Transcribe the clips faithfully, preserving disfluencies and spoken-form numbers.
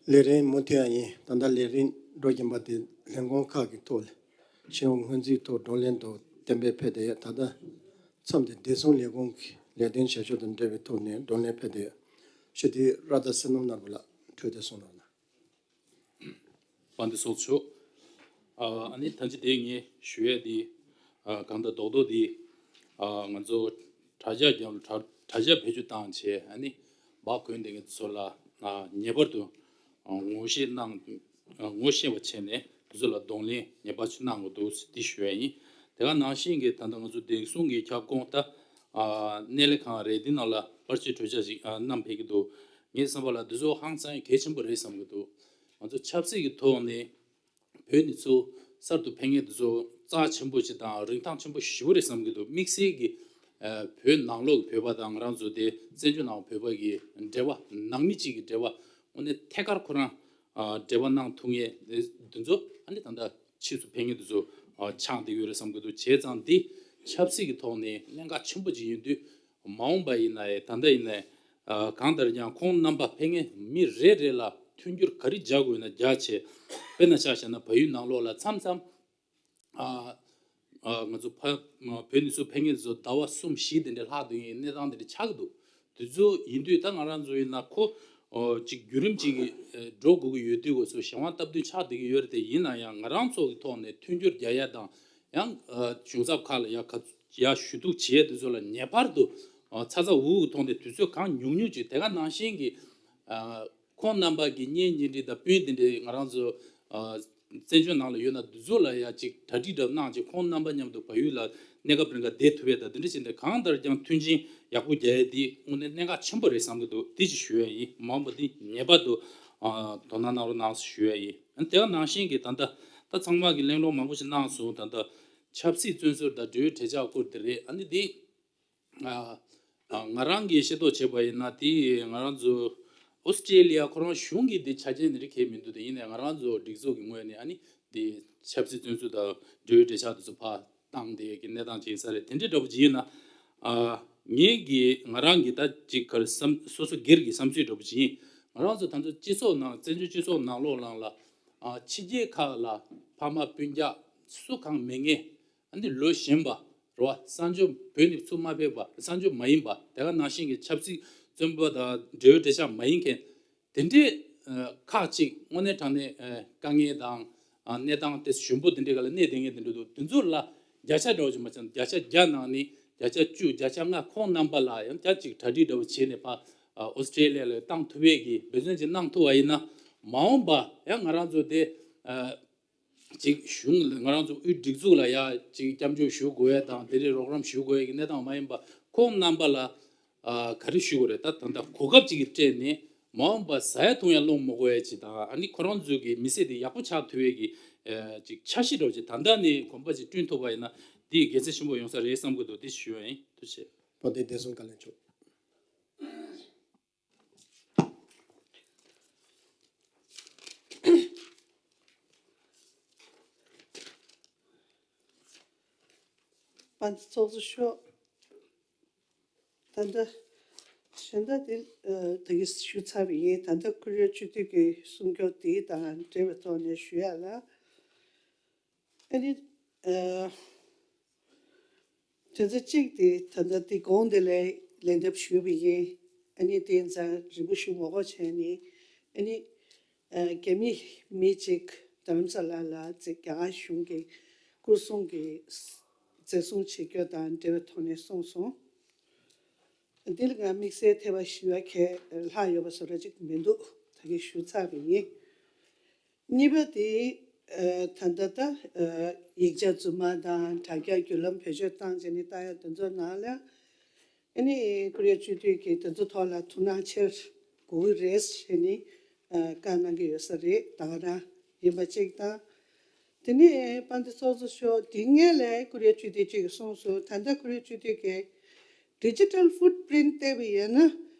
ལས་རིམ་མུ་མཐུད་ཡ་ཡིན། ད་ལྟ་ལས་རིམ་འགྲོ་བཞིན་པ་དེ་ལས་ཁུངས་ཁག་གི་ཐོག་ལ་ཕྱི་དངུལ་སྔོན་རྩིས་ཐོག་བགྲོ་གླེང་དང་གཏན་འབེབས་ཕེབས་བསྡད་ཡོད། ད་ལྟ་མཚམས་དེ་བདེ་སྲུང་ལས་ཁུངས་ཀྱི་ལས་དོན་བྱ་ཕྱོགས་དང་འབྲེལ་བའི་ཐོག་ནས་བགྲོ་གླེང་ཕེབས་བསྡད་ཡོད། ཞུ་དེ་ར་ད་བསོད་ནམས་ནོར་བུ་ལགས་འཕྲོས་དེ་གསུང་རོགས་གནང་། དཔལ་ལྡན་ཚོགས་གཙོ་མཆོག་ཨ་ནི་ད་ཅི་དེ་ངས་ཞུ་ཡས་དེ་ཨ་གང་ལྟར་རྡོག་རྡོག་དེ་ཨ་ང་ཚོ་དྲ་རྒྱ་རྒྱབ་ལ་དྲ་དྲ་རྒྱ་བེད་སྤྱོད་བཏང་བྱས། ཨ་ནི་སྦག་གོན་དེ་ངས་ཚོ་ལ་ཨ་ངེས་པར་དུ་ཨ་ངོ་ཤེས་གནང་ཨ་ངོ་ཤེས་པ་བྱས་ནས་དེ་ཚོ་ལ་གདོང་ལེན་ངེས་པར་ཅིག་གནང་དགོས་འདུག་འདི་ཞུ་ཡས་ཡིན། དེ་ག་ནང་བཞིན་གྱི་ད་ལྟ་ང་ཚོ་བདེ་སྲུང་གི་ཁྱབ་ཁོངས་ད་ཨ་སྣེ་ལེན་ཁང་རེད། འདི་ནང་ལ་པར་ཆས་གྲོས་འཆར་ཞིག་ཨ་བསྣམས་ཕེབས་ཀྱི་འདུག་ངའི་བསམ་པ་ལ་འདི་ཚོ་ཧང་སང་གལ་ཆེན་པོ་རེད་བསམ་གྱི་འདུག་ང་ཚོ་ཆབ་སྲིད་ཀྱི་ཐོག་ནས་བོད་ནས་ཚུར་གསར་དུ་ཕེབས་མཁན་འདི་ཚོ་རྩ་ཆེན་པོ་ཞིག་དང་རིན་ཐང་ཆེན་པོ་ཞེ་པོ་རེད་བསམ་གྱི་འདུག་དམིགས་བསལ་གྱི་ཨ་བོད་ནང་ལོགས་ཀྱི་བོད་པ་དང་ང་རང་ཚོ་དེ་བཙན་བྱོལ་ནང་བོད་པ་གི་འབྲེལ་བ་ནང་མི་གཅིག་གི་འབྲེལ་བ་དངོས་གནས་ཐད་ཀར་ཁོ་རང་ཨ་འབྲེལ་བ་གནང་ཐུབ་མཁན་འདི་འདི་ཚོ་ཨ་ནི་ད་ལྟ་ཕྱིས་སུ་ཕེབས་མཁན་འདི་ཚོ་ཨ་ཆགས་བསྡད་ཀྱི་ཡོད་རེད་བསམ་གྱི་འདུག་བྱས་ཙང་འདི་ཆབ་སྲིད་ཀྱི་ཐོག་ནས་གནད་འགག་ཆེན་པོ་ཅིག་ཡིན་དུས། མ་འོངས་པ་ཡིན་ན་ཡང་ད་ལྟ་ཡིན་ན་ཡང་ཨ་གང་ལྟར་ཀྱང་ཁོང་རྣམ་པ་ཕེབས་མཁན་མི་རེ་རེ་ལ་མཐུན་འགྱུར་ག་རེ་རྒྱག་དགོས་ན་རྒྱག་བྱས། དཔེར་ན་ཆ་བཞག་ན་བལ་ཡུལ་ནང་ལོགས་ལ་མཚམས་མཚམས་ཨ་ཨ་ང་ཚོ་ཕ་བོད་ནས་ཚུར་ཕེབས་མཁན་ཚོ་ཟླ་བ་གསུམ་བཞི་དེ་འདྲ་ལྷག་སྡོད་མཁན་གནས་སྟངས་དེ་འདྲ་ཆགས་ཀྱི་འདུག་དེ་ཚོ་ཡིན་དུས་ད་ང་རང་ཚོ་ཡིན་ན་ཁོ་ཨོ་ཅིག་བརྒྱུད་རིམ་ཅིག་གི་ཨེ་འགྲོ་དགོས་ཀྱི་ཡོད་དུས་སྐབས་སུ་གཞན་དབང་སྟབས་བསྟུན་ཆགས་བསྡད་ཀྱི་ཡོད་རེད་དེ། ཡིན་ན་ཡང་ང་རང་ཚོ་གི་ཐོག་ནས་མཐུན་འགྱུར་རྒྱག་ཡ་དང་ཡང་ཨ་གཞུང་ཚབ་ཁག་ལ་ཡ་ག་ཡ་ཞུ་གཏུག་བྱེད་ཡ་དེ་ཚོ་ལ་ངེས་པར་དུ་ཨ་ཚ་ཚ་འུར་འུར་གྱི་ཐོག་ནས་དུས་ཚོད་གང་ཉུང་ཉུང་ཅིག་དེ་ག་ནང་བཞིན་གྱི་ཨ་ཁོང་རྣམ་པ་གི་གཉེན་ཉེ་འབྲེལ་དང་སྤུན་དེ་འདྲའི་ང་རང་ཚོ་ཨ་བཙན་བྱོལ་ནང་ལ་ཡོད་ན་དེ་ཚོ་ལ་ཡ་ཅིག་གྲ་སྒྲིག་འདྲ་གནང་བྱས་ཁོང་རྣམ་པ་མཉམ་དུ་བལ་ཡུལ་ལ་གནས་སྐབས་རིང་ག་བསྡད་ཐུབ་ཡས་དང་དེ་འདྲ་བྱས་ནས་གང་ལྟར་ཀྱང་མཐུན་རྐྱེན་ཡག་པོ་རྒྱག་ཡས་འདི་དངོས་གནས་གནད་འགག་ཆེན་པོ་རེད་བསམ་གྱི་འདུག་འདི་ཅིག་ཞུ་ཡས་ཡིན། མ་འོངས་པ་འདི་ངེས་པར་དུ་ཨ་དོ་སྣང་གནང་རོགས་གནང་ཞུ་ཡས་ཡིན། ཨ་ནི་དེ་ག་ནང་བཞིན་གྱི་ད་ལྟ་ད་ཚང་མ་གི་གླེང་སློང་མང་པོ་ཞིག་གནང་སོང་། ད་ལྟ་ཆབ་སྲིད་བཙོན་ཟུར་དང་འབྲེལ་ཡོད་གྲོས་འཆར་སྐོར་དེ་རེད། ཨ་ནི་འདི་ཨ་ཨ་ང་རང་གིས་ཤེས་རྟོགས་བྱས་པ་ཡིན་ན་དེ་ང་རང་ཚོ་ཨོ་སི་ཀྲེ་ལི་ཡ་ཁོ་རང་གཞུང་གིས་འདི་ཆ་རྐྱེན་འདི་འདྲ་གང་ཡང་མི་འདུག་དེ་ཡིན་ནའི་ང་རང་ཚོ་སྒྲིག་འཛུགས་ཀྱི་ངོས་ནས་ཨ་ནི་འདི་ཆབ་སྲིད་བཙོན་ཟུར་དང་འབྲེལ་ཡོད་གྲོས་འཆར་དེ་ཚོ་ཕར་བཏང་བསྡད་ཀྱི་གནས་སྟངས་ཅིག་ཡིན་ས་རེད། དེ་འདྲའི་འདྲ་པོ་ཅིག་ཡིན་ན་ཨ་ངེད་ཀྱིས་ང་རང་གི་ད་ཅིག་ག་རེ་བསམ་སོ་སོ་སྒེར་གྱི་བསམ་ཚུལ་འདྲ་པོ་ཅིག་ཡིན། ང་རང་ཚོ་ད་ཚོ་སྤྱི་ཚོགས་ནང་བཙན་བྱོལ་སྤྱི་ཚོགས་ནང་ལོགས་ནང་ལ་ཨ་ཕྱི་རྒྱལ་ཁག་ལ་ཕ་མ་སྤུན་ཀྱག་སུ་གང་མེད་མཁན། ཨ་ནི་ལོ་གཞོན་པ་རེད་བ། གསར་འབྱོར་བོད་ནས་ཚུར་མ་ཕེབས་པ། གསར་འབྱོར་མ་ཡིན་པ། དེ་ག་ནང་བཞིན་གྱི་ཆབ་སྲིད་བཙོན་པ་དང་འབྲེལ་ཡོད་གྲོས་འཆར་མ་ཡིན་མཁན་དེ་འདྲའི་ཨ་ཁག་ཅིག་དངོས་གནས་དྲང་གནས་ཨ་དཀའ་ངལ་དང་ཨ་གནས་སྟངས་དེ་ཞུམ་པོ་དེ་འདྲའི་སྒང་ལ་གནས་བསྡད་མཁན་དེ་འདྲ་འདུག་དེ་ཚོ་ལ་བརྒྱ་ཆ་འདྲ་བོ་ཅིག་མ་ཚད་བརྒྱ་ཆ་བརྒྱ་ནང་ནས་བརྒྱ་ཆ་བཅུ་བརྒྱ་ཆ་ལྔ་ཁོང་རྣམ་པ་ལ་ཡང་བསྐྱར་ཅིག་གྲ་སྒྲིག་འདྲ་བོ་བྱས་ནས་ཕར་ཨ་ཨོ་སི་ཀྲེ་ལི་ཡ་ལ་བཏང་ཐུབ་ཡས་ཀྱི་འབད་བརྩོན་ཅིག་གནང་ཐུབ་པ་ཡིན་ན་མ་འོངས་པ་ཡང་ང་རང་ཚོ་དེ་ཨ་ཅིག་གཞུང་ང་རང་ཚོ་དབུས་སྒྲིག་འཛུགས་ལ་ཡ་ཅིག་སྐྱབས་འཇུག་ཞུ་དགོས་ཡས་དང་དེ་འདྲའི་རོགས་རམ་ཞུ་དགོས་ཡས་ཀྱི་གནས་སྟངས་མ་ཡིན་པ། ཁོང་རྣམ་པ་ལ་ཨ་ག་རེ་ཞུ་དགོས་རེད། ད་ད་ལྟ་གོ་སྐབས་ཅིག་གི་སྤྲད་ནས་མ་འོངས་པ་ཟ་ཡ་འཐུང་ཡ་སློང་མི་དགོས་ཡ་ཅིག་དང་། ཨ་ནི་ཁོ་རང་ཚོའི་གི་མི་ཚེ་དེ་ཡག་པོ་ཆགས་ཐུབ་ཡ་གི་ཨ་ཅིག་འཆར་གཞི་འདྲ་བོ་ཅིག་ད་ལྟ་ནས་གོམ་པ་ཅིག་བསྐྲུན་ཐུབ་པ་ཡིན་ན་འདི་དགེ་མཚན་ཆེན་པོ་ཡོང་ས་རེད་བསམ་གི་འདུག་དེ་ཞུ་ཡ་ཡིན། ཐུགས་རྗེ་ཆེ། དཔལ་ལྡན་བདེ་སྲུང་བཀའ་བློན་མཆོག་དཔལ་ལྡན་ཚོགས་གཙོ་མཆོག་ད་ལྟ་གཞན་དག་དེ་ཨ་ད་གིན་ཞུས་ཚར་བ་ཡིན། ད་ལྟ་ཁོར་ཡུག་སྤྱི་འཐུས་ཀྱི་གསུང་སྐྱོར་དེ་དང་འབྲེལ་བའི་ཐོག་ནས་ཞུ་ཡ་ལ། ཨ་ནི་ཨ་དོན་ཚན་གཅིག་དེ་ད་ལྟ་དེ་གོང་དེ་ལ་ལན་འདེབས་ཞུས་པ་ཡིན། ཨ་ནི་དེ་ཡིན་ཙང་རིང་པོ་ཞུ་མ་དགོས་བྱས་ནས། ཨ་ནི་ཨ་རྒྱ་མི་མི་གཅིག་རྡ་རམ་ས་ལ་ལ་རྒྱ་གར་གཞུང་གི་སྐོར་སྲུང་གི་འཛིན་བཟུང་བྱེད་རྒྱུ་དང་འབྲེལ་བའི་ཐོག་ནས་གསུངས་སོང་། འདི་ལ་ང་དམིགས་བསལ་ཐེ་བ་ཞུ་བ་གང་ལྷག་ཡོད་པ་བཟོ་འདྲ་ཅིག་མི་འདུག་ད་གིན་ཞུས་ཚར་བ་ཡིན། གཉིས་པ་དེ་ཨ་ད་ལྟ་ད་ཨ་ཡིག་ཆ་རྫུན་མ་དང་དྲ་རྒྱ་བརྒྱུད་ལམ་བེད་སྤྱོད་བཏང་བྱས་ནས་བཏང་ཡ་དེ་ཚོ་ནང་ལ་ཨ་ནི་ཁོ་རའི་སྤྱི་འཐུས་ཀྱིས་དེ་ཚོ་ཐོག་ལ་ཐུགས་སྣང་ཆེར་དགོས་ཀྱི་རེད་ཟེར་ནས་ཨ་བཀའ་གནང་གི་ཡོད་ས་རེད། ད་ག་རང་ཡིན་པ་གཅིག་དང་། དེ་ནས་དཔལ་ལྡན་ཚོགས་གཙོ་མཆོག་དེ་སྔོན་ལ་ཁོ་རའི་སྤྱི་འཐུས་གཅིག་གིས་གསུངས་སོང་། ད་ལྟ་ཁོ་རའི་སྤྱི་འཐུས་ཀྱིས་Digital Footprint བལྟས་པ་ཡིན་ན་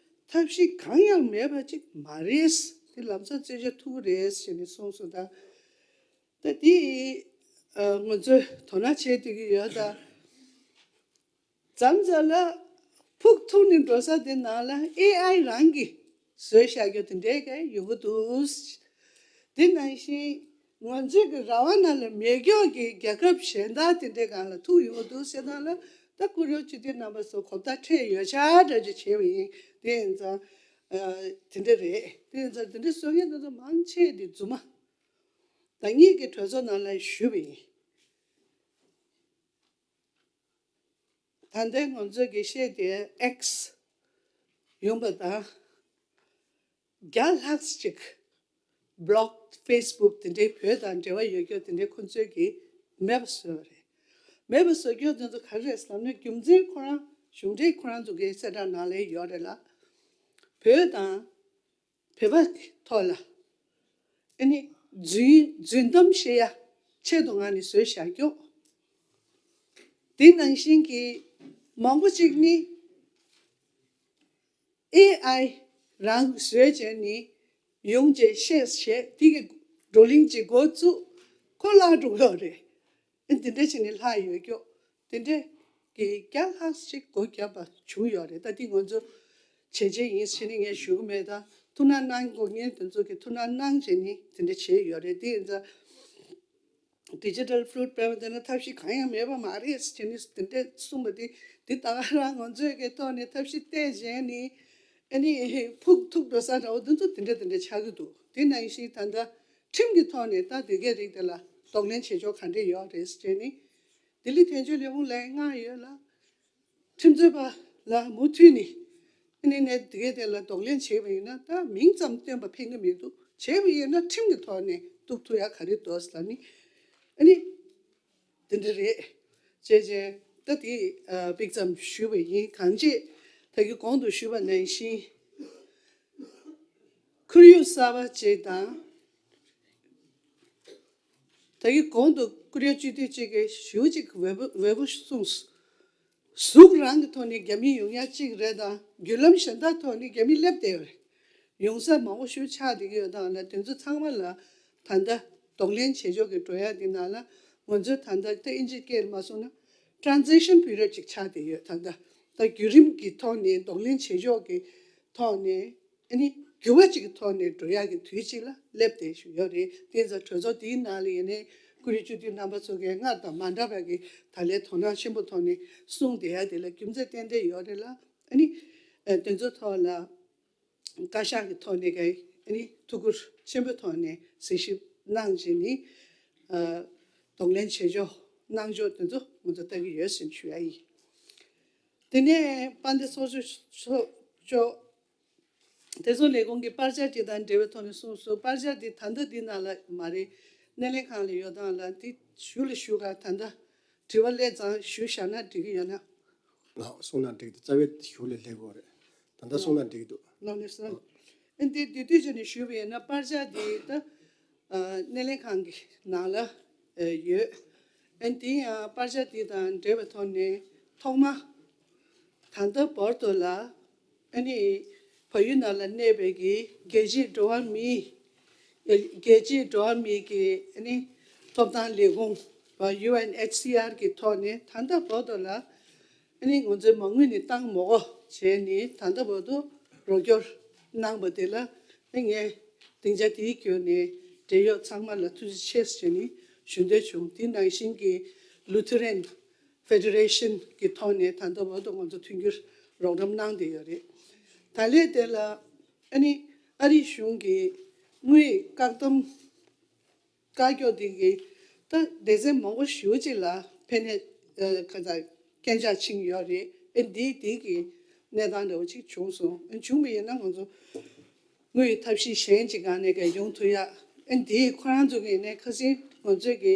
ཐབས་ཤེས་གང་ཡང་མེད་པ་ཅིག་མ་རེད། དེ་ལམ་སང་རྩད་གཅོད་ཐུབ་ཀྱི་རེད་ཟེར་ནས་གསུངས་སོང་། ད་ད་དེ་ཨ་ང་ཚོས་དོ་སྣང་བྱེད་བསྡད་ཀྱི་ཡོད། ད་མཚམས་མཚམས་ལ་ཕུགས་ཐུག་ནས་འགྲོ་ས་དེ་ནང་ལ་ཨེ་ཨའི་རང་གིས་ བཟོས་བཞག་རྒྱུ་དེ་འདྲའི་ག་ཡོང་གི་འདུག་དེ་ནང་བཞིན་ང་ཚོའི་གི་ར་བ་ནང་ལ་མེད་རྒྱུ་གི་རྒྱལ་ཁབ་གཞན་དག་དེ་འདྲའི་སྒང་ལ་ཐུག་ཡོང་གི་འདུག་ཟེར་ན་ལ། ད་ཀུ་རེ་སྤྱི་འཐུས་རྣམ་པ་ཚོ་གོ་བརྡ་འཕྲོད་ཡོད་ཆགས་འདྲ་ཅིག་བྱས་པ་ཡིན། དེ་ཡིན་ཙང་དེ་འདྲ་རེད། དེ་ཡིན་ཙང་དེ་འདྲ་བཟོ་མཁན་དེ་ཚོ་མང་ཆེ་དེ་རྫུན་མ། ད་ངེད་ཀྱི་གྲོས་ཚོགས་ནང་ལ་ཞུས་པ་ཡིན། ད་ལྟའི་ང་ཚོས་ཀྱི་བཤད་དེ་X ཡོང་པ་དང་བརྒྱ་ལྷག་ཅིག་བི་ལོག་ཕེ་སི་བུག་དེ་འདྲའི་བོད་དང་འབྲེལ་བ་ཡོད་རྒྱུ་དེ་འདྲའི་ཁོ་ཚོས་ཀྱི་མེད་པ་བཟོས་པ་རེད། མེད་པ་བཟོ་རྒྱུ་དེ་ཚོ་ག་རེ་རེད་ཟེར་ན། རྒྱུ་མཚན་ཁོ་རང་གཞུང་འབྲེལ་ཁོ་རང་ཚོ་གི་གསལ་བསྒྲགས་ནང་ལ་ཡོད་རེད་ལ། བོད་དང་བོད་པ་གི་ཐོག་ལ་ཨ་ནི་རྫུན་རྫུན་གཏམ་བཤད་ཡ་ཆེད་དུ་ང་ནི་བཟོས་བཞག་རྒྱུ། དེ་ནང་བཞིན་གྱི་མང་པོ་ཅིག་ནི་ཨེ་ཨའི་རང་བཟོས་བྱས་ནི་ཡོང་བྱས་བཤད་བྱས་དེ་གི་བགྲོ་གླེང་ཅིག་འགོ་བཙུགས། ཁོ་བརླག་འགྲོ་གི་ཡོད་རེད། ཨ་འདི་འདྲ་བྱས་ནས་ལྷག་ཡོད་རྒྱུ། དེ་འདྲ་གི་བརྒྱ་ལྷག་ཅིག་སྒོ་བརྒྱབ་པ་བྱུང་ཡོད་རེད། ད་འདི་ང་ཚོ་བྱས་རྗེས་ཡིན་ཟེར་ནས་ངས་ཞུ་གི་མེད། ད་ཐུགས་སྣང་གནང་དགོས་མཁན་དེ་ཚོ་གི་ཐུགས་སྣང་གནང་བྱས་ནས་དེ་འདྲ་བྱས་ཡོད་རེད། དེ་ཡིན་ཙང་། ཌི་ཇི་ཊལ་ཕུ་ཊི་པྲིན་ཊི་དེ་ན་ཐབས་ཤེས་གང་ཡང་མེད་པ་མ་རེད་ཟེར་ནས་དེ་འདྲ་གསུངས་པ་དེ། དེ་ད་ག་རང་ང་ཚོའི་གི་ཐོག་ནས་ཐབས་ཤེས་བལྟས་བྱས་ནས་ཨ་ནི་ཕུགས་ཐུག་འགྲོ་ས་འདྲ་བོ་དེ་ཚོ་དེ་འདྲ་དེ་འདྲ་ཆགས་ཀྱི་འདུག་དེ་ནང་བཞིན་ད་ལྟ་ཁྲིམས་ཀྱི་ཐོག་ནས་ད་དེ་གའི་རིགས་དེ་ལ་གདོང་ལེན་བྱེད་ཕྱོགས་ག་འདྲ་ཡོད་རེད་ཟེར་ནས་ལྡི་ལི་དོན་གཅོད་ལས་ཁུངས་ལ་མངགས་ཡོད་ལ། ཁྲིམས་རྩོད་པ་ལ་མུ་མཐུད་ནས་ཨ་ནི་ནས་དེ་གའི་དེ་ལ་གདོང་ལེན་བྱས་པ་ཡིན་ན། ད་མིང་ཙམ་བཏོན་པ་ཕན་གྱི་མི་འདུག་བྱས་པ་ཡིན་ན་ཁྲིམས་ཀྱི་ཐོག་ནས་གཏུག་ཐུབ་ཡ་ག་རེ་འདུག་ཟེར་ནི་ཨ་ནི་དེ་འདྲ་རེད། བྱས་རྗེས་ད་དེ་ཨ་པིག་ཙམ་ཞུས་པ་ཡིན། གང་ཅི་ད་གི་གོང་དུ་ཞུས་པ་ནང་བཞིན། ཁོར་ཡུག་གསར་པ་ཅིག་དང་། ད་གི་གོང་དུ་ཀུ་རེ་སྤྱི་འཐུས་གཅིག་གིས་ཞུ་གཅིག་འོས་པོ་འོས་པོ་གསུངས། གཟུགས་རང་གི་ཐོག་ནས་རྒྱ་མི་ཡོང་ཡ་གཅིག་རེད་དང་བརྒྱུད་ལམ་གཞན་དག་ཐོག་ནས་རྒྱ་མི་སླེབས་བསྡད་ཡོད་རེད། ཡོང་ས་མང་པོ་ཞིག་ཆགས་བསྡད་ཀྱི་ཡོད་དང་ལ། དེ་ཚོ་ཚང་མ་ལ་ད་ལྟ་གདོང་ལེན་བྱེད་ཕྱོགས་ཀྱི་འགྲོ་ཡ་འདི་ནང་ལ་ང་ཚོས་ད་ལྟ་ད་ཨིན་ཇི་སྐད་མ་སོང་ན་ཊྲན་ཛི་ཤན་པི་རི་ཡོཌ་ཅིག་ཆགས་བསྡད་ཡོད། ད་ལྟ་ད་བརྒྱུད་རིམ་གྱི་ཐོག་ནས་གདོང་ལེན་བྱེད་ཕྱོགས་ཀྱི་ཐོག་ནས། ཨ་ནི་འགྱུར་བ་གཅིག་གི་ཐོག་ནས་འགྲོ་ཡག་གི་དུས་གཅིག་ལ་སླེབས་བསྡད་བཞིན་ཡོད་རེད། དེ་ཚོ་གྲོས་ཚོགས་འདིའི་ནང་ལ་ཡིན་ནའི་ཀུ་རེ་སྤྱི་འཐུས་རྣམ་པ་ཚོ་གིས་སྔར་དང་མ་འདྲ་བའི་གི་ད་ལན་དོ་སྣང་ཆེན་པོ་ཐོག་ནས་གསུངས་བསྡད་ཡ་དེ་ལ་རྒྱུ་མཚན་ཏན་ཏན་ཡོད་རེད་ལ། ཨ་ནི་ཨ་དེ་ཚོ་ཐོག་ལ་བཀའ་ཤག་གི་ཐོག་ནས་གི་ཨ་ནི་ཐུགས་ཁུར་ཆེན་པོའི་ཐོག་ནས་གཟིགས་ཞིབ་གནང་བྱས་ནས་ཨ་གདོང་ལེན་བྱེད་ཕྱོགས་གནང་ཕྱོགས་དེ་ཚོ་ང་ཚོ་ལྟ་གི་ཡོད་ཟེར་ཞུ་ཡ་ཡིན། དེ་ནས་དཔལ་ལྡན་ཚོགས་གཙོ་མཆོག་དེ་ཚོ་ལས་ཁུངས་ཀྱི་པར་ཆ་དེ་དང་འབྲེལ་བའི་ཐོག་ནས་གསུངས་སོང་། པར་ཆ་དེ་ད་ལྟ་འདི་ནང་ལ་མ་རེད། སྣེ་ལེན་ཁང་ལ་ཡོད་སྟངས་ལ་དེ་ཞུ་ལ་ཞུ་ག་ད་ལྟ་དྲི་བ་སླེབས་ཙང་ཞུ་བཞག་ན་འགྲིག་གི་ཡོད་ན། ལགས་གསུངས་ན་འགྲིག་འདུག་རྩ་བའི་ཞུ་ལ་སླེབས་ཡོད་རེད། ད་ལྟ་གསུངས་ན་འགྲིག་འདུག་ལགས་ལགས་སོ། ཨ་འདི་དེ་དུས་ཚོད་ནས་ཞུས་པ་ཡིན་ན་པར་ཆ་དེ་ད་ཨ་སྣེ་ལེན་ཁང་གི་ནང་ལ་ཨ་ཡོད། ཨ་དེ་ཡང་པར་ཆ་དེ་དང་འབྲེལ་བའི་ཐོག་ནས་ཐོག་མ་ད་ལྟ་བར་དུ་ལ་ཨ་ནི་བལ་ཡུལ་ནང་ལ་གནས་པའི་གི་རྒྱལ་སྤྱིའི་འགྲོ་བ་མིའི་རྒྱལ་སྤྱིའི་འགྲོ་བ་མིའི་གི་ཨ་ནི་ཐོབ་ཐང་ལས་ཁུངས་ཡུ་ཨེན་ཨེཆ་སི་ཨར་གི་ཐོག་ནས་ད་ལྟ་བར་དུ་ལ་ཨ་ནི་ང་ཚོའི་མ་དངུལ་ནི་བཏང་མ་དགོས་བྱས་ནས་ད་ལྟ་བར་དུ་རོགས་སྐྱོར་གནང་པ་དེ་ལ་ཨ་ངས་སྡིངས་ཆ་དེའི་བརྒྱུད་ནས་འབྲེལ་ཡོད་ཚང་མ་ལ་ཐུགས་རྗེ་ཆེ་ཟེར་ནས་ཞུ་འདོད་བྱུང་། དེ་ནང་བཞིན་གྱི་ལུ་ཐི་རན་ཕེ་ཌེ་རེ་ཤན་གྱི་ཐོག་ནས་ད་ལྟ་བར་དུ་ང་ཚོ་མཐུན་འགྱུར་རོགས་རམ་གནང་བསྡད་ཡོད་རེད། ད་ལན་དེ་ལ་ཨ་ནི་ཨ་རིའི་གཞུང་གིས་དངུལ་བཀག་སྡོམ་བཀག་རྒྱུ་དེ་གིས་ད་སྡེ་ཚན་མང་པོ་ཞེ་པོ་ཅིག་ལ་ཕན་ནས་ཨ་ག་ཚ་རྐྱེན་ཆག་ཕྱིན་ཡོད་རེད། ཨ་འདིའི་དེ་གི་གནས་སྟངས་འདྲ་བོ་ཅིག་བྱུང་སོང་། ཨ་བྱུང་བ་ཡིན་ན་ང་ཚོ་དངུལ་ཐབས་ཤེས་གཞན་གྱི་སྒང་ནས་ཀྱང་ཡོང་ཐུབ་ཡ། ཨ་འདིས་ཁོ་རང་ཚོ་གི་ནས་ཁ་སང་ང་ཚོས་ཀྱི་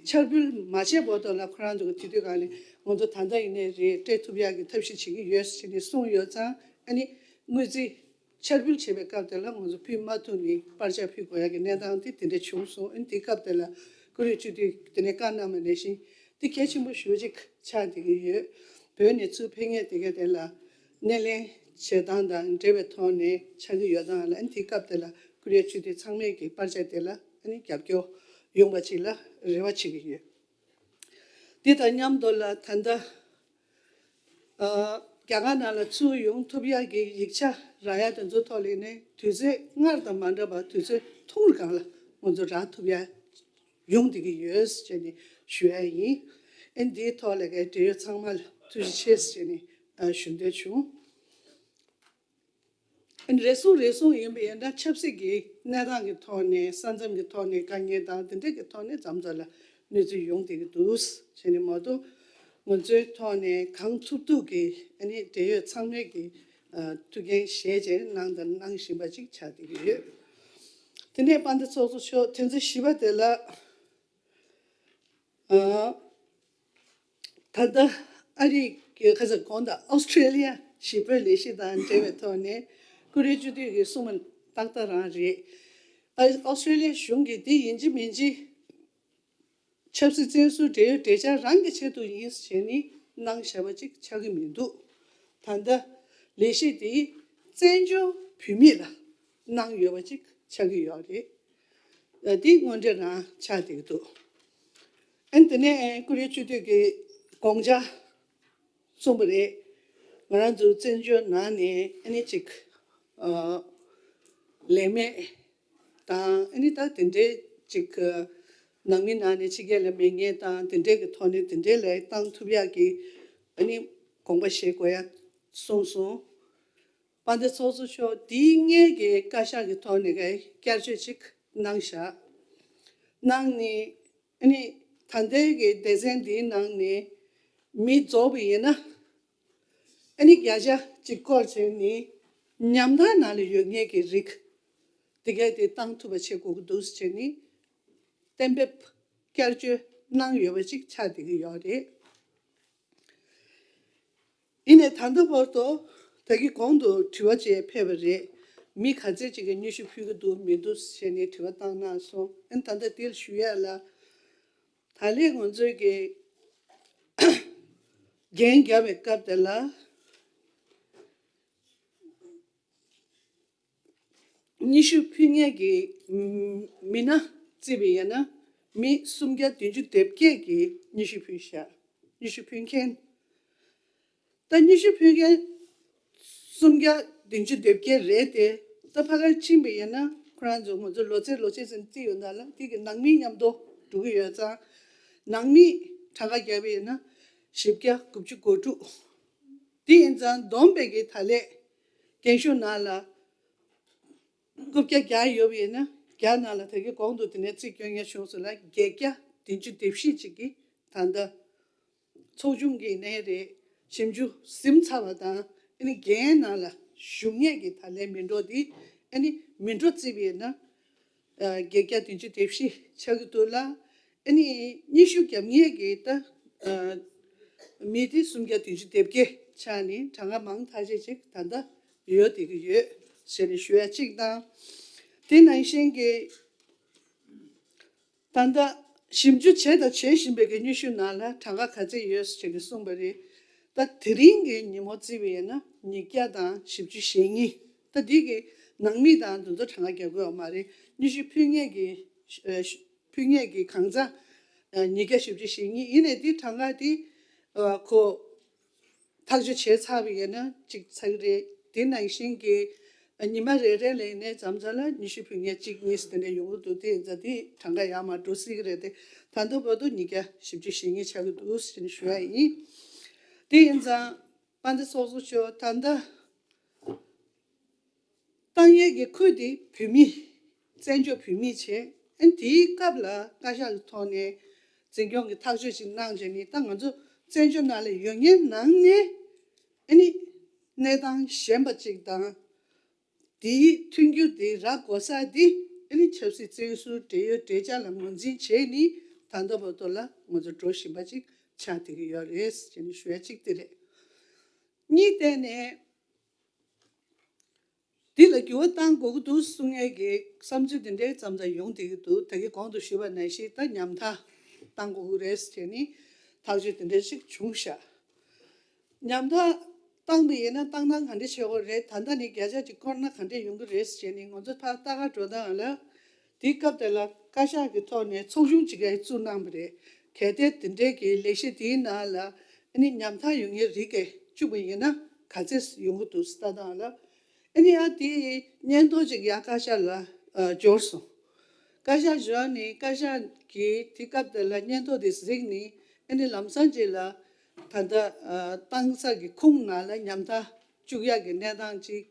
འཆར་འབུལ་མ་བྱས་བར་དུ་ལ་ཁོ་རང་ཚོ་གི་དེ་དུས་སྒང་ནས་ང་ཚོ་ད་ལྟ་ཡིན་ནའི་རེད་སྤྲད་ཐུབ་ཡ་གི་ཐབས་ཤེས་བྱེད་ཀྱི་ཡོད་ཟེར་ནས་གསུངས་ཡོད་ཙང་། ཨ་ནི་དངུལ་རྩིས་འཆར་འབུལ་བྱེད་པའི་སྐབས་དེ་ལ་ང་ཚོ་ཕུལ་མ་ཐུབ་ནས་པར་ཆས་ཕུལ་དགོས་ཡ་གི་གནས་སྟངས་དེ་དེ་འདྲ་བྱུང་སོང་། ཨ་ནི་དེ་སྐབས་དེ་ལ་ཀུ་རེ་སྤྱི་འཐུས་དེ་ནས་བཀའ་གནང་བ་ནང་བཞིན་དེ་གལ་ཆེན་པོ་ཞེ་པོ་ཅིག་ཆགས་བསྡད་ཀྱི་ཡོད། བོད་ནས་ཚུར་ཕེབས་མཁན་དེ་ག་དེ་ལ་སྣེ་ལེན་བྱེད་སྟངས་དང་འབྲེལ་བའི་ཐོག་ནས་ཆགས་ཀྱི་ཡོད་སྟངས་ལ། ཨ་ནི་དེའི་སྐབས་དེ་ལ་ཀུ་རེ་སྤྱི་འཐུས་ཚང་མས་ཀྱི་པར་ཆས་དེ་ལ་ཨ་ནི་རྒྱབ་སྐྱོར་ཡོང་བ་ཅིག་ལ་རེ་བ་བྱེད་ཀྱི་ཡོད། དེ་དང་མཉམ་དུ་ལ་ད་ལྟ་ཨ་ རྒྱ་གར་ནང་ལ་ཚུར་ཡོང་ཐུབ་ཡག་གི་ཡིག་ཆ་རག་ཡག་དེ་ཚོ་ཐོག་ལ་ནས་དུས་ཚོད་སྔར་དང་མ་འདྲ་བར་དུས་ཚོད་ཐུང་རུ་སྒང་ལ་ང་ཚོ་རག་ཐུབ་ཡག་ཡོང་བསྡད་ཀྱི་ཡོད་ཅེས་ནས་ཞུ་ཡག་ཡིན། ཨ་ནི་འདིའི་ཐོག་ལ་གའི་འབྲེལ་ཡོད་ཚང་མ་ལ་ཐུགས་རྗེ་ཆེ་ཟེར་ནས་ཨ་ཞུ་འདོད་བྱུང་། ཨ་ནི་རེ་ཟུང་རེ་ཟུང་ཡིན་པ་ཡིན་ན་ཆབ་སྲིད་ཀྱི་གནས་སྟངས་ཀྱི་ཐོག་ནས་ས་མཚམས་ཀྱི་ཐོག་ནས་དཀའ་ངལ་དང་དེ་འདྲ་གི་ཐོག་ནས་མཚམས་མཚམས་ལ་གནོད་འཚེ་ཡོང་བསྡད་ཀྱི་འདུག་ཟེར་ནས་མ་གཏོགས་ང་ཚོའི་ཐོག་ནས་གང་ཐུབ་ཐུབ་ཀྱིས་ཨ་ནི་འབྲེལ་ཡོད་ཚང་མས་ཀྱི་ཨ་ཐུགས་འགན་བཞེས་བྱས་གནང་དང་གནང་བཞིན་པ་ཅིག་ཆགས་བསྡད་ཀྱི་ཡོད། དེ་ནས་དཔལ་ལྡན་ཚོགས་གཙོ་མཆོག་ཐེངས་བཞི་པ་དེ་ལ་ཨ་ད་ལྟ་ཨ་རིའི་གི་ཁ་ས་གོང་དང་ཨོ་སི་ཁྲེ་ལི་ཡ་ཞི་བོད་ལས་གཞི་དང་འབྲེལ་བའི་ཐོག་ནས་ཀུ་རེ་བཅུ་དུས་ཀྱི་གསུང་མ་ཏག་ཏག་རང་རེད། ཨ་ཨོ་སི་ཁྲེ་ལི་ཡ་གཞུང་གིས་འདི་ཡིན་གཅིག་མིན་གཅིག་ཆབ་སྲིད་བཙོན་ཟུར་འབྲེལ་ཡོད་གྲོས་འཆར་རང་གི་ཆེད་དུ་ཡིན་ཟེར་ནས་གནང་བཞག་པ་ཅིག་ཆགས་ཀྱི་མི་འདུག་ད་ལྟ་ལས་གཞི་དེ་བཙན་བྱོལ་བོད་མི་ལ་གནང་ཡོད་པ་ཅིག་ཆགས་ཀྱི་ཡོད་རེད། འདི་དངོས་འབྲེལ་རང་ཆགས་བསྡད་ཀྱི་འདུག་ཨ་ནི་དེ་ནས་ཀུ་རེ་བཅུ་དུས་ཀྱི་དགོངས་འཆར་གསུངས་པ་རེད། ང་རང་ཚོ་བཙན་བྱོལ་ནང་ནས་ཨ་ནི་ཅིག་ཨ་ལས་མེད་དང་ཨ་ནི་ད་དེ་འདྲའི་ཅིག་ནང་མི་ནང་ནས་ཕྱི་རྒྱལ་ལ་མེད་མཁན་དང་དེ་འདྲའི་གི་ཐོག་ནས་དེ་འདྲའི་ལ་བཏང་ཐུབ་ཡག་གི་ཨ་ནི་དགོངས་པ་བཞེས་དགོས་ཡ་གསུངས་སོང་། དཔལ་ལྡན་ཚོགས་གཙོ་མཆོག་འདི་སྔོན་གྱི་བཀའ་ཤག་གི་ཐོག་ནས་ཀྱི་བསྐྱར་བཅོས་ཅིག་གནང་བཞག་གནང་ནས་ཨ་ནི་ད་ལྟའི་གི་སྡེ་ཚན་འདིའི་ནང་ནས་མི་རྫོགས་པ་ཡིན་ན་ཨ་ནི་བརྒྱ་ཆ་གཅིག་སྐོར་བྱས་ནས་ཉམ་ཐག་ནང་ལ་ཡོད་མཁན་གྱི་རིགས་དེ་གས་དེ་བཏང་ཐུབ་པ་བྱེད་དགོས་ཀྱི་འདུག་ཟེར་ནས་གཏན་འབེབས་བསྐྱར་བཅོས་གནང་ཡོད་པ་ཅིག་ཆགས་བསྡད་ཀྱི་ཡོད་རེད། ཡིན་ནའི་ད་ལྟ་བར་དུ་ད་གིན་གོང་དུ་དྲི་བ་བཅས་ཕེབས་པ་རེད། མི་ག་ཚད་ཅིག་གིས་སྙན་ཞུ་ཕུལ་གྱི་འདུག་མི་འདུག་ཞེས་ནས་དྲི་བ་བཏང་གནང་སོང་། ཨ་ནི་ད་ལྟ་འདིར་ཞུ་ཡ་ལ་ད་ལན་ང་ཚོའི་གི་འགན་བརྒྱབ་པའི་སྐབས་དེ་ལ་སྙན་ཞུ་ཕུལ་མཁན་གྱི་མི་སྣ་བརྩིས་པ་ཡིན་ན་མི་སུམ་བརྒྱ་བདུན་ཅུ་དོན་བརྒྱད་ཀྱིས་སྙན་ཞུ་ཕུལ་ཤག་སྙན་ཞུ་ཕུལ་མཁན། ད་སྙན་ཞུ་ཕུལ་མཁན་སུམ་བརྒྱ་བདུན་ཅུ་དོན་བརྒྱད་རེད་དེ། ད་ཕ་གར་ཕྱིན་པ་ཡིན་ན་ཁོ་རང་ཚོ་ང་ཚོ་ལོ་ཚད་ལོ་ཚད་ཙམ་བརྩིས་ཡོད་ན་ལ་དེ་གི་ནང་མི་མཉམ་དུ་འགྲོ་གི་ཡོད་ཙང་། ནང་མི་གྲངས་ཀ་བརྒྱབ་པ་ཡིན་ན་བཞི་བརྒྱ་དགུ་བཅུ་གོ་དྲུག་དེ་ཡིན་ཙང་བསྡོམས་པའི་གི་ད་ལན་རྒན་ཤོས་ནང་ལ་རྐུབ་བཀྱག་བརྒྱ་ཡོད་པ་ཡིན་ན་བརྒྱ་ནང་ལ་ད་གིན་གོང་དུ་དེ་ནས་རྩིས་སྐྱོན་ཡ་བྱུང་སོང་ལ་བརྒྱད་བརྒྱ་བདུན་ཅུ་དོན་བཞི་ཅིག་གིས་ད་ལྟ་ཚོགས་ཆུང་གི་ནས་རེད། ཞིབ་འཇུག་ཟིན་ཚར་བ་དང་ཨ་ནི་འགན་ནང་ལ་ཞུགས་མཁན་གྱི་ད་ལན་མི་འགྲོ་དེ་ཨ་ནི་མི་འགྲོ་བརྩིས་པ་ཡིན་ན་བརྒྱད་བརྒྱ་བདུན་ཅུ་དོན་བཞི་ཆགས་ཀྱི་འདུག་ལ། ཨ་ནི་སྙན་ཞུ་བརྒྱབ་མཁན་གྱི་ད་མི་དེ་སུམ་བརྒྱ་བདུན་ཅུ་དོན་བརྒྱད་ཆགས་ནས་གྲངས་ཀ་མང་ཐག་ཆོད་ཅིག་ད་ལྟ་ཡོད་བསྡད་ཀྱི་ཡོད་ཟེར་ནས་ཞུ་ཡ་གཅིག་དང་། དེ་ནང་བཞིན་གྱི་ད་ལྟ་ཞིབ་འཇུག་བྱས་དང་བྱེད་བཞིན་པའི་གི་སྙན་ཞུ་ནང་ལ་གྲངས་ཀ་ག་ཚད་ཡོད་ཟེར་གྱི་གསུངས་པ་རེད། ད་དེ་རིང་གི་ཉིན་མོ་བརྩིས་པ་ཡིན་ན་ཉིས་བརྒྱ་དང་བཞི་བཅུ་ཞེ་གཉིས། ད་འདི་གི་ནང་མི་དང་དེ་ཚོ་གྲངས་ཀ་རྒྱག་དགོས་པ་མ་རེད། སྙན་ཞུ་ཕུལ་མཁན་གྱི་ཨ་ཕུལ་མཁན་གྱི་གང་ཟག་ཨ་ཉིས་བརྒྱ་བཞི་བཅུ་ཞེ་གཉིས་ཡིན་ནའི་འདི་གྲངས་ཀ་འདི་ཨ་ཁོ་ཐག་གཅོད་བྱས་ཚར་བ་ཡིན་ན་གཅིག་ཚར་གི་རེད། དེ་ནང་བཞིན་གྱི་ཉི་མ་རེ་རེ་ལ་ཡིན་ནའི་མཚམས་མཚམས་ལ་ཉི་ཤུ་བུད་ངས་གཅིག་གཉིས་དེ་འདྲ་ཡོང་གི་འདུག་དེ་ཡིན་ཙང་དེ་གྲངས་ཀ་ཡར་མར་འགྲོ་སྲིད་ཀྱི་རེད་དེ། ད་ལྟ་བར་དུ་ཉིས་བརྒྱ་བཞི་བཅུ་ཞེ་གཉིས་ཆགས་ཀྱི་འདུག་ཟེར་ནས་ཞུ་ཡ་ཡིན། དེ་ཡིན་ཙང་དཔལ་ལྡན་ཚོགས་གཙོ་མཆོག་ད་ལྟ་བཏང་ཡས་ཀྱི་ཁུལ་དེ་བོད་མི། བཙན་བྱོལ་བོད་མི་བྱས། ཨ་ནི་དེའི་སྐབས་ལ་བཀའ་ཤག་གི་ཐོག་ནས་འཛིན་སྐྱོང་གི་ཐག་གཅོད་ཅིག་གནང་བྱས་ནས་ད་ང་ཚོ་བཙན་བྱོལ་ནང་ལ་ཡོད་མཁན་ནང་ནས་ཨ་ནི་གནས་སྟངས་གཞན་པ་ཅིག་དང་། དེའི་མཐུན་འགྱུར་དེ་རག་དགོས་ས་དེ་ཨ་ནི་ཆབ་སྲིད་བཙོན་ཟུར་འབྲེལ་ཡོད་གྲོས་འཆར་ལ་ངོས་འཛིན་བྱས་ནས་ད་ལྟ་བར་དུ་ལ་ང་ཚོ་འགྲོ་བཞིན་པ་ཅིག་ཆགས་བསྡད་ཀྱི་ཡོད་རེད་ཅེས་ནས་ཞུ་ཡ་གཅིག་དེ་རེད། གཉིས་ཐད་ནས། འདི་ལ་འགྱུར་བ་གཏང་དགོས་ཀྱི་འདུག་གསུང་མཁན་གྱི་བསམ་ཚུལ་འདི་འདྲའི་མཚམས་མཚམས་ཡོང་བསྡད་ཀྱི་འདུག་ད་གིན་གོང་དུ་ཞུས་པ་ནང་བཞིན་ད་ཉམ་ཐག་གཏང་དགོས་ཀྱི་རེད་ཟེར་ནས་ཐག་གཅོད་འདི་འདྲ་ཞིག་བྱུང་ཤག་ཉམ་ཐག་བཏང་པ་ཡིན་ན་བཏང་སྟངས་ག་འདྲ་བྱེད་དགོས་རེད། ད་ལྟ་ནས་བརྒྱ་ཆ་གཅིག་བསྐོར་ན་ག་འདྲ་ཡོང་གི་རེད་ཟེར་ནས་ང་ཚོ་ཕར་ལྟ་ག་འགྲོ་སྟངས་ལ། དེའི་སྐབས་དེ་ལ་བཀའ་ཤག་གི་ཐོག་ནས་ཚོགས་ཆུང་གཅིག་ག་བཙུགས་གནང་བ་རེད། གལ་ཏེ་དེ་འདྲའི་གི་ལས་གཞི་དེའི་ནང་ལ་ཨ་ནི་ཉམ་ཐག་ཡོད་མཁན་རིགས་གས་བཅུག་པ་ཡིན་ན། ག་ཚད་ཡོང་གི་འདུག་ལྟ་སྟངས་ལ། ཨ་ནི་ཡང་དེའི་སྙན་ཐོ་ཅིག་ཡང་བཀའ་ཤག་ལ་ཨ་འབྱོར་སོང་། བཀའ་ཤག་འབྱོར་ནས་བཀའ་ཤག་གིས་དེ་སྐབས་དེ་ལ་སྙན་ཐོ་དེ་གཟིགས་ནས། ཨ་ནི་ལམ་སང་ཅིག་ལ་ད་ལྟ་ཨ་ཏང་གསར་གྱི་ཁུངས་ནང་ལ་ཉམ་ཐག་བཅུག་ཡག་གི་གནས་སྟངས་ཅིག་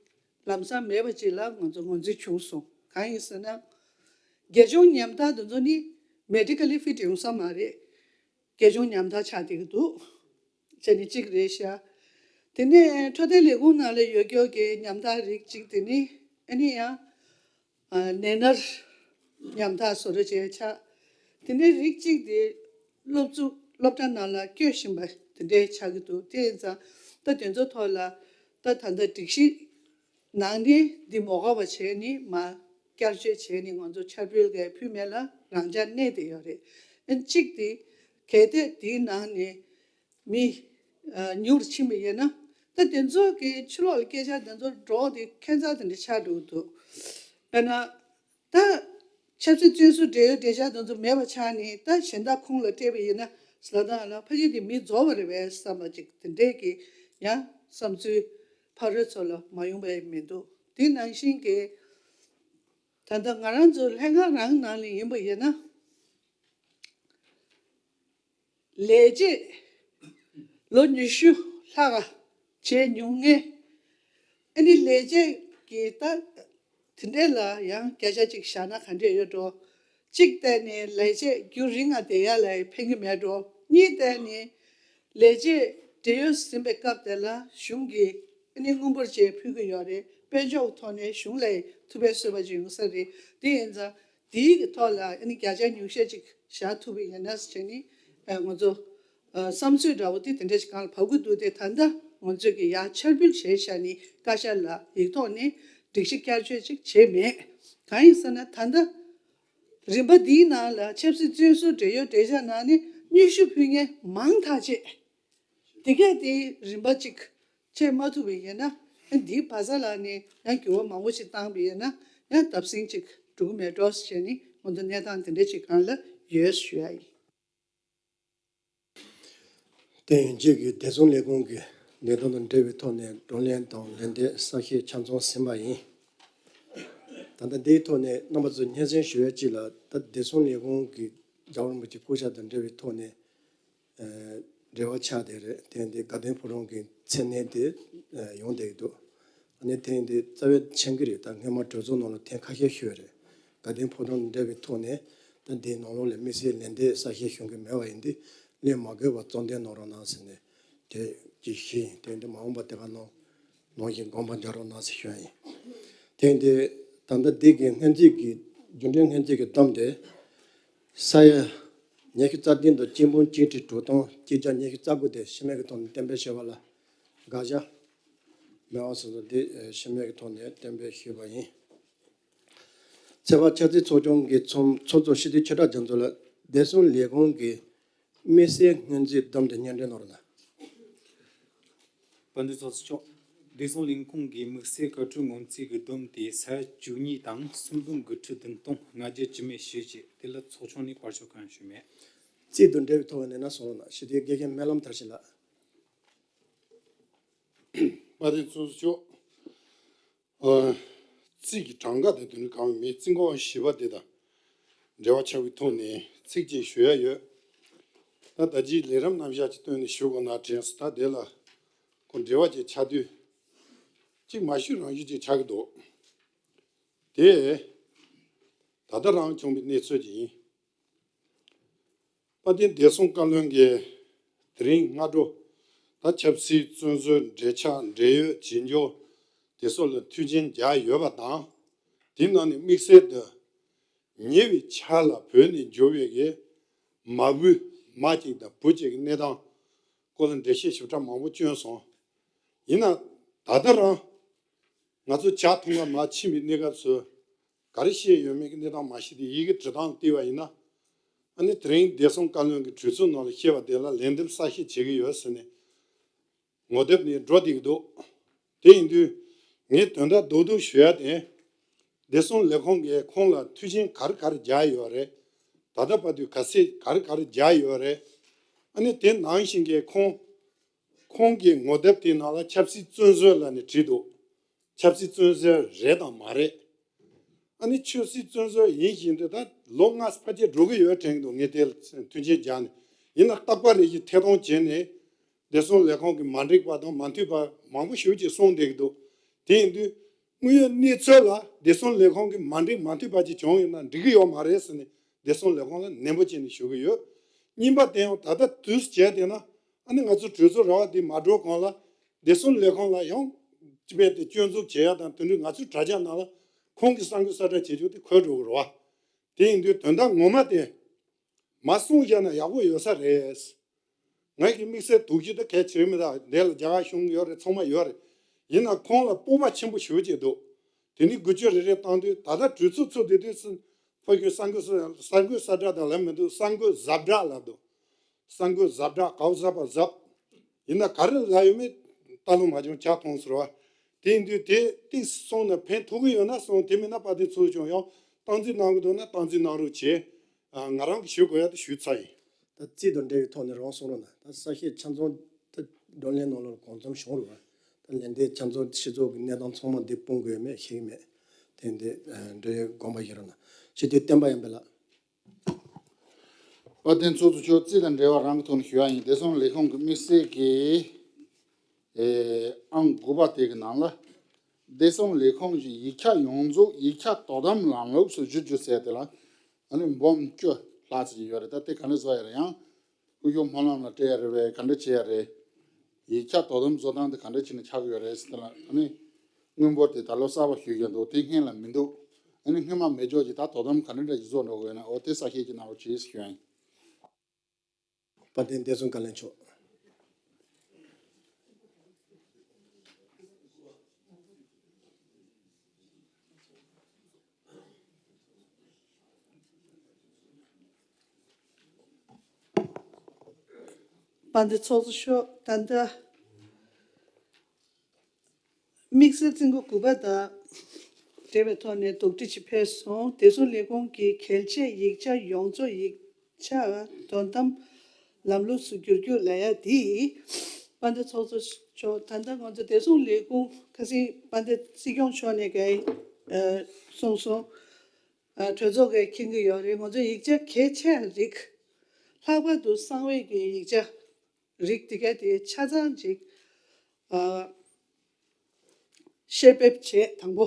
ལམ་སང་མེད་པ་ཅིག་ལ་ང་ཚོ་ངོས་འཛིན་བྱུང་སོང་། གང་ཡིན་ཟེར་ན། དགེ་སྦྱོང་ཉམ་ཐག་དེ་ཚོ་ནི་མེ་ཌི་ཀལ་ལི་ཕིཊ་ཡོང་ས་མ་རེད། དགེ་སྦྱོང་ཉམ་ཐག་ཆགས་བསྡད་ཀྱི་འདུག་ཅེས་ནི་གཅིག་རེད་ཤག་དེ་ནས་འཕྲོད་བསྟེན་ལས་ཁུངས་ནང་ལ་ཡོད་རྒྱུ་གི་ཉམ་ཐག་རིགས་གཅིག་དེ་ནི་ཨ་ནི་ཡང་ཨ་ནད་མནར་ཉམ་ཐག་བཟོ་འདྲ་བྱས་ཆགས། དེ་ནས་རིགས་གཅིག་དེ་སློབ་ཚུགས་སློབ་གྲྭ་ནང་ལ་བསྐྱོད་བཞིན་པ་དེ་འདྲས་ཆགས་ཀྱི་འདུག་དེ་ཡིན་ཙང་ད་དེ་ཚོ་ཐོག་ལ་ད་ད་ལྟ་སྒྲིག་གཞི་ནང་ནས་འདི་མ་དགོས་པ་བྱས་ནས་མར་བསྐྱར་བཅོས་བྱས་ནས་ང་ཚོ་འཆར་འབུལ་གས་ཕུལ་མེད་ལ་རང་འཇགས་གནས་བསྡད་ཡོད་རེད། ཨ་གཅིག་དེ་གལ་ཏེ་དེའི་ནང་ནས་མི་ཨ་ཉུང་རུ་ཕྱིན་པ་ཡིན་ན། ད་དེ་ཚོ་གི་ཕྱི་ལོགས་ལ་སྐད་ཆ་དེ་ཚོ་སྒྲོག་དེ་ཁྱད་མཚར་དེ་འདྲ་ཆགས་འགྲོ་གི་འདུག་དཔེར་ན། ད་ཆབ་སྲིད་བཙོན་ཟུར་བགྲེས་ཡོལ་འབྲེལ་ཆགས་དེ་ཚོ་མེད་པ་ཆགས་ནས་ད་གཞན་དག་ཁོངས་ལ་སྤྲད་པ་ཡིན་ན་ལ་དྭགས་ལ་ཕ་གི་དེ་མི་རྫོགས་པ་རེད་པས་བསམ་པ་ཅིག་དེ་འདྲས་ཀྱི་ཡང་བསམ་ཚུལ་ཕ་རོལ་ཚོ་ལ་མ་ཡོང་པ་མི་འདུག་དེ་ནང་བཞིན་གྱི་ད་ལྟ་ང་རང་ཚོ་ལྷན་ཁང་རང་ནང་ལ་ཡིན་པ་ཡིན་ན། ལས་བྱེད་ལོ་ཉི་ཤུ་ལྷག་བྱས་མྱོང་མཁན། ཨ་ནི་ལས་བྱེད་ཀྱི་ད་དེ་འདྲས་ལ་ཡང་བརྒྱ་ཆ་གཅིག་བཞག་ན་ག་འདྲས་ཡོད་འགྲོ། གཅིག་བལྟས་ནས་ལས་བྱེད་རྒྱུན་རིང་ང་བསྡད་ཡ་ལ་ཕན་གྱི་མེད་འགྲོ། གཉིས་བལྟས་ནས་ལས་བྱེད་བགྲེས་ཡོལ་ཟིན་པའི་སྐབས་དེ་ལ་གཞུང་གིས་ཨ་ནི་དངུལ་འབོར་ཅིག་ཕུལ་གྱི་ཡོད་རེད། དཔལ་འབྱོར་ཐོག་ནས་གཞུང་ལ་ཐུབ་པའི་གསོལ་བ་ཅིག་ཡོང་ས་རེད། དེ་ཡིན་ཙང་། དེའི་གི་ཐོག་ལ་ཨ་ནི་བརྒྱ་ཆ་ཉུང་ཤས་ཅིག་བཞག་ཐུབ་པ་ཡིན་ན་ཟེར་ནས་ཨ་ང་ཚོ་ཨ་བསམ་ཚུལ་འདྲ་བོ་དེ་དེ་འདྲ་ཞིག་གང་ལ་བབས་ཀྱི་འདུག་དེ་ད་ལྟ་ང་ཚོས་ཀྱི་ཡར་འཆར་འབུལ་བྱས་བཞག་ནས་བཀའ་ཤག་ལ་ཡིག་ཐོག་ནས་སྒྲིག་གཞི་བསྐྱར་བཅོས་ཅིག་བྱས་མེད། གང་ཡིན་ཟེར་ན་ད་ལྟ་རིམ་པ་འདིའི་ནང་ལ་ཆབ་སྲིད་བཙོན་ཟུར་བགྲེས་ཡོལ་འབྲེལ་ཆགས་ནང་ནས་སྙན་ཞུ་ཕུལ་མཁན་མང་ཐག་ཆོད། དེ་གས་དེ་རིམ་པ་གཅིག་བྱེད་མ་ཐུབ་པ་ཡིན་ན། ཨ་འདིའི་བ་ས་ལ་ནི་ཡང་འགྱུར་བ་མང་པོ་ཞིག་བཏང་བ་ཡིན་ན་ཡང་བརྡབ་གསིག་ཅིག་འགྲོ་གི་མེད་འགྲོ་ཟེར་ནས་ང་ཚོ་གནས་སྟངས་དེ་འདྲ་ཅིག་སྒང་ལ་ཡོད་ཞུ་ཡ་ཡིན། དེ་ཡན་ཆད་ཀྱི་བདེ་སྲུང་ལས་ཁུངས་ཀྱི་ལས་དོན་དང་འབྲེལ་བའི་ཐོག་ནས་བགྲོ་གླེང་དང་ལན་འདེབས་གསལ་བཤད་ཆ་ཚང་ཟིན་པ་ཡིན། ད་ལྟ་འདིའི་ཐོག་ནས་རྣམ་པ་ཚོ་སྙན་སེང་ཞུ་ཡ་གཅིག་ལ། ད་བདེ་སྲུང་ལས་ཁུངས་ཀྱི་རྒྱལ་བ་རིན་པོ་ཆེ་སྐུ་ཕྱྭ་དང་འབྲེལ་བའི་ཐོག་ནས། ཨ་འབྲེལ་བ་ཆགས་བསྡད་རེད། དེ་ཡིན་དུས་དགའ་ལྡན་ཕོ་བྲང་གི་མཚན་གནས་དེ་ཨ་ཡོང་བསྡད་ཀྱི་འདུག་ཨ་ནི་དེ་ཡིན་དུས་རྩ་བའི་མཁྱེན་གྱི་རེད། ད་སྔོན་མ་གྲོས་ཚོགས་ནང་ལ་ཐེངས་ཁ་ཤས་ཞུས་རེད། དགའ་ལྡན་ཕོ་བྲང་དང་འབྲེལ་བའི་ཐོག་ནས་ད་འདིའི་ནང་ལོགས་ལ་དམིགས་བསལ་ལན་འདེབས་གསལ་བཤད་ཞུ་གི་མེད་པ་ཡིན་དུས་ལན་མ་དགོས་པ་གཙང་འདོན་གནང་རོགས་གནང་ཟེར་ནས་དེ་ཅིག་ཞུས་ཡིན། དེ་ཡིན་དུས་མ་འོངས་པ་དེ་ག་ནང་ནང་བཞིན་དགོངས་པ་འཇགས་རོགས་གནང་ཟེར་ཞུ་ཡ་ཡིན། དེ་ཡིན་དུས་ད་ལྟ་འདི་གི་སྔོན་རྩིས་ཀྱི་རྒྱུ་འབྲས་སྔོན་རྩིས་ཀྱི་བསྡོམས་དེ་ས་ཡ་ཉི་ཤུ་རྩ་བདུན་དང་གཅིག་འབུམ་གཅིག་ཁྲི་དྲུག་སྟོང་གཅིག་བརྒྱ་ཉི་ཤུ་རྩ་དགུ་དེ་ཤི་རྨས་ཀྱི་ཐོག་ནས་གཏན་འབེབས་ཞུས་པ་ལ་དགག་བྱ་མེད་པ་སོ་སོ་དེ་ཤི་རྨས་ཀྱི་ཐོག་ནས་གཏན་འབེབས་ཞུས་པ་ཡིན། ཚེས་པ་ཕྱག་ཚིག་ཚོགས་ཆུང་གི་ཚོགས་ཚོགས་གཙོ་སྤྱི་འཐུས་ཆོས་གྲགས་རྒྱ་མཚོ་ལ་བདེ་སྲུང་ལས་ཁུངས་ཀྱི་དམིགས་བསལ་སྔོན་རྩིས་བསྡོམས་དེ་སྙན་སྒྲོན་གནང་རོགས་གནང་། དཔལ་ལྡན་ཚོགས་གཙོ་མཆོག་བདེ་སྲུང་ལས་ཁུངས་ཀྱི་དམིགས་བསལ་བཀའ་འཁྲོལ་སྔོན་རྩིས་ཀྱི་བསྡོམས་དེ་ས་ཡ་བཅུ་གཉིས་དང་སུམ་སྟོང་དགུ་ཁྲི་བདུན་སྟོང་ལྔ་བརྒྱ་བཅུ་མེད་བཞི་བྱས། དེ་ལ་ཚོགས་ཆུང་ནས་བར་ཆད་གང་ཡང་བྱུང་མེད། རྩིས་དང་འབྲེལ་བའི་ཐོག་ནས་ན་གསུང་རོགས་གནང་། ཞུ་དེ་དགེ་རྒན་སྨོན་ལམ་མཐར་ཕྱིན་ལགས། དཔལ་ལྡན་ཚོགས་གཙོ་མཆོག་ཨ་རྩིས་ཀྱི་གྲངས་ཀ་དེ་དོན་གང་མེད། རྩིས་འགོ་བཞི་པ་དེ་དང་འབྲེལ་བ་ཆགས་པའི་ཐོག་ནས་ཚིག་གཅིག་ཞུ་ཡ་ཡོད། ད་ད་ཅིའི་ལས་རིམ་རྣམ་གཞག་ཅིག་བཏོན་ནས་ཞུ་དགོས་ན་དྲན་སོང་། ད་དེ་ལ་ཁོ་འབྲེལ་བ་ཅིག་ཆགས་དུས་གཅིག་མ་ཞུས་རང་ཞུས་ཅིག་ཆགས་ཀྱི་འདུག་དེ་ད་ལྟ་རང་བྱུང་བའི་གནས་ཚུལ་ཅིག་ཡིན། དཔལ་ལྡན་བདེ་སྲུང་བཀའ་བློན་གྱིས་དེ་རིང་སྔ་དྲོ་ད་ཆབ་སྲིད་བཙོན་ཟུར་འབྲེལ་ཆགས་འབྲེལ་ཡོད་བྱེད་འགྱུར་དེ་སོགས་ལ་མཐུན་རྐྱེན་སྦྱར་ཡོད་པ་དང་། དེའི་ནང་ནས་དམིགས་བསལ་དུ་ཉེ་བའི་ཆར་ལ་བོད་ནས་འབྱོར་བའི་གི་མ་བུ་མ་གཅིག་དང་བུ་གཅིག་གི་གནས་སྟངས་སྐོར་ལ་འགྲེལ་བཤད་ཞིབ་ཕྲ་མང་པོ་བསྐྱོན་སོང་། ཡིན་ན་ད་ལྟ་རང་ང་ཚོ་ཇ་འཐུང་ག་མར་ཕྱིན་པའི་གནས་སྐབས་སུ་ག་རེ་བཤད་ཡོད་མེད་ཀྱི་གནས་སྟངས་མ་ཤེས་ཏེ་ཡི་གེ་འབྲི་སྟངས་བལྟས་པ་ཡིན་ན། ཨ་ནི་དེ་རིང་བདེ་སྲུང་བཀའ་བློན་གྱིས་གྲོས་ཚོགས་ནང་ལ་བཤད་པ་དེ་ལ་ལན་འདེབས་གསལ་བཤད་བྱེད་ཀྱི་ཡོད་ཟེར་ནས་ངོ་དེབ་ནས་འགྲོ་བསྡད་ཀྱི་འདུག་དེ་ཡིན་དུས་ངས་དོན་དག་རྡོག་རྡོག་ཞུ་ཡ་དེ། བདེ་སྲུང་ལས་ཁུངས་ཀྱིས་ཁོང་ལ་མཐུན་རྐྱེན་ག་རེ་ག་རེ་སྦྱར་ཡོད་རེད། ད་ལྟ་བར་དུ་ག་ཚད་ག་རེ་ག་རེ་སྦྱར་ཡོད་རེད། ཨ་ནི་དེ་ནང་བཞིན་གྱི་ཁོང་ཁོ་ ཁོང་གི་ངོ་དེབ་དེའི་ནང་ལ་ཆབ་སྲིད་བཙོན་ཟུར་ལབ་ནས་བྲིས་འདུག་ཆབ་སྲིད་བཙོན་ཟུར་རེད་དང་མ་རེད། ཨ་ནི་ཆབ་སྲིད་བཙོན་ཟུར་ཡིན་བཞིན་དུ་ད་ལོ་ལྔ་ཕལ་ཆེར་འགྲོ་གི་ཡོད་དྲན་གྱི་འདུག་ངས་དེ་ལ་མཐུན་རྐྱེན་སྦྱར་ནས། ཡིན་ན་རྟག་པར་རེ་བཞིན་ཐད་གཏོང་བྱས་ནས་བདེ་སྲུང་ལས་ཁུངས་ཀྱི་མ་འགྲིག་པ་དང་མ་མཐུན་པ་མང་པོ་ཞེ་ཅིག་གསུངས་བསྡད་ཀྱི་འདུག་དེ་ཡིན་དུས་དངོས་ཡོད་གནས་ཚུལ་ལ་བདེ་སྲུང་ལས་ཁུངས་ཀྱི་མ་འགྲིག་མ་མཐུན་པ་ཅིག་བྱུང་ཡོད་ན་འགྲིག་གི་ཡོད་མ་རེད་ཟེར་ནས་བདེ་སྲུང་ལས་ཁུངས་ལ་ནན་པོ་བྱས་ནས་ཞུ་གི་ཡོད། གཉིས་པ་དེ་ཡང་ད་ལྟ་དུས་བྱས་བསྡད་ན། ཨ་ནི་ང་ཚོ་གྲོས་ཚོགས་ར་བ་འདི་མ་འགྲོ་གོང་ལ་བདེ་སྲུང་ལས་ཁུངས་ལ་ཡང་རྦད་དེ་སྐྱོན་འཛུགས་བྱེད་ཡ་དང་། དེ་འདྲའི་ང་ཚོའི་དྲ་རྒྱ་ནང་ལ་ཁོང་གི་གསར་འགོད་གསལ་བསྒྲགས་བྱེད་ཕྱོགས་དེ་འཁོད་འགྲོ་གི་རེད་བ། དེ་ཡིན་དུས་དོན་དག་ངོ་མ་དེ་མ་གསུངས་བཞག་ན་ཡག་པོ་ཡོད་ས་རེད། ང་གི་དམིགས་བསལ་དོགས་གཞི་དེ་གལ་ཆེ་མི་འདུག་འདི་ལ་རྒྱ་གར་གཞུང་ཡོད་རེད། ཚང་མ་ཡོད་རེད། ཡིན་ན་ཁོང་ལ་སྤོབས་པ་ཆེན་པོ་ཞེ་ཅིག་འདུག་དེ་ནས་འགུལ་སྐྱོད་རེ་རེ་བཏང་དུས་ད་ལྟ་གྲོས་ཚོགས་ཚུགས་བསྡད་དུས་སུ་ཕ་གིའི་གསར་འགོད་གསར་འགོད་གསལ་བསྒྲགས་དང་ལབ་མི་འདུག་གསར་འགོད་གཟབ་བསྒྲགས་ལབ་འདུག་གསར་འགོད་གཟབ་བསྒྲགས། གའུ་གཟབ་པ་གཟབ། ཡིན་ན་ག་རེ་ལབ་ཡོད་མེད་ལྟ་ལོང་མ་བྱུང་། ཇ་འཐུང་ཟེར་བ། དེ་ཡིན་དུས་དེ་ཏིག་སོང་ན་ཕན་ཐོགས་ཀྱི་ཡོད་ན་སོང་། དེ་མིན་ན་དཔལ་ལྡན་ཚོགས་གཙོ་མཆོག་ཡང་སྟངས་འཛིན་གནང་གི་འདུག་ན་སྟངས་འཛིན་གནང་རོགས་བྱེད། ང་རང་གིས་ཞུ་དགོས་ཡ་དེ་ཞུས་ཚར་ཡིན། ད་རྩིས་དང་འབྲེལ་བའི་ཐོག་ནས་རང་གསུང་རོགས་གནང་། ད་གསར་བཤད་ཆ་ཚང་ད་བགྲོ་གླེང་ནང་ལ་གང་འཚམ་བྱུང་རེད་བ། ད་ལན་དེ་ཆ་ཚང་སྤྱི་ཚོགས་ཀྱི་གནས་སྟངས་ཚང་མ་འདི་སྤུངས་དགོས་མེད་ཤེས་ཀྱི་མེད། དེ་འདི་འབྲེལ་ཡོད་དགོངས་པ་བཞེས་རོགས་གནང་། ཞེས་དེ་བསྟན་པ་ཡང་འབད་ལ། དཔལ་ལྡན་ཚོགས་གཙོ་མཆོག་རྩིས་དང་འབྲེལ་བ་རང་གི་ཐོག་ནས་ཞུ་ཡ་ཡིན། བདེ་སྲུང་ལས་ཁུངས་ཀྱི་དམིགས་བསལ་གྱི་ཨེ་ཨང་དགུ་པ་དེ་གི་ནང་ལ། བདེ་སྲུང་ལས་ཁུངས་ཀྱི་ཡིག་ཆ་ཡོངས་རྫོགས་ཡིག་ཆ་དོ་དམ་ལམ་ལུགས་སུ་བསྒྱུར་རྒྱུ་ཟེར་དེ་ལ། ཨ་ནི་འབུམ་བཅུ་ལྷག་ཙམ་ཡོད་རེད། ད་དེ་ག་འདྲ་བཟོ་ཡ་རེད། ཡང་སྐུ་ཞབས་སྨོན་ལམ་ལ་སྤྲད་ཡ་རེད་པས། ག་འདྲ་བྱེད་ཡ་རེད། ཡིག་ཆ་དོ་དམ་བཟོ་སྟངས་དེ་ག་འདྲ་བྱས་ནས་ཆགས་ཀྱི་ཡོད་རེད་ཟེར་དེ་ལ། ཨ་ནི་དངུལ་འབོར་དེ་ད་ལོ་གསར་པ་ཞུས་ཀྱི་འདུག་དེ་སྔོན་ལ་མི་འདུག་ཨ་ནི་སྔོན་མ་མེད་ཕྱོགས་ཀྱི་ད་དོ་དམ་ག་འདྲ་འདྲ་ཞིག་བཟོ་འགྲོ་གི་ཡོད་ན། འོ་དེ་གསལ་བཤད་ཅིག་གནང་རོགས་བྱེད་ཞུ་ཡ་ཡིན། དཔལ་ལྡན་བདེ་སྲུང་བཀའ་བློན་མཆོག་དཔལ་ལྡན་ཚོགས་གཙོ་མཆོག་ད་ལྟ་དམིགས་བསལ་རྩིས་འགོ་དགུ་པ་དང་འབྲེལ་བའི་ཐོག་ནས་དོགས་འདྲི་ཅིག་ཕེབས་སོང་། བདེ་སྲུང་ལས་ཁུངས་ཀྱི་གལ་ཆེ་ཡིག་ཆ་ཡོངས་རྫོགས་ཡིག་ཆ་དོ་དམ་ལམ་ལུགས་སུ་བསྒྱུར་རྒྱུ་ལབ་ཡ་འདི། དཔལ་ལྡན་ཚོགས་གཙོ་མཆོག་ད་ལྟ་ང་ཚོ་བདེ་སྲུང་ལས་ཁུངས་ཁ་སང་དཔལ་ལྡན་སྲིད་སྐྱོང་མཆོག་ནས་ཀྱང་གསུངས་སོང་། གྲོས་ཚོགས་ཀྱིས་མཁྱེན་གྱི་ཡོད་རེད། ང་ཚོ་ཡིག་ཆ་གལ་ཆེ་རིགས། ལྷག་པར་དུ་གསང་བའི་གི་ཡིག་ཆ་རིགས་དེ་ག་དེ་ཆ་ཚང་ཅིག་ཨ་བཤེར་འབེབས་བྱས། དང་པོ་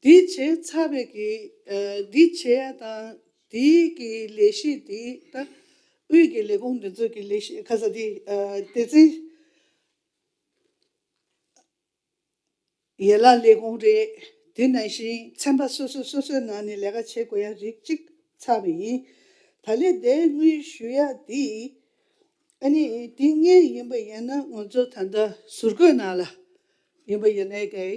འདི་བྱས་ཚར་བའི་གི་ཨ་འདི་བྱས་ཡ་དང་འདིའི་གི་ལས་གཞི་འདི་ད་དབུས་ཀྱི་ལས་ཁུངས་འདི་ཚོ་གི་ལས་གཞི་ཁ་ས་འདི་ཨ་སྡེ་ཚན་ཡན་ལག་ལས་ཁུངས་རེད། དེ་ནང་བཞིན་ཚན་པ་སོ་སོ་སོ་སོའི་ནང་ནས་ལས་ཀ་བྱེད་དགོས་ཡ་རིགས་གཅིག་ཚར་བ་ཡིན། ད་ལས་དེ་དངུལ་ཞུ་ཡ་འདི་ཨ་ནི་འདི་ངས་ཡིན་པ་ཡིན་ན་ང་ཚོ་ད་ལྟ་ཟུར་བཀོད་ནང་ལ་ཡིན་པ་ཡིན་ནའི་གའི་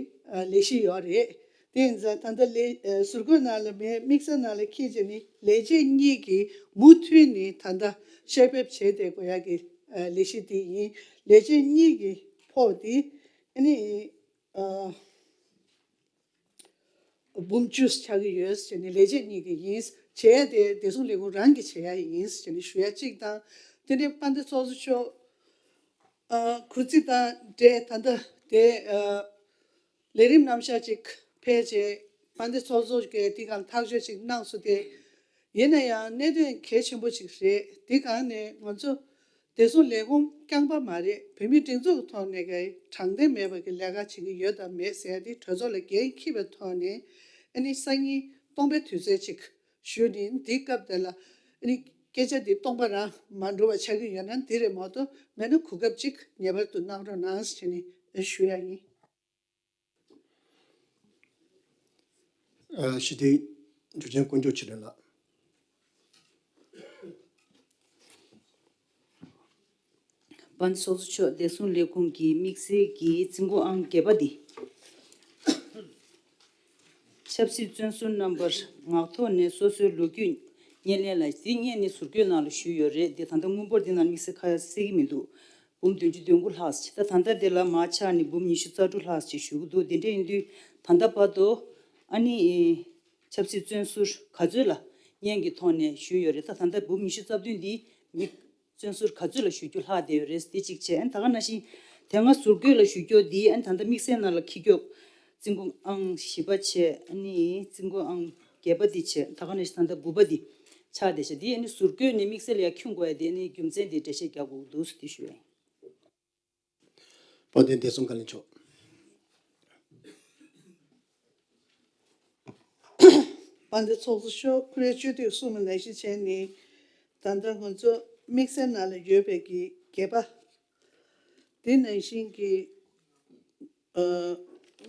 ལས་གཞི་ཡོད་རེད། དེ་ཡིན་ཙང་ད་ལྟ་ལས་ཟུར་བཀོད་ནང་ལ་མེད། དམིགས་བསལ་ནང་ལ་འཁྱེར་བྱས་ནི་ལས་བྱེད་གཉིས་ཀྱིས་མུ་མཐུད་ནས་ད་ལྟ་བཤེར་འབེབས་བྱས་བསྡད་དགོས་ཡ་གི་ལས་གཞི་འདི་ཡིན། ལས་བྱེད་གཉིས་ཀྱི་ཕོགས་འདི་ཨ་ནི་ཨ་འབུམ་བཅུ་ཆགས་ཀྱི་ཡོད་ཟེར་ནས་ལས་བྱེད་གཉིས་ཀྱི་ཡིན། བྱས་ཏེ་བདེ་སྲུང་ལས་ཁུངས་རང་གིས་བྱེད་ཡ་ཡིན་ཟེར་ནས་ཞུ་ཡ་གཅིག་དང་། དེ་ནས་དཔལ་ལྡན་ཚོགས་གཙོ་མཆོག་ཨ་གུས་བརྩི་དང་འབྲེལ་ད་ལྟ་དེ་ཨ་ལས་རིམ་རྣམ་གཞག་ཅིག་ཕེབས་རྗེས་དཔལ་ལྡན་ཚོགས་གཙོ་གིས་དེ་གང་ཐག་གཅོད་ཅིག་གནང་སོང་སྟེ། ཡིན་ན་ཡང་གནད་དོན་གལ་ཆེན་པོ་ཅིག་རེད། དེ་གང་ནས་ང་ཚོ་བདེ་སྲུང་ལས་ཁུངས་རྐྱང་པ་མ་རེད། བོད་མིའི་སྒྲིག་འཛུགས་ཀྱི་ཐོག་ནས་ཀྱི་དྲང་བདེན་མེད་པ་གི་ལས་ཀ་བྱེད་ཀྱི་ཡོད་དམ་མེད་ཟེར་ཡ་དེ་གྲོས་ཚོགས་ལ་འགན་འཁྱེར་བའི་ཐོག་ནས་ཨ་ནི་སང་ཉིན་སྟོང་པའི་དུས་ཚོད་ཅིག་ཞུས་ནས་འདི་སྐབས་དེ་ལ་ཨ་ནི་སྐད་ཆ་འདི་སྟོང་པ་རང་མ་འགྲོ་བ་ཆགས་ཀྱི་ཡོད་ན་འདི་རེད་མ་གཏོགས་མེད་ན་གོ་སྐབས་ཅིག་ངེས་པར་དུ་གནང་རོགས་གནང་ཟེར་ནས་ཞུ་ཡ་ཡིན། ཨ་ཞི་བདེའི་འབྱོར་ཆེན་དཀོན་མཆོག་ཆོས་སྒྲོན་ལགས། དཔལ་ལྡན་ཚོགས་གཙོ་མཆོག་བདེ་སྲུང་ལས་ཁུངས་ཀྱི་དམིགས་བསལ་གྱི་རྩིས་འགོ་ཨང་བརྒྱད་པ་འདི། ཆབ་སྲིད་བཙོན་ཟུར་རྣམ་པར་ངག་ཐོག་ནས་སོ་སོའི་ལོ་རྒྱུས་བརྙན་ལེན་ལ་འདི་སྔོན་ནས་ཟུར་བཀོད་ནང་ལ་ཞུས་ཡོད་རེད། འདི་ད་ལྟ་དངུལ་འབོར་འདི་ནང་དམིགས་བསལ་ཁ་གསལ་གྱི་མི་འདུག་འབུམ་བདུན་ཅུ་དོན་དགུ་ལྷག་ཅིག་ད་ད་ལྟ་དེ་ལ་མར་ཆག་ནས་འབུམ་ཉི་ཤུ་རྩ་དྲུག་ལྷག་ཅིག་ཞུ་གི་འདུག་དེ་འདྲ་ཡིན་དུས་ད་ལྟ་བར་དུ་ཨ་ནི་ཆབ་སྲིད་བཙོན་ཟུར་ག་ཚོད་ལ་བརྙན་གྱི་ཐོག་ནས་ཞུས་ཡོད་རེད། ད་ད་ལྟ་འབུམ་ཉི་ཤུ་རྩ་བདུན་འདི་མི་ བཙོན་ཟུར་ག་ཚོད་ལ་ཞུ་རྒྱུ་ལྷག་བསྡད་ཡོད་རེད། དེ་གཅིག་བྱས། ཨ་ནི་ད་ག་ནང་བཞིན་དེ་སྔ་ཟུར་བཀོད་ལ་ཞུ་རྒྱུ་འདི་ཨ་ནི་ད་ལྟ་དམིགས་བསལ་ནང་ལ་འཁྱེར་རྒྱུ་རྩིས་འགོ་ཨང་བཞི་པ་བྱས། ཨ་ནི་རྩིས་འགོ་ཨང་བརྒྱད་པ་འདི་བྱས། ད་ག་ནང་བཞིན་ད་ལྟ་དགུ་པ་འདི་ཆགས་བསྡད་ཤག་འདི་ཨ་ནི་ཟུར་བཀོད་ནས་དམིགས་བསལ་ལ་ཡར་འཁྱོངས་དགོས་ཡ་དེ་ཨ་ནི་རྒྱུ་མཚན་འདི་འགྲེལ་བཤད་རྒྱག་དགོས་འདུག་ཟེར་དེ་ཞུ་ཡ་ཡིན། དཔལ་ལྡན་བདེ་སྲུང་བཀའ་བློན་མཆོག་དཔལ་ལྡན་ཚོགས་གཙོ་མཆོག་ཁོ་རའི་བཅུད་དེ་གསུམ་ལ་ལས་གཞི་བྱས་ནས། ད་ལྟ་ང་ཚོ་དམིགས་བསལ་ནང་ལ་ཡོད་པའི་གི་བརྒྱད་པ། དེ་ནང་བཞིན་གྱི་ཨ་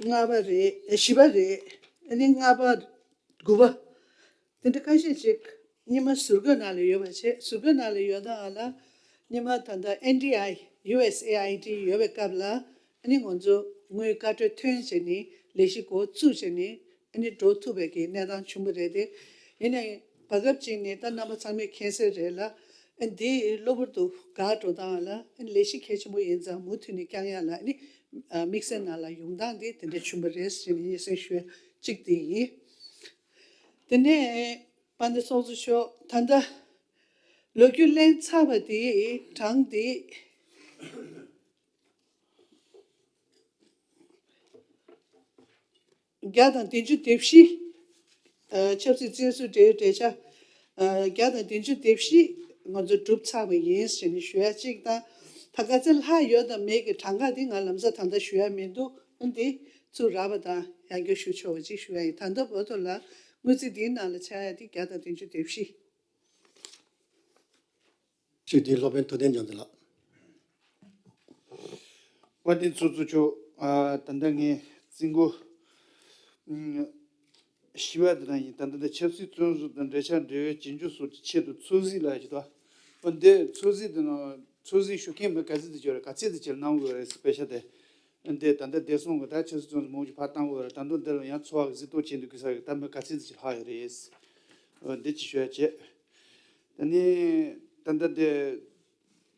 ལྔ་པ་རེད། ཨ་བཞི་པ་རེད། ཨ་ནི་ལྔ་པ། དགུ་པ། དེ་འདྲ་ཁ་ཤས་ཅིག་སྔོན་མ་ཟུར་བཀོད་ནང་ལ་ཡོད་པ་བྱས། ཟུར་བཀོད་ནང་ལ་ཡོད་སྟངས་ལ་སྔོན་མ་ད་ལྟ་ཨེན་ཌི་ཨའི་ཡུ་ཨེས་ཨེ་ཨའི་ཌི་ཡོད་པའི་སྐབས་ལ་ཨ་ནི་ང་ཚོ་དངུལ་བཀའ་འཁྲོལ་ཐོན་བྱས་ནས་ལས་གཞི་འགོ་བཙུགས་བྱས་ནས་ཨ་ནི་འགྲོ་ཐུབ་པའི་གི་གནས་སྟངས་བྱུང་བ་རེད་དེ། ཡིན་ནའི་བར་སྐབས་ཅིག་ནས་ད་རྣམ་པ་ཚང་མས་མཁྱེན་གསལ་རེད་ལ། ཨ་འདི་གློ་བུར་དུ་འགག་འགྲོ་སྟངས་ལ་ཨ་ནི་ལས་གཞི་གལ་ཆེན་པོ་ཡིན་ཙང་མུ་མཐུད་ནས་བསྐྱང་ཡ་ལ་ཨ་ནི་དམིགས་བསལ་ནང་ལ་ཡོང་སྟངས་དེ་དེ་འདྲ་བྱུང་བ་རེད་ཟེར་ནས་སྙན་སེང་ཞུ་ཡ་གཅིག་དེ་ཡིན། དེ་ནས་དཔལ་ལྡན་ཚོགས་གཙོ་མཆོག་ད་ལྟ་ལོ་རྒྱུས་གླེང་ཚར་བ་དེ་གྲངས་དེ་བརྒྱ་དང་བདུན་ཅུ་དོན་བཞི། ཨ་ཆབ་སྲིད་བཙོན་ཟུར་འབྲེལ་ཡོད་གྲོས་འཆར་ཨ་བརྒྱ་དང་བདུན་ཅུ་དོན་བཞི་ང་ཚོ་གྲུབ་ཚར་བ་ཡིན་ཟེར་ནས་ཞུ་ཡ་གཅིག་དང་། ད་ག་ཚད་ལྷག་ཡོད་དང་མེད་ཀྱི་གྲངས་ཀ་དེ་ང་ལམ་སང་ད་ལྟ་ཞུ་ཡ་མི་འདུག་ཨ་འདི་ཚུར་རག་པ་དང་ཡང་བསྐྱར་ཞུ་ཆོག་པ་ཅིག་ཞུ་ཡ་ཡིན། ད་ལྟ་བར་དུ་ལ་དངུལ་རྩིས་འདིའི་ནང་ལ་ཆགས་ཡ་དེ་བརྒྱ་དང་བདུན་ཅུ་དོན་བཞི། ཞུ་དེ་སློབ་དཔོན་ཐུབ་བསྟན་ལྗང་མཛེས་ལགས། དཔལ་ལྡན་ཚོགས་གཙོ་མཆོག་ཨ་ད་ལྟ་ངས་རྩིས་འགོ་ཨ་བཞི་པ་དེ་དང་ཡིན། ད་ལྟ་འདི་ཆབ་སྲིད་བཙོན་ཟུར་དང་འབྲེལ་ཆགས་འབྲེལ་ཡོད་ཇེ་མགྱོགས་སོགས་ཀྱི་ཆེད་དུ་ཚོད་རྩིས་ལ་ཡ་ཞིག་དང་། འོ་འདི་ཚོད་རྩིས་དེ་ནང་ཚོད་རྩིས་ཞུ་མཁན་མི་ག་ཚད་དེ་ཅིག་རེད། ག་ཚད་དེ་ཅིག་གནང་དགོས་རེད་ཟེར་པེ་ཤ་དེ། འདི་ད་ལྟ་བདེ་སྲུང་གི་ད་ཆབ་སྲིད་བཙོན་ཟུར་མང་པོ་ཅིག་ཕར་བཏང་དགོས་རེད། ད་དུང་འདི་ལ་ཡང་འཚོ་བ་གི་གཟིགས་རྟོག་བྱེད་འདུག་གི་ས་གི་ད་མི་ག་ཚད་དེ་ཅིག་ལྷག་ཡོད་རེད། འོ་འདི་ཅིག་ཞུ་ཡ་བྱེད། དེ་ནས་ད་ལྟ་དེ་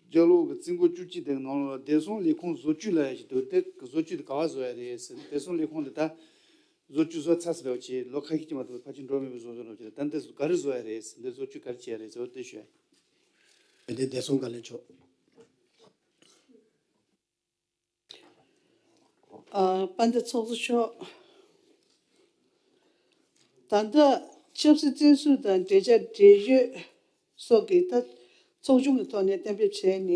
རྒྱ་ལོ་གི་རྩིས་འགོ་བཅུ་གཅིག་དེ་ནང་ལ་བདེ་སྲུང་ལས་ཁུངས་བཟོ་བཅོས་ལ་ཡ་ཞིག་འདུག་དེ་གི་བཟོ་བཅོས་དེ་ག་བ་བཟོ་ཡ་རེད་ཟེར། བདེ་སྲུང་ལས་ཁུངས་དེ་ད་བཟོ་བཅོས་བཟོ་ཚར་ཟེར་བ་ཅིག་ལོ་ཁ་ཤས་ཀྱི་མ་གཏོགས་ཕལ་ཆེར་འགྲོ་མེད་པའི་བཟོ་བཟོ་འགྲོ་ཅིག་རེད། ད་འདི་ག་རེ་བཟོ་ཡ་རེད་ཟེར། འདི་བཟོ་བཅོས་ག་རེ་བྱས་ཡ་རེད་ཟེར་བ་དེ་ཞུ་ཡ། བོད་དོན་བདེ་སྲུང་བཀའ་བློན་མཆོག་ཨ་དཔལ་ལྡན་ཚོགས་གཙོ་མཆོག་ད་ལྟ་ཆབ་སྲིད་བཙོན་ཟུར་དང་འབྲེལ་ཆགས་འབྲེལ་ཡོད་སོགས་ཀྱི་ད་ཚོགས་ཆུང་གི་ཐོག་ནས་གཏན་འབེབས་བྱས་ནས་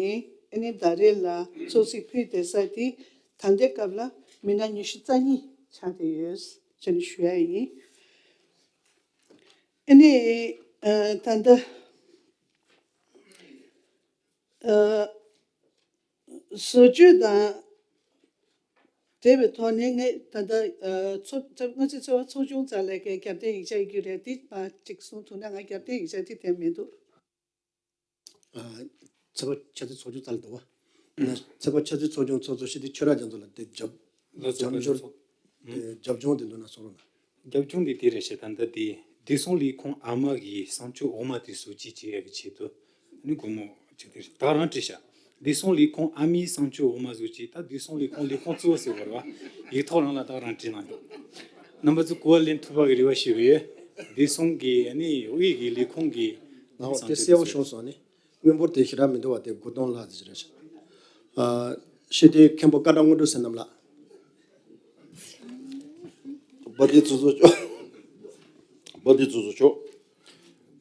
ཨ་ནི་ཟླ་རེ་ལ་ཚོགས་གཙོས་ཕུལ་བསྡད་ས་དེ་ད་ལྟའི་སྐབས་ལ་མི་སྣ་ཉི་ཤུ་རྩ་གཉིས་ཆགས་བསྡད་ཡོད་ཅེས་ནས་ཞུ་ཡ་ཡིན། ཨ་ནི་ཨ་ད་ལྟ་ཨ་བཟོ་བཅོས་དང་འབྲེལ་བའི་ཐོག་ནས་ངས་ད་ལྟ་ཨ་ཚོགས་སྔ་ཕྱི་ཚོགས་པ་ཚོགས་ཆུང་རྩ་ལས་ཀའི་རྒྱབ་རྟེན་ཡིག་ཆ་ཡོད་རྒྱུ་རེད། འདི་མ་གཅིག་གསུང་ཐུབ་ན། ང་རྒྱབ་རྟེན་ཡིག་ཆ་དེ་དེ་མི་འདུག་ཨ་ཚོགས་པ་ཆབ་སྲིད་ཚོགས་ཆུང་རྩ་ལ་འདུག་བ། ཚོགས་པ་ཆབ་སྲིད་ཚོགས་ཆུང་ཚོགས་གཙོ་ཤེས་ལྡན་ཆོས་གྲགས་རྒྱ་མཚོ་ལགས་དེ་རྒྱབ་ལགས་སོ། རྒྱབ་སྐྱོར་ལགས་སོ། ཨེ་རྒྱབ་ལྗོངས་དེ་འདུག་ན་གསུང་རོགས་གནང་། རྒྱབ་ལྗོངས་དེ་དེ་རེད་ཤག་ད་ལྟ་དེ་བདེ་སྲུང་ལས་ཁུངས་ཨ་མ་གི་གསང་སྤྱོད་འོག་མ་དེ་བཟོ་བཅོས་བྱེད་ཡག་གི་ཆེད་དུ་ནི་སྒོར་མོ་ཅིག་དེ་ད་རང་བྲིས་ཤག་བདེ་སྲུང་ལས་ཁུངས་ཨ་མའི་གསང་སྤྱོད་འོག་མ་བཟོ་བཅོས། ད་བདེ་སྲུང་ལས་ཁུངས་ལས་ཁུངས་གཙོ་བོ་ཟེར་བ་རེད་བ། ཡིག་ཐོག་རང་ལ་ད་རང་བྲིས་གནང་འདུག་རྣམ་པ་ཚོས་གོ་བ་ལེན་ཐུབ་པ་གི་རེ་བ་ཞུ་གི་ཡོད། བདེ་སྲུང་གི་ཨ་ནི་དབུས་ཀྱི་ལས་ཁུངས་ཀྱི་ནང་དེ་གསལ་པོ་བྱུང་སོང་ནི། དངུལ་འབོར་དེ་ཞེ་དྲག་མི་འདུག་བ། དེ་དགུ་སྟོང་ལྷག་ཙམ་ཞིག་རེད་ཤག་ཨ་ཤེས་ལྡན་མཁན་པོ་ཀ་ཏྲ་དངོས་གྲུབ་བསོད་ནམས་ལགས། དཔལ་ལྡན་ཚོགས་གཙོ་མཆོག་དཔལ་ལྡན་ཚོགས་གཙོ་མཆོག་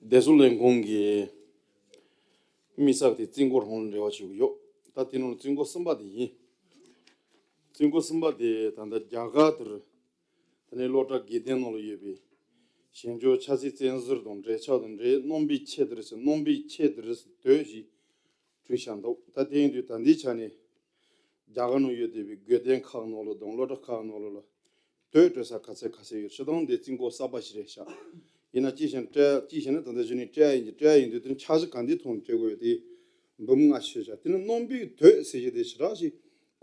བདེ་སྲུང་ལས་ཁུངས་ཀྱི་དམིགས་བསལ་དེ་རྩིས་འགོ་རང་ལ་འབྲེལ་བ་བྱེད་ཀྱི་ཡོད། ད་དེ་ནང་ལ་རྩིས་འགོ་གསུམ་པ་དེ་ཡིན། རྩིས་འགོ་གསུམ་པ་དེ་ད་ལྟ་རྒྱ་གར་དེར་དེ་ནས་སློབ་གྲྭ་དགེ་ལྡན་ནང་ལ་ཡོད་པའི་གཞན་སྐྱོང་ཆབ་སྲིད་བཙོན་ཟུར་དང་འབྲེལ་ཆགས་དང་འབྲེལ་གནམ་བུའི་ཆེད་དུ་རེད་ཟེར། གནམ་བུའི་ཆེད་དུ་རེད་ཟེར་དོད་ཞིག་བྲིས་བཞག་འདུག་ད་དེ་ཡིན་དུས་ད་ལྟའི་ཆ་ནས་རྒྱ་གར་ནང་ཡོད་བསྡད་པའི་དགོན་སྡེ་ཁག་ནང་ལ་དང་སློབ་གྲྭ་ཁག་ནང་ལ་ལ་དོད་སྤྲོད་ས་ག་ཚད་ག་ཚད་ཡོད། སྤྱིར་བཏང་འདི་རྩིས་འགོ་གསར་པ་ཞིག་རེད་ཤག་ཡིན་ན་ཅི་བྱས་ན་སྤྲད་ཅི་བྱས་ན་ད་ལྟ་གཞི་ནས་སྤྲད་ཡིན་གྱི་སྤྲད་ཡིན་དུས་དེ་ནི་འཆར་གཞི་ག་འདི་ཐོག་ནས་སྤྲད་དགོས་ཡོད་དེ་འབུམ་ལྔ་ཞིག་བཞག་དེ་ནི་གནམ་བུའི་དོད་ཟེར་གྱི་དེ་ཞེ་དྲག་ཞིག་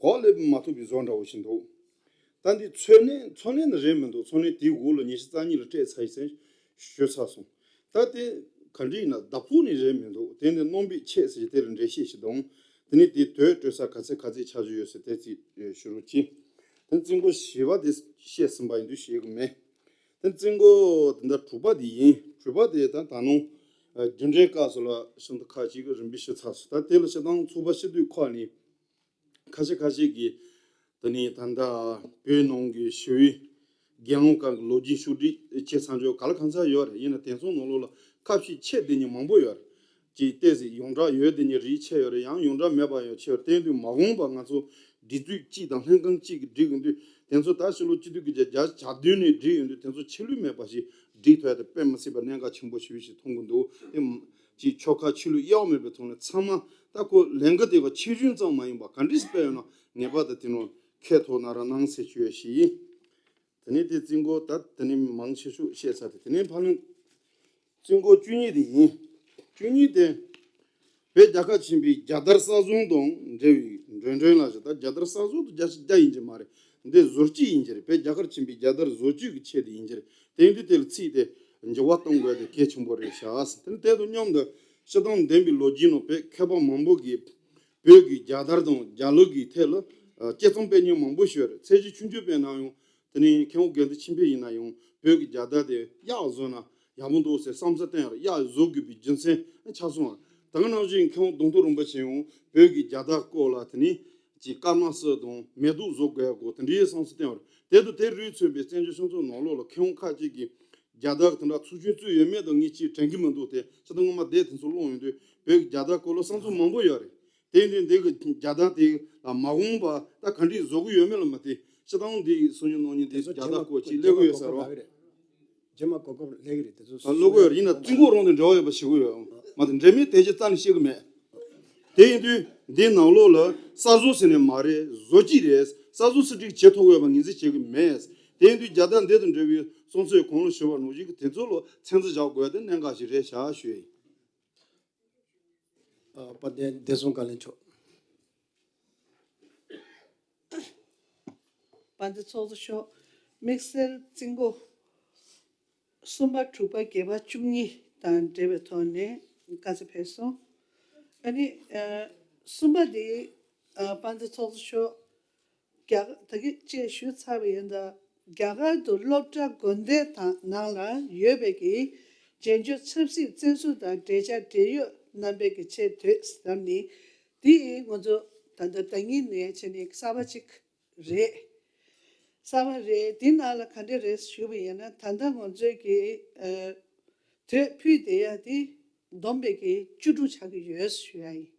གོ་སླེབས་མ་ཐུབ་པའི་བཟོ་འདྲ་བོ་ཞིག་འདུག་ད་འདི་ཚོད་ལེན་ཚོད་ལེན་ནི་རེད་མི་འདུག་ཚོད་ལེན་དེའི་འོག་ལ་ཉི་ཤུ་རྩ་གཉིས་ལ་སྤྲད་ཚར་ཡིན་ཟེར་ཞུས་ཚར་སོང་། ད་དེ་ག་འདྲ་ཡིན་ན་བདག་པོ་ནི་རེད་མི་འདུག་དེ་ནི་གནམ་བུའི་ཆེད་ཟེར་གྱི་དེ་ལ་འགྲེལ་བཤད་ཞིག་དང་། དེ་ནི་དེ་དོད་སྤྲོད་ས་ག་ཚད་ག་ཚད་ཆགས་ཀྱི་ཡོད་ཟེར་དེ་ཚིག་ཞུ་རོགས་གྱིས། དེ་རྩིས་འགོ་བཞི་པ་དེ་བཤད་ཟིན་པ་ཡིན་དུས་བཤད་གི་མེད། དེ་རྩིས་འགོ་དེ་འདྲ་དྲུག་པ་དེ་ཡིན། དྲུག་པ་དེ་ད་ད་ནང་ རྒྱུ་འབྲས་སྐབས་སུ་ལ་ཤིན་ཏུ་ཁག་ཅིག་གི་རིམ་པས་ཞུ་ཚར་སོང་། ད་དེ་ལ་སྤྱིར་བཏང་ཚོགས་པ་སྤྱི་འཐུས་ཁག་ནས་ཁ་ཤས་ཁ་ཤས་ཀྱིས་དེ་ནས་ད་ལྟ་བོད་ནང་གི་ཞི་བའི་རྒྱལ་ཡོངས་སྐབས་ཀྱི་ལོ་རྒྱུས་ཕྱོགས་སྒྲིག་བྱས་ཚར་ཆོག་ག་ལ་གང་འཚམ་ཡོད་རེད། ཡིན་ན་དེ་ཚོ་ནང་ལོགས་ལ་ཁ་ཕྱེ་ཆད་བསྡད་མཁན་མང་པོ་ཡོད་རེད། ཅིག་ཏོག་ཙམ་ཡོངས་གྲགས་ཡོད་བསྡད་མཁན་རིགས་ཆད་ཡོད་རེད། ཡང་ཡོངས་གྲགས་མེད་པ་ཡང་ཆད་ཡོད་རེད། དེ་ཡིན་དུས་མ་འོངས་པ་ང་ཚོ་སྒྲིག་འཛུགས་གཅིག་དང་ལྷན་ཁང་གཅིག་གིས་སྒྲིག་ཡོང་དུས་དེ་ཚོ་ད་ཕྱི་ལོ་སྤྱི་འཐུས་ཀྱི་བརྒྱ་ཆ་བདུན་ནས་སྒྲིག་ཡོང་དུས་དེ་ཚོ་ཆད་ལུས་མེད་པ་ཞིག་སྒྲིག་ཐུབ་ཡ་དེ་དཔེ་མི་སྲིད་པ་གནད་འགག་ཆེན་པོ་ཞིག་ཞིག་མཐོང་གི་འདུག་དེ་ཅིག་ཆོལ་ཁ་ཆད་ལུས་གཡག་མེད་པའི་ཐོག་ནས་ཚང་མ་ད་ཁོ་ལས་འགུལ་དེ་ག་ཆེ་ཆུང་ཙམ་མ་ཡིན་པ་ག་འདྲས་སྤེལ་ཡོད་ན་ངེས་པར་དུ་དེ་ནང་ཁས་ཐོག་གནང་རོགས་གནང་ཟེར་ཞུ་ཡ་ཞིག་ཡིན། དེ་ནས་དེ་རྩིས་འགོ་ད་དེ་ནས་མང་ཆེ་ཤོས་བཤད་ཚར་ཏེ་དེ་ནས་ཕར་ལུང་རྩིས་འགོ་བཅུ་གཉིས་དེ་ཡིན། བཅུ་གཉིས་དེ་བོད་རྒྱལ་ཁབ་ཆེན་པོའི་རྒྱལ་དར་གསར་བཟོ་དང་འབྲེལ་བའི་འགྲེམས་སྟོན་ལ་ཞིག་ད་རྒྱལ་དར་གསར་བཟོ་དང་རྒྱལ་ཕྱི་རྒྱ་ཡིན་གྱི་མ་རེད། འདི་བཟོ་བཅོས་ཡིན་གྱི་རེད། བོད་རྒྱལ་ཁབ་ཆེན་པོའི་རྒྱལ་དར་བཟོ་བཅོས་ཀྱི་ཆེད་དུ་ཡིན་གྱི་རེད། དེ་ཡིན་དུས་དེ་ལ་ཚིག་དེ་འགྱུར་བ་གཏོང་དགོས་དེ་གལ་ཆེན་པོ་རེད་ཤག་དེ་ནི་དེ་དང་མཉམ་དུ་སྤྱིར་བཏང་བདེན་པའི་ལོ་རྒྱུས་ནང་བོད་མཁས་པ་མང་པོ་གིས་བོད་ཀྱི་རྒྱལ་དར་དང་རྒྱལ་གླུ་གི་ཐད་ལ་དཔྱད་རྩོམ་སྤེལ་མཁན་མང་པོ་ཞིག་ཡོད་རེད། ཚད་གཞི་ཆུང་ཆུང་སྤེལ་ན་ཡང་དེ་ནས་མཁས་དབང་དགེ་འདུན་ཆོས་འཕེལ་ཡིན་ན་ཡང་བོད་ཀྱི་རྒྱལ་དར་དེ་གཡག་བཟོས་ན་ཡག་པོ་འདུག་ཟེར་བསམ་ཚུལ་བསྟན་ཡོད་རེད། གཡག་བཟོ་དགོས་པའི་རྒྱུ་མཚན་ཆགས་སོང་བ། ད་ག་ནང་བཞིན་མཁས་དབང་གདུང་ཐུང་རིན་པོ་ཆེ་ཡང་བོད་ཀྱི་རྒྱལ་དར་སྐོར་ལ་དེ་ནས་ཀྱི་སྐར་མ་སུ་དང་མེ་ཏོག་བཟོ་དགོས་སྐོར་དེ་འདྲའི་བསམ་ཚུལ་བསྟན་ཡོད་རེད། དེ་དང་དེ་རུས་མཚོན་པའི་བཙན་བྱོལ་སྤྱི་ཚོགས་ནང་ལོགས་ལ་མཁས་དབང་ཁ་ཅིག་གིས་རྒྱལ་དར་དེ་འདྲ་ཚོགས་ཆུང་བཙུགས་ཡོད་མེད་དང་ངས་ཅིས་དྲན་གྱི་མི་འདུག་དེ་སྤྱིར་བཏང་སྔོན་མ་དེབ་དེ་ཚོ་ཀློག་ཡོང་དུས་བོད་ཀྱི་རྒྱལ་དར་སྐོར་ལ་བསམ་ཚུལ་མང་པོ་ཡོད་རེད། དེ་ཡིན་དུས་འདི་གི་རྒྱལ་དར་དེ་ལ་མ་འོངས་པ་ད་ག་འདྲས་བཟོ་གི་ཡོད་མེད་ལ་མ་ལྟོས་སྤྱིར་བཏང་འདི་གི་སང་ཉིན་གནངས་ཉིན་འདི་དེ་ཚོ་རྒྱལ་རྒྱ་དར་མ་སྐོར་ཅིག་གོ་རྒྱ་མ་སླེབས་གོ་སྐབས་རེད། རྗེས་མ་གོ་སྐབས་སླེབས་ཀྱི་རེད། དེ་ཚོ་ཨ་སློབ་དགོས་ཡོད་རེད། ཡིན་ན་རྩིས་འགོ་རང་དང་འབྲེལ་བ་ཡོད་པ་ཞིག་དགོས་ཡོད་མ་གཏོགས་འབྲེལ་མེད་དེ་ཅི་རྩ་ནས་བཤད་གི་མེད། དེ་ཡིན་དུས་འདི་ནང་ལོགས་ལ་གསར་བཟོ་ཟེར་ནས་མ་རེད། བཟོ་བཅོས་རེད། གསར་བཟོ་གསར་སྒྲིག་བྱེད་ཐུབ་དགོས་པ་ངོས་འཛིན་བྱེད་གི་མེད། དེ་ཡིན་དུས་རྒྱལ་དར་འདི་དང་འབྲེལ་བའི་བསམ་ཚུལ་གོང་ལ་ཞུས་པ་ནང་བཞིན་གི་དེ་ཚོ་ལ་ཚན་རྩིས་བཞག་དགོས་ཡ་དེ་གནད་འགག་ཞིག་རེད་བཞག་ཞུ་ཡ་ཡིན། ཨ་དཔལ་ལྡན་བདེ་སྲུང་བཀའ་བློན་མཆོག་དཔལ་ལྡན་ཚོགས་གཙོ་མཆོག་དམིགས་བསལ་རྩིས་འགོ་གསུམ་པ་དྲུག་པ་བརྒྱད་པ་བཅུ་གཉིས་དང་འབྲེལ་བའི་ཐོག་ནས་བཀའ་སྩལ་ཕེབས་སོང་། ཨ་ནི་ཨ་གསུམ་པ་དེ་ཨ་དཔལ་ལྡན་ཚོགས་གཙོ་མཆོག་རྒྱ་ད་གིན་བཅས་ཞུས་ཚར་བ་ཡིན་ད། རྒྱ་གར་དུ་སློབ་གྲྭ་དགོན་སྡེ་དང་ནང་ལ་ཡོད་པའི་གི་རྗེས་འཇུག་ཆབ་སྲིད་བཙོན་ཟུར་དང་འབྲེལ་ཆགས་འབྲེལ་ཡོད་རྣམ་པའི་གི་ཆེས་མཐོའི་ཟབ་ནི་དེ་ང་ཚོ་ད་ལྟ་ཟླ་ཉིན་ནས་བྱས་ནས་གསར་པ་གཅིག་རེད། གསར་པ་རེད། དེ་ནང་ལ་ག་འདྲ་རེད་ཞུས་པ་ཡིན་ན་ད་ལྟ་ང་ཚོའི་གི་ཨ་དེ་ཕུད་བསྡད་ཡ་དེ་བསྡོམས་པའི་གི་བཅུ་དྲུག་ཆགས་ཀྱི་ཡོད་ཞུ་ཡ་ཡིན།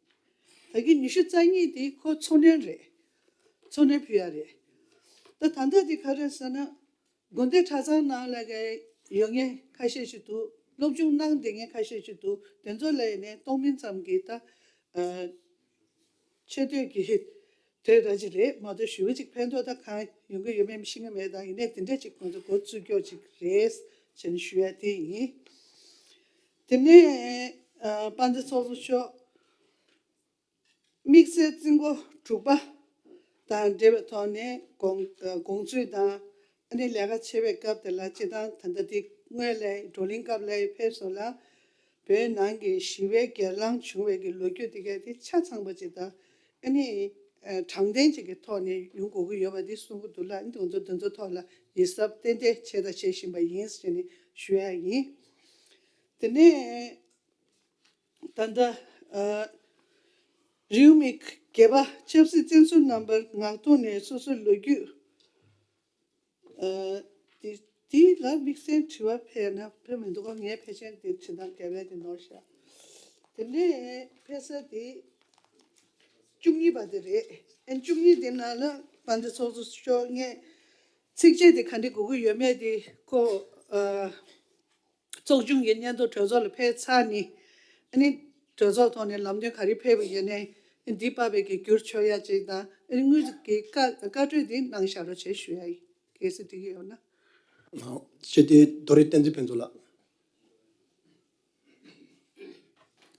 ད་གི་ཉི་ཤུ་རྩ་གཉིས་དེ་ཁོ་འཚོ་སྣོན་རེད། འཚོ་སྣོན་ཕུད་ཡ་རེད། ད་ད་ལྟ་དེ་ག་རེ་ཟེར་ན་དགོན་སྡེ་གྲྭ་ཚང་ནང་ལ་གི་ཡོད་མཁན་ཁ་ཤས་ཤིག་འདུག་སློབ་སྦྱོང་གནང་བསྡད་མཁན་ཁ་ཤས་ཤིག་འདུག་དེ་ཚོ་ལ་ཡིན་ནའི་གཏོང་མིན་ཙམ་གྱིས་ད་ཨ་ཆེ་བསྟོད་ཀྱི་དེ་འདྲ་ཅིག་རེད་མ་གཏོགས་ཞེ་པོ་ཅིག་ཕན་ཐོགས་ད་གང་ཡོང་གི་ཡོད་མེད་ཤེས་ཀྱི་མེད། ད་ཡིན་ནའི་དེ་འདྲ་ཅིག་ཁོང་ཚོ་འགོ་བཙུགས་ཀྱོག་ཅིག་རེད་ཟེར་ནས་ཞུ་ཡ་དེ་ཡིན། དེ་ནས་ཨ་དཔལ་ལྡན་ཚོགས་གཙོ་མཆོག་དམིགས་བསལ་རྩིས་འགོ་དྲུག་པ་དང་འབྲེལ་བའི་ཐོག་ནས་དགོངས་དགོངས་ཚུལ་དང་ཨ་ནི་ལས་ཀ་བྱེད་པའི་སྐབས་དེ་ལ་སྤྱིར་བཏང་ད་ལྟ་དེ་སྔོན་ལ་བགྲོ་གླེང་སྐབས་ལ་ཕེབས་སོང་ལ། བོད་ནང་གི་ཞི་བའི་སྒེར་ལངས་བྱུང་བའི་གི་ལོ་རྒྱུས་དེ་གའི་དེ་ཆ་ཚང་པ་ཅིག་དང་ཨ་ནི་དྲང་བདེན་ཅིག་གི་ཐོག་ནས་ཡོང་དགོས་ཀྱི་ཡོད་པ་འདི་གསུང་གི་འདུག་ལ། ཨ་ནི་དེ་ཚོ་དེ་ཚོ་ཐོག་ལ་ཡིད་གཟབ་ཏན་ཏན་བྱས་དང་བྱེད་བཞིན་པ་ཡིན་ཟེར་ནས་ཞུ་ཡ་ཡིན། དེ་ནས་ད་ལྟ་ཨ་རེའུ་མིག་བརྒྱད་པ་ཆབ་སྲིད་བཙོན་ཟུར་རྣམ་པར་ངག་ཐོག་ནས་སོ་སོའི་ལོ་རྒྱུས་ཨ་དེ་དེ་ལ་དམིགས་བསལ་དྲི་བ་ཕེབས་ན་ཕེབས་མི་འདུག་ག་ངས་ཕལ་ཆེར་དེ་དྲི་སྟངས་བརྒྱ་བའི་དེ་ནོར་ཤག་དེ་ནས་ཕེབས་ས་དེ་བཅུ་གཉིས་པ་དེ་རེད། ཨ་བཅུ་གཉིས་དེ་ནང་ལ་དཔལ་ལྡན་ཚོགས་གཙོ་མཆོག་ངས་ཚིགས་བཅད་དེ་ག་འདྲ་དགོས་ཀྱི་ཡོད་མེད་དེ་ཁོ་ཨ། ཚོགས་ཆུང་གི་སྙན་ཐོ་གྲོས་ཚོགས་ལ་ཕེབས་ཚར་ནི། ཨ་ནི་གྲོས་ཚོགས་ཐོག་ནས་ལམ་སྟོན་ག་རེ་ཕེབས་པ་ཡིན་ནའི་འདི་པ་བའི་གི་བསྒྱུར་ཆོག་ཡ་ཅིག་དང་ཨ་ནི་དངུལ་གྱི་བཀའ་བཀའ་འཁྲོལ་འདི་གནང་བཞག་རོགས་བྱེད་ཞུ་ཡ་ཡིན། གལ་སྲིད་འགྲིག་གི་ཡོད་ན། སྤྱི་འཐུས་རྡོ་རིང་བསྟན་འཛིན་ཕུན་ཚོགས་ལགས།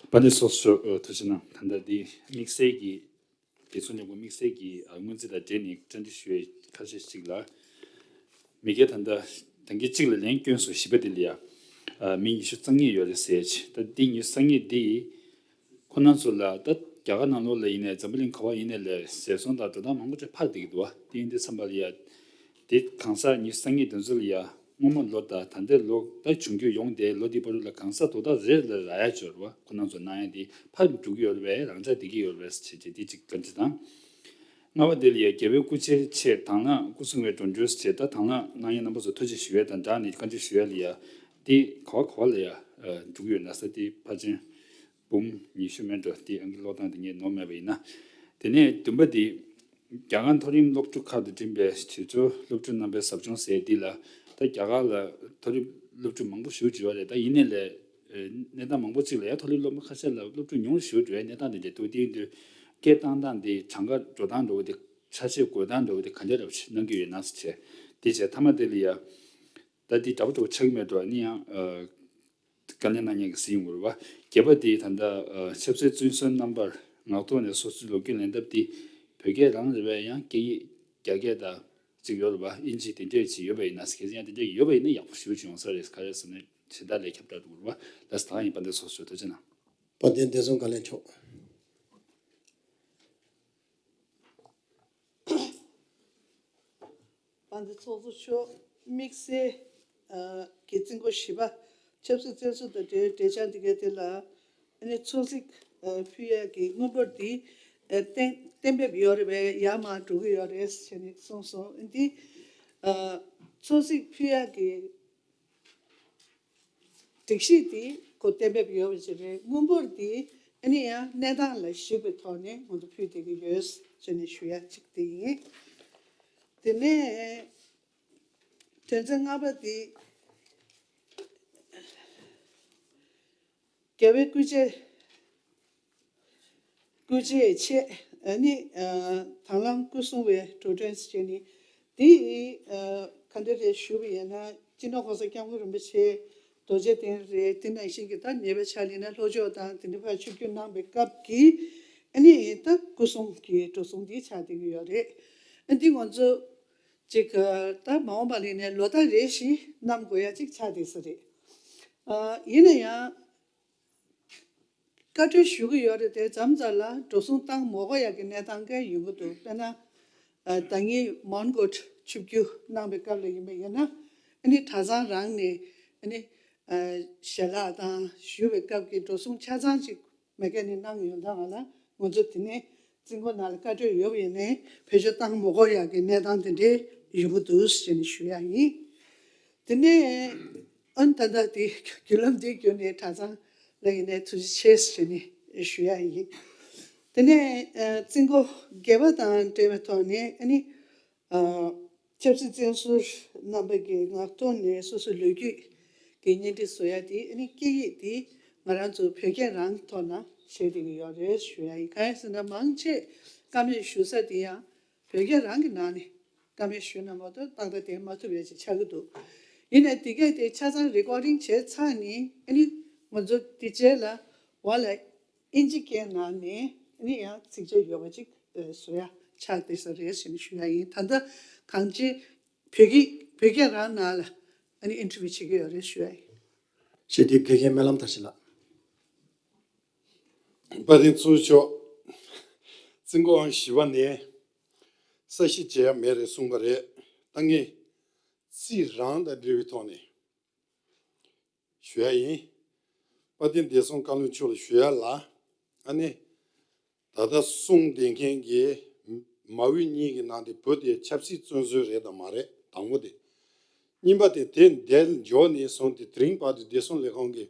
དཔལ་ལྡན་ཚོགས་གཙོ་མཆོག་ཐུགས་རྗེ་གནང་། ད་ལྟ་འདི་དམིགས་བསལ་གྱི་དེ་ཚོ་ཉོ་དགོས་དམིགས་བསལ་གྱི་ཨ་སྔོན་རྩིས་དང་འབྲེལ་ནས་བཀྲ་འདྲི་ཞུ་བའི་ཁ་ཤས་ཤིག་ལ། མི་སྒེར་ད་ལྟ་ད་གིན་གཅིག་ལ་ལན་བསྐྱོན་སོང་། བཞི་པ་དེ་ལ་ཡ་ཨ་མི་ཉི་ཤུ་རྩ་གཉིས་ཡོད་རེད་ཟེར་ཅིག་ད་འདི་ཉི་ཤུ་རྩ་གཉིས་འདི་ཁོ་རང་ཚོ་ལ་ད་རྒྱ་གར་ནང་ལོགས་ལ་ཡིན་ནའི་འཛམ་བུ་གླིང་ག་པར་ཡིན་ནའི་ལ་ཟས་སོང་དང་འགྲོ་སྟངས་མང་པོ་ཅིག་ཕར་བསྡད་ཀྱི་འདུག་བ། དེ་ཡིན་དུས་ཙམ་པ་ལ་ཡ་དེ་གང་ཟག་ཉི་ཤུ་རྩ་གཉིས་དེ་ཚོ་ལ་ཡ་ སྔོན་མ་ལོ་དང་ད་ལྟའི་ལོ་ད་བྱུང་རྒྱུ་ཡོང་དེ་ལོ་འདི་བར་དུ་ལ་གང་ས་དོ་བདག་རེ་ལ་རག་ཡ་ཅིག་ཡོད་རེད་བ། ཁོ་རང་ཚོ་གནང་ཡ་དེ་ཕར་འགྲོ་གི་ཡོད་རེད་པས། རང་འཇགས་བསྡད་ཀྱི་ཡོད་རེད་པས་ཟེར་བྱས་དེ་གཅིག་བཀའ་འདྲི་དང་། ལྔ་པ་དེ་ལ་ཡ་རྒྱལ་བའི་སྐུ་ཕྱྭའི་ཆེད་དང་བླངས་སྐུ་སྲུང་བའི་འགྲོ་འགྲུལ་ཟེར་ད་དང་བླངས་གནང་མཁན་རྣམ་པ་ཚོ་ཐུགས་རྗེ་ཞུ་ཡ་དང་སྦྲགས་ནས་བཀའ་འདྲི་ཞུ་ཡ་ལ་ཡ་དེ་ག་བ་ག་བ་ལ་ཡ་འགྲོ་གི་ཡོད་ན་ས་དེ་ཕལ་ཆེར་འབུམ་ཉི་ཤུ་མན་འགྲོ་དེ་ཨང་ཀི་ཀློག་སྟངས་དེ་ངས་ནོར་མེད་པ་ཡིན་ན། དེ་ནས་བདུན་པ་དེ་རྒྱ་གར་མཐོ་རིམ་སློབ་ཕྲུག་ཁག་ཏུ་འགྲིམས་པའི་དུས་ཚོད་སློབ་ཕྲུག་རྣམ་པའི་ཟབ་སྦྱོང་ཟེར་འདི་ལ་ད་རྒྱ་གར་ལ་མཐོ་རིམ་སློབ་ཕྲུག་མང་པོ་ཞེ་པོ་ཅིག་ཡོད་རེད། ད་ཡིན་ནའི་ལས་གནས་སྟངས་མང་པོ་ཅིག་ལ་ཡང་མཐོ་རིམ་སློབ་མ་ཁ་ཤས་ལ་སློབ་ཕྲུག་ཉུང་རུ་ཞེ་པོ་འགྲོ་བའི་གནས་སྟངས་དེ་འདྲ་འདུག་དེ་ཡིན་དུས་སྐད་བཏང་སྟངས་དེ་གྲངས་ཀ་འགྲོ་སྟངས་འགྲོ་བ་དེ་ཆ་ཤས་འགོད་སྟངས་འགྲོ་བ་དེ་ག་འདྲ་རབ་ཞིག་གནང་གི་ཡོད་ན་ཟེར་བྱས། དེ་བྱས་མཐའ་མ་དེ་ལ་ཡ་ད་དེ་འདྲ་པོ་འདྲ་པོ་ཆགས་ཀྱི་མེད་འགྲོ་ཨ་ནི་ཡང་། བཀའ་ལན་གནང་མཁན་གྱི་ཟིན་ཡོང་གི་རེད་བ། བརྒྱད་པ་དེ་ད་ལྟ་ཆབ་སྲིད་བཙོན་ཟུར་རྣམ་པར་ངག་ཐོག་ནས་སོ་སོའི་ལོ་རྒྱུས་ལེན་ཐབས་དེ་བོད་སྐད་རང་རེད་པས། ཡང་སྐད་ཡིག་རྒྱ་སྐད་དང་གཅིག་ཡོད་རེད་བ། ཨིན་ཇི་དེ་འདྲས་ཅིག་ཡོད་པ་ཡིན་ན་གལ་སྲིད་ཡང་དེ་འདྲས་ཡོད་པ་ཡིན་ན་ཡག་པོ་ཞེ་པོ་ཅིག་ཡོང་ས་རེད། ག་རེ་ཟེར་ན་གཞན་དག་ལས་ཁྱབ་བསྒྲགས་འགྲོ་གི་རེད་བ། ལགས་སོ། ད་ཡིན་པ་འདི་སོ་སོ་ཐུགས་རྗེ་གནང་། དཔལ་ལྡན་བདེ་སྲུང་བཀའ་བློན་མཆོག་དཔལ་ལྡན་ཚོགས་གཙོ་མཆོག་དམིགས་བསལ་གྱི་རྩིས་འགོ་བཞི་པ་ཆབ་སྲིད་བཙོན་ཟུར་དང་འབྲེལ་བའི་འབྲེལ་ཆགས་འདི་གའི་དེ་ལ་ཨ་ནི་ཚོགས་གཟིགས་ཕུལ་ཡག་གི་དངུལ་འབོར་འདི་གཏན་གཏན་འབེབས་ཡོད་རེད་པས། ཡར་མར་འགྲོ་གི་ཡོད་རེད་ཟེར་ནས་གསུངས་སོང་། འདི་ཚོགས་གཟིགས་ཕུལ་ཡག་གི་སྒྲིག་གཞི་དེ་ཁོ་གཏན་འབེབས་ཡོད་པ་ཅིག་རེད། དངུལ་འབོར་དེ་ཨ་ནི་ཡང་གནས་སྟངས་ལ་གཞིགས་པའི་ཐོག་ནས་ང་ཚོ་ཕུལ་བསྡད་ཀྱི་ཡོད་ཅེས་ནས་ཞུ་ཡ་གཅིག་དེ་ཡིན། དེ་ནས་དོན་ཚན་ལྔ་པ་དེ་རྒྱལ་བའི་སྐུ་ཕྱྭའི་སྐུ་ཕྱྭའི་ཆེད་ཨ་ནི་དང་བླངས་སྐུ་སྲུང་བའི་འགྲོ་གྲོན་ཟེར་ནི་དེ་ག་འདྲ་རེད་ཞུ་བ་ཡིན་ན་སྤྱི་ནོར་༸གོང་ས་༸སྐྱབས་མགོན་རིན་པོ་ཆེ་རྡོ་རྗེ་གདན་རེད། དེ་ནང་བཞིན་གྱི་ད་ཉེ་བའི་ཆར་ཡིན་ན་ལྷོ་ཕྱོགས་དང་དེ་འདྲ་ཕར་ཆིབས་བསྒྱུར་གནང་བའི་སྐབས་ཀྱི་ཨ་ནི་ད་སྐུ་སྲུང་གི་འགྲོ་སོང་དེ་ཆགས་བསྡད་ཀྱི་ཡོད་རེད། ཨ་འདི་ང་ཚོ་ཅིག་ད་མ་འོངས་པ་ལ་ཡིན་ནའི་ལོ་ལྟར་རེ་བཞིན་བསྣམས་དགོས་ཡ་ཅིག་ཆགས་བསྡད་ས་རེད། ཡིན་ན་ཡང་། བཀའ་འཁྲོལ་ཞུ་གི་ཡོད་རེད་དེ། མཚམས་མཚམས་ལ་འགྲོ་སོང་བཏང་མ་དགོས་ཡག་གི་གནས་སྟངས་འགའ་ཡོང་གི་འདུག་དཔེར་ན། ཨ་ཟླ་ཉིན་མོན་གྷོར་ཆིབས་བསྒྱུར་གནང་བའི་སྐབས་ལ་ཡིན་པ་ཡིན་ན། ཨ་ནི་གྲྭ་ཚང་རང་ནས་ཨ་ནི་ཨ་ཞལ་ལག་དང་ཞུ་བའི་སྐབས་ཀྱི་འགྲོ་སོང་ཆ་ཚང་ཅིག་མ་གཏོགས་ནས་གནང་ཡོང་དང་ལ་ང་ཚོ་དེ་ནས་རྩིས་འགོ་ནང་ལ་བཀའ་འཁྲོལ་ཡོད་པ་ཡིན་ནའི་བེད་སྤྱོད་བཏང་མ་དགོས་ཡག་གི་གནས་སྟངས་དེ་འདྲའི་ཡོང་གི་འདུག་ཞེས་ནས་ཞུ་ཡ་ཡིན། དེ་ནས་ཨ་ནི་ད་ལྟ་དེ་བརྒྱུད་ལམ་དེ་བརྒྱུད་ནས་གྲྭ་ཚང་ལ་ཡིན་ནའི་ཐུགས་རྗེ་ཆེ་ཟེར་ནས་ཞུ་ཡ་ཡིན། དེ་ནས་ཨ་རྩིས་འགོ་བརྒྱད་པ་དང་འབྲེལ་བའི་ཐོག་ནས་ཨ་ནི་ཨ་ཆབ་སྲིད་བཙོན་ཟུར་རྣམ་པ་གིས་ངག་ཐོག་ནས་སོ་སོའི་ལོ་རྒྱུས་ཀྱི་བརྙན་འཕྲིན་བཟོ་ཡ་དེ་ཨ་ནི་སྐད་ཡིག་དེ་ང་རང་ཚོ་བོད་སྐད་རང་གི་ཐོག་ན་བྱེད་བསྡད་ཀྱི་ཡོད་རེད་ཞུ་ཡ་ཡིན། གང་ཡིན་ཟེར་ན་མང་ཆེ་བཀའ་མོལ་ཞུ་ས་དེ་ཡང་བོད་སྐད་རང་གི་ནང་ནས་བཀའ་མོལ་ཞུས་ན་མ་གཏོགས་ཏག་ཏག་དེ་མ་ཐུབ་ཡ་ཅིག་ཆགས་ཀྱི་འདུག་ཡིན་ནའི་དེ་གས་དེ་ཆ་ཚང་རི་ཀོར་ཌིང་བྱས་ཚར་ནས་ཨ་ནི་ང་ཚོ་དེ་རྗེས་ལ་འོག་ལ་ཨིན་ཇི་སྐད་ནང་ནས་ཨ་ནི་ཡང་ཚིགས་བཅད་ཡོད་པ་ཅིག་བཟོ་ཡ་ཆགས་བསྡད་ས་རེད་ཟེར་ནས་ཞུ་ཡ་ཡིན། ད་ལྟ་གང་ཅི་བོད་སྐད་བོད་སྐད་རང་ནང་ལ་ཨ་ནི་ཨིན་ཊར་བིའུ་བྱེད་ཀྱི་ཡོད་རེད་ཞུ་ཡ་ཡིན། ཞེས་དེ་དགེ་རྒན་སྨོན་ལམ་དར་ཞིང་ལགས། དཔལ་ལྡན་ཚོགས་གཙོ་མཆོག་རྩིས་འགོ་ཨང་བཞི་པ་ནས་གསལ་བཤད་བྱེད་ཡ་མེད་རེད་གསུངས་པ་རེད། ད་ངས་རྩིས་རང་དང་འབྲེལ་བའི་ཐོག་ནས་ཞུ་ཡ་ཡིན། དཔལ་ལྡན་བདེ་སྲུང་བཀའ་བློན་མཆོག་ལ་ཞུ་ཡ་ལ། ཨ་ནི་ད་ལྟ་གསུངས་བསྡད་མཁན་གྱི་མ་དབུས་གཉིས་ཀྱི་ནང་དེ་བོད་དེ་ཆབ་སྲིད་བཙོན་ཟུར་རེད་དམ་མ་རེད། དང་པོ་དེ། གཉིས་པ་དེ་དེ་འདིར་འབྱོར་ནས་བཟུང་སྟེ་དེ་རིང་བར་དུ་བདེ་སྲུང་ལས་ཁུངས་ཀྱི་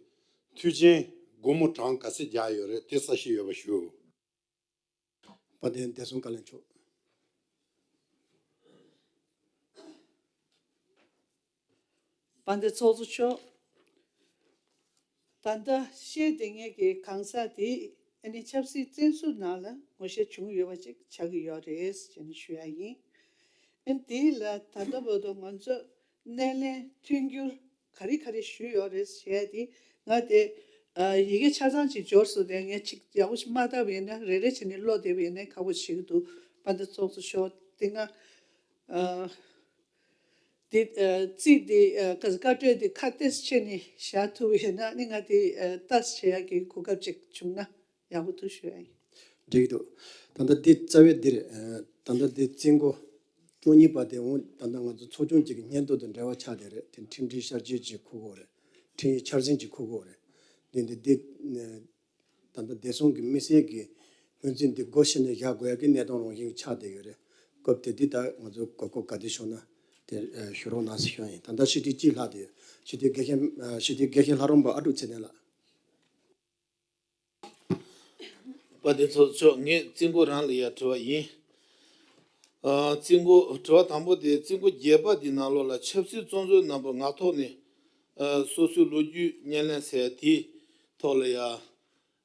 མཐུན་རྐྱེན་སྒོ་མོ་གྲངས་ག་ཚད་རྒྱག་ཡོད་རེད་དེ་གསལ་བཤད་ཡོད་པ་ཞུ། དཔལ་ལྡན་བདེ་སྲུང་བཀའ་བློན་མཆོག་དཔལ་ལྡན་ཚོགས་གཙོ་མཆོག་ད་ལྟ་བཤད་བསྡད་མཁན་གྱི་གང་ཟག་དེ་ཨ་ནི་ཆབ་སྲིད་བཙོན་ཟུར་ནང་ལ་ངོ་ཤེས་བྱུང་ཡོད་པ་ཅིག་ཆགས་ཀྱི་ཡོད་རེད་ཅེས་ནས་ཞུ་ཡ་ཡིན། ཨ་ནི་དེ་ལ་ད་ལྟ་བར་དུ་ང་ཚོ་སྣེ་ལེན་མཐུན་འགྱུར་ག་རེ་ག་རེ་ཞུས་ཡོད་རེད་ཟེར་ཡ་དེ་ང་དེ་ཡི་གེ་ཆ་ཚང་ཅིག་འབྱོར་སོང་། དེ་ངས་ཅིག་ཡག་པོ་ཞིག་མ་བལྟས་པ་ཡིན་ན་རེ་རེ་བྱས་ནས་ཀློག་བསྡད་པ་ཡིན་ན་ཁག་པོ་ཞིག་འདུག་དཔལ་ལྡན་ཚོགས་གཙོ་མཆོག་དེ་སྔ་དེ་རྩིས་དེ་བཀའ་བཀའ་འཁྲོལ་དེ་ཁ་ཏོག་ཙམ་བྱས་ནས་བཞག་ཐུབ་པ་ཡིན་ན་ནི་ང་དེ་ལྟ་བྱེད་ཡག་གི་གོ་སྐབས་ཅིག་བྱུང་ན་ཡག་པོ་འདུག་ཞུ་ཡ་ཡིན། འགྲིག་འདུག་ད་ལྟ་འདི་རྩ་བའི་འདིར་ད་ལྟ་འདི་རྩིས་འགོ་ བཅུ་གཉིས་པ་དེ་འོང་ད་ལྟ་ང་ཚོ་ཚོགས་ཆུང་གཅིག་གི་སྙན་ཐོ་དང་འབྲེལ་བ་ཆགས་བསྡད་རེད། དེ་ཁྲིམས་སྒྲིག་ཤར་བསྐྱོད་ཅིག་འཁུར་དགོས་རེད། ཁྲིམས་ཡིག་འཆར་ཟིན་ཅིག་འཁུར་དགོས་རེད། དེ་འདི་འདི་ད་ལྟ་བདེ་སྲུང་གི་དམིགས་བསལ་གྱི་སྔོན་རྩིས་འདི་སྒོ་ཕྱེ་ནས་བཞག་དགོས་ཡ་གི་གནས་སྟངས་རང་བཞིན་ཆགས་བསྡད་ཡོད་རེད། སྐབས་དེ་དུས་ད་ང་ཚོ་གོ་སྐབས་ག་དུས་བྱུང་ན་དེ་ཞུ་རོགས་གནང་ཟེར་ཞུ་ཡ་ཡིན། ད་ལྟ་ཕྱི་དྲིལ་གཅིག་ལྷག་དེ་ཡོད། ཕྱི་དྲིལ་དགེ་བཤེས་ཕྱི་དྲིལ་དགེ་བཤེས་ལྷ་རམས་པ་ཨ་ཀྲུག་ཚེ་བརྟན་ལགས། དཔལ་ལྡན་ཚོགས་གཙོ་མཆོག་ངས་རྩིས་འགོ་རང་ལ་ཡ་དྲི་བ་ཡིན། ཨ་རྩིས་འགོ་དྲི་བ་དང་པོ་དེ་རྩིས་འགོ་བརྒྱད་པ་དེའི་ནང་ལོགས་ལ་ཆབ་སྲིད་བཙོན་ཟུར་རྣམ་པ་ངག་ཐོག་ནས་ཨ་སོ་སོའི་ལོ་རྒྱུས་བརྙན་ལེན་ཟེར་ཡ་དེའི་ཐོག་ལ་ཡ།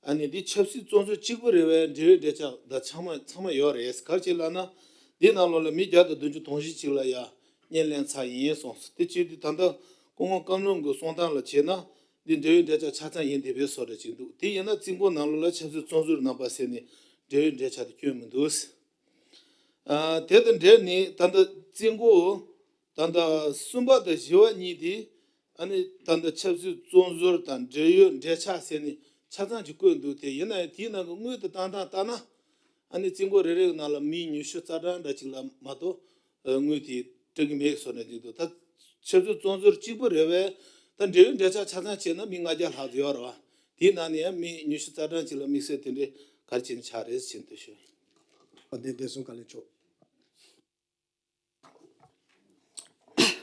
ཨ་ནི་འདི་ཆབ་སྲིད་བཙོན་ཟུར་གཅིག་པུ་རེད་པས། འབྲེལ་ཡོད་འབྲེལ་ཆགས་དང་ཚང་མ་ཚང་མ་ཡོད་རེད། ག་རེ་བྱས་ལབ་ན། འདི་ནང་ལོགས་ལ་མི་བརྒྱ་དང་བདུན་ཅུ་དོན་བཞི་ཅིག་ལ་ཡ་བརྙན་ལེན་ཚར་ཡིན་གསུངས་སོང་། དེ་བྱས་དུས་ད་ལྟ་སྐུ་ངོ་བཀའ་བློན་གྱི་གསུང་སྟངས་ལ་བྱས་ན་འདི་འབྲེལ་ཡོད་འབྲེལ་ཆགས་ཆ་ཚང་ཡིན་བསྡད་པའི་བཟོ་འདྲ་ཅིག་འདུག་དེ་ཡིན་ན་རྩིས་འགོ་ནང་ལོགས་ལ་ཆབ་སྲིད་བཙོན་ཟུར་རྣམ་པ་ཟེར་ནས་འབྲེལ་ཡོད་འབྲེལ་ཆགས་དེ་བསྐྱོན་མི་འདུག་ཨ་དེ་དང་འབྲེལ་ནས་ད་ལྟ་རྩིས་འགོ་ད་ལྟ་གསུམ་པ་དང་བཞི་པ་གཉིས་དེ། ཨ་ནི་ད་ལྟ་ཆབ་སྲིད་བཙོན་ཟུར་དང་འབྲེལ་ཡོད་འབྲེལ་ཆགས་ཟེར་ནས་ཆ་ཚང་ཅིག་བཀོད་འདུག་དེ་ཡིན་ན་ཡང་དེའི་ནང་གི་དངུལ་དེ་བཏང་སྟངས་ལྟར་ན། ཨ་ནི་རྩིས་འགོ་རེ་རེ་གི་ནང་ལ་མི་ཉི་ཤུ་རྩ་གྲངས་འདྲ་ཅིག་ལ་མ་གཏོགས་དངུལ་དེ་སྤྲད་ཀྱི་མེད་བཟོ་འདྲ་ཅིག་འདུག་ད་ཆབ་སྲིད་བཙོན་ཟུར་གཅིག་པུ་རེད་པས། ད་འབྲེལ་ཡོད་འབྲེལ་ཆགས་ཆ་ཚང་བྱས་ན་མི་ལྔ་བརྒྱ་ལྷག་ཙམ་ཡོད་རེད་པ། དེའི་ནང་ནས་ཡང་མི་ཉི་ཤུ་རྩ་གྲངས་ཅིག་ལ་དམིགས་བསལ་དེ་འདྲའི་ག་རེ་བྱས་ནས་ཆགས་རེད་ཟེར་འདོད་ཞུ། བ་དེ་བདེ་སྲུང་བཀའ་བློན་མཆོག་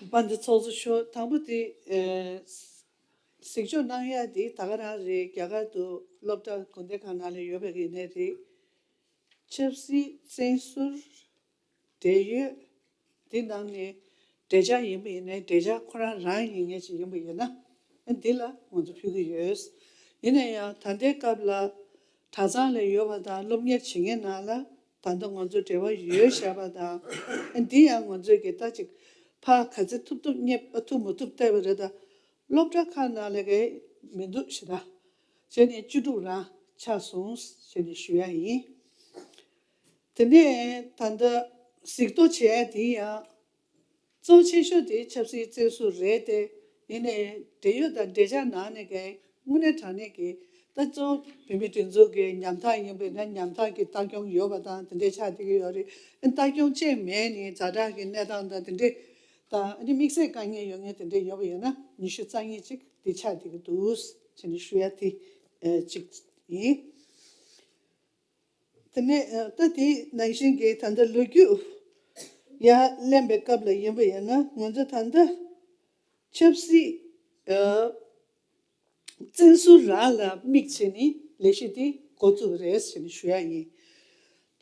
དཔལ་ལྡན་ཚོགས་གཙོ་མཆོག་དང་པོ་དེ་ཨེ་གཟིགས་ཕྱོགས་གནང་ཡ་དེ་ད་ག་རང་རེད། རྒྱ་གར་དུ་སློབ་གྲྭ་དགོན་སྡེ་ཁག་ནང་ལ་ཡོད་པ་ཡིན་ནའི་རེད། ཆབ་སྲིད་བཙོན་ཟུར་འབྲེལ་ཡོད་དེ་ནང་ནས་འབྲེལ་ཆགས་ཡིན་པ་ཡིན་ནའི་འབྲེལ་ཆགས་ཁོ་རང་རང་ཡིན་ངེས་ཅིག་ཡིན་པ་ཡིན་ན་ཨ་འདི་ལ་ང་ཚོ་ཕུལ་གི་ཡོད། ཡིན་ན་ཡང་ད་ལྟའི་སྐབས་ལ་གྲྭ་ཚང་ལ་ཡོད་པ་དང་སློབ་གཉེར་བྱེད་མཁན་ནང་ལ། ད་ལྟ་ང་ཚོ་འབྲེལ་བ་ཡོད་བཞག་པ་དང་། ཨ་འདི་ཡང་ང་ཚོས་ཀྱི་ད་ཅིག་ཕར་ག་ཚོད་ཐུབ་ཐུབ་རྙེད་ཨ་ཐུབ་མ་ཐུབ་བལྟས་པ་རེད། ད་སློབ་གྲྭ་ཁག་ནང་ལ་གས་མི་འདུག་ཞེ་ད། བྱས་ནས་བཅུ་དྲུག་རང་ཆགས་སོང་ཞེས་ནས་ཞུ་ཡ་ཡིན། དེ་ནས་ད་ལྟ་གཟིགས་རྟོག་བྱེད་ཡ་དེ་ཡང་། གཙོ་ཆེ་ཤོས་དེ་ཆབ་སྲིད་བཙོན་ཟུར་རེད་དེ། ཡིན་ནའི་འབྲེལ་ཡོད་དང་འབྲེལ་ཆགས་ནང་ནས་ཀྱི་དངོས་གནས་དྲང་གནས་ཀྱི་ད་གཙོ་བོ་བོད་མིའི་སྒྲིག་འཛུགས་ཀྱི་ཉམ་ཐག་ཡིན་པས་ན་ཉམ་ཐག་གི་ལྟ་སྐྱོང་ཡོད་པ་དང་དེ་འདྲའི་ཆགས་བསྡད་ཀྱི་ཡོད་རེད། ཨ་ལྟ་སྐྱོང་བཅས་མེད་ནས་ཛ་དྲག་གི་གནས་སྟངས་དང་དེ་འདྲའི་དང་ཨ་ནི་དམིགས་བསལ་དཀའ་ངལ་ཡོད་མཁན་དེ་འདྲའི་ཡོད་པ་ཡིན་ན་ཉི་ཤུ་རྩ་གཉིས་ཅིག་དེ་ཆགས་བསྡད་ཀྱི་འདུག་ཅེས་ནས་ཞུ་ཡ་དེ་ཨ་གཅིག་ཡིན། དེ་ནས་ཨ་ད་དེ་ནང་བཞིན་གྱི་ད་ལྟ་ལོ་རྒྱུས་ཡར་ལེན་པའི་སྐབས་ལ་ཡིན་པ་ཡིན་ན་ང་ཚོ་ད་ལྟ་ཆབ་སྲིད་ཨ་བཙོན་ཟུར་རང་ལ་དམིགས་བྱས་ནས་ལས་གཞི་དེ་འགོ་བཙུགས་པ་རེད་ཟེར་ནས་ཞུ་ཡ་ཡིན།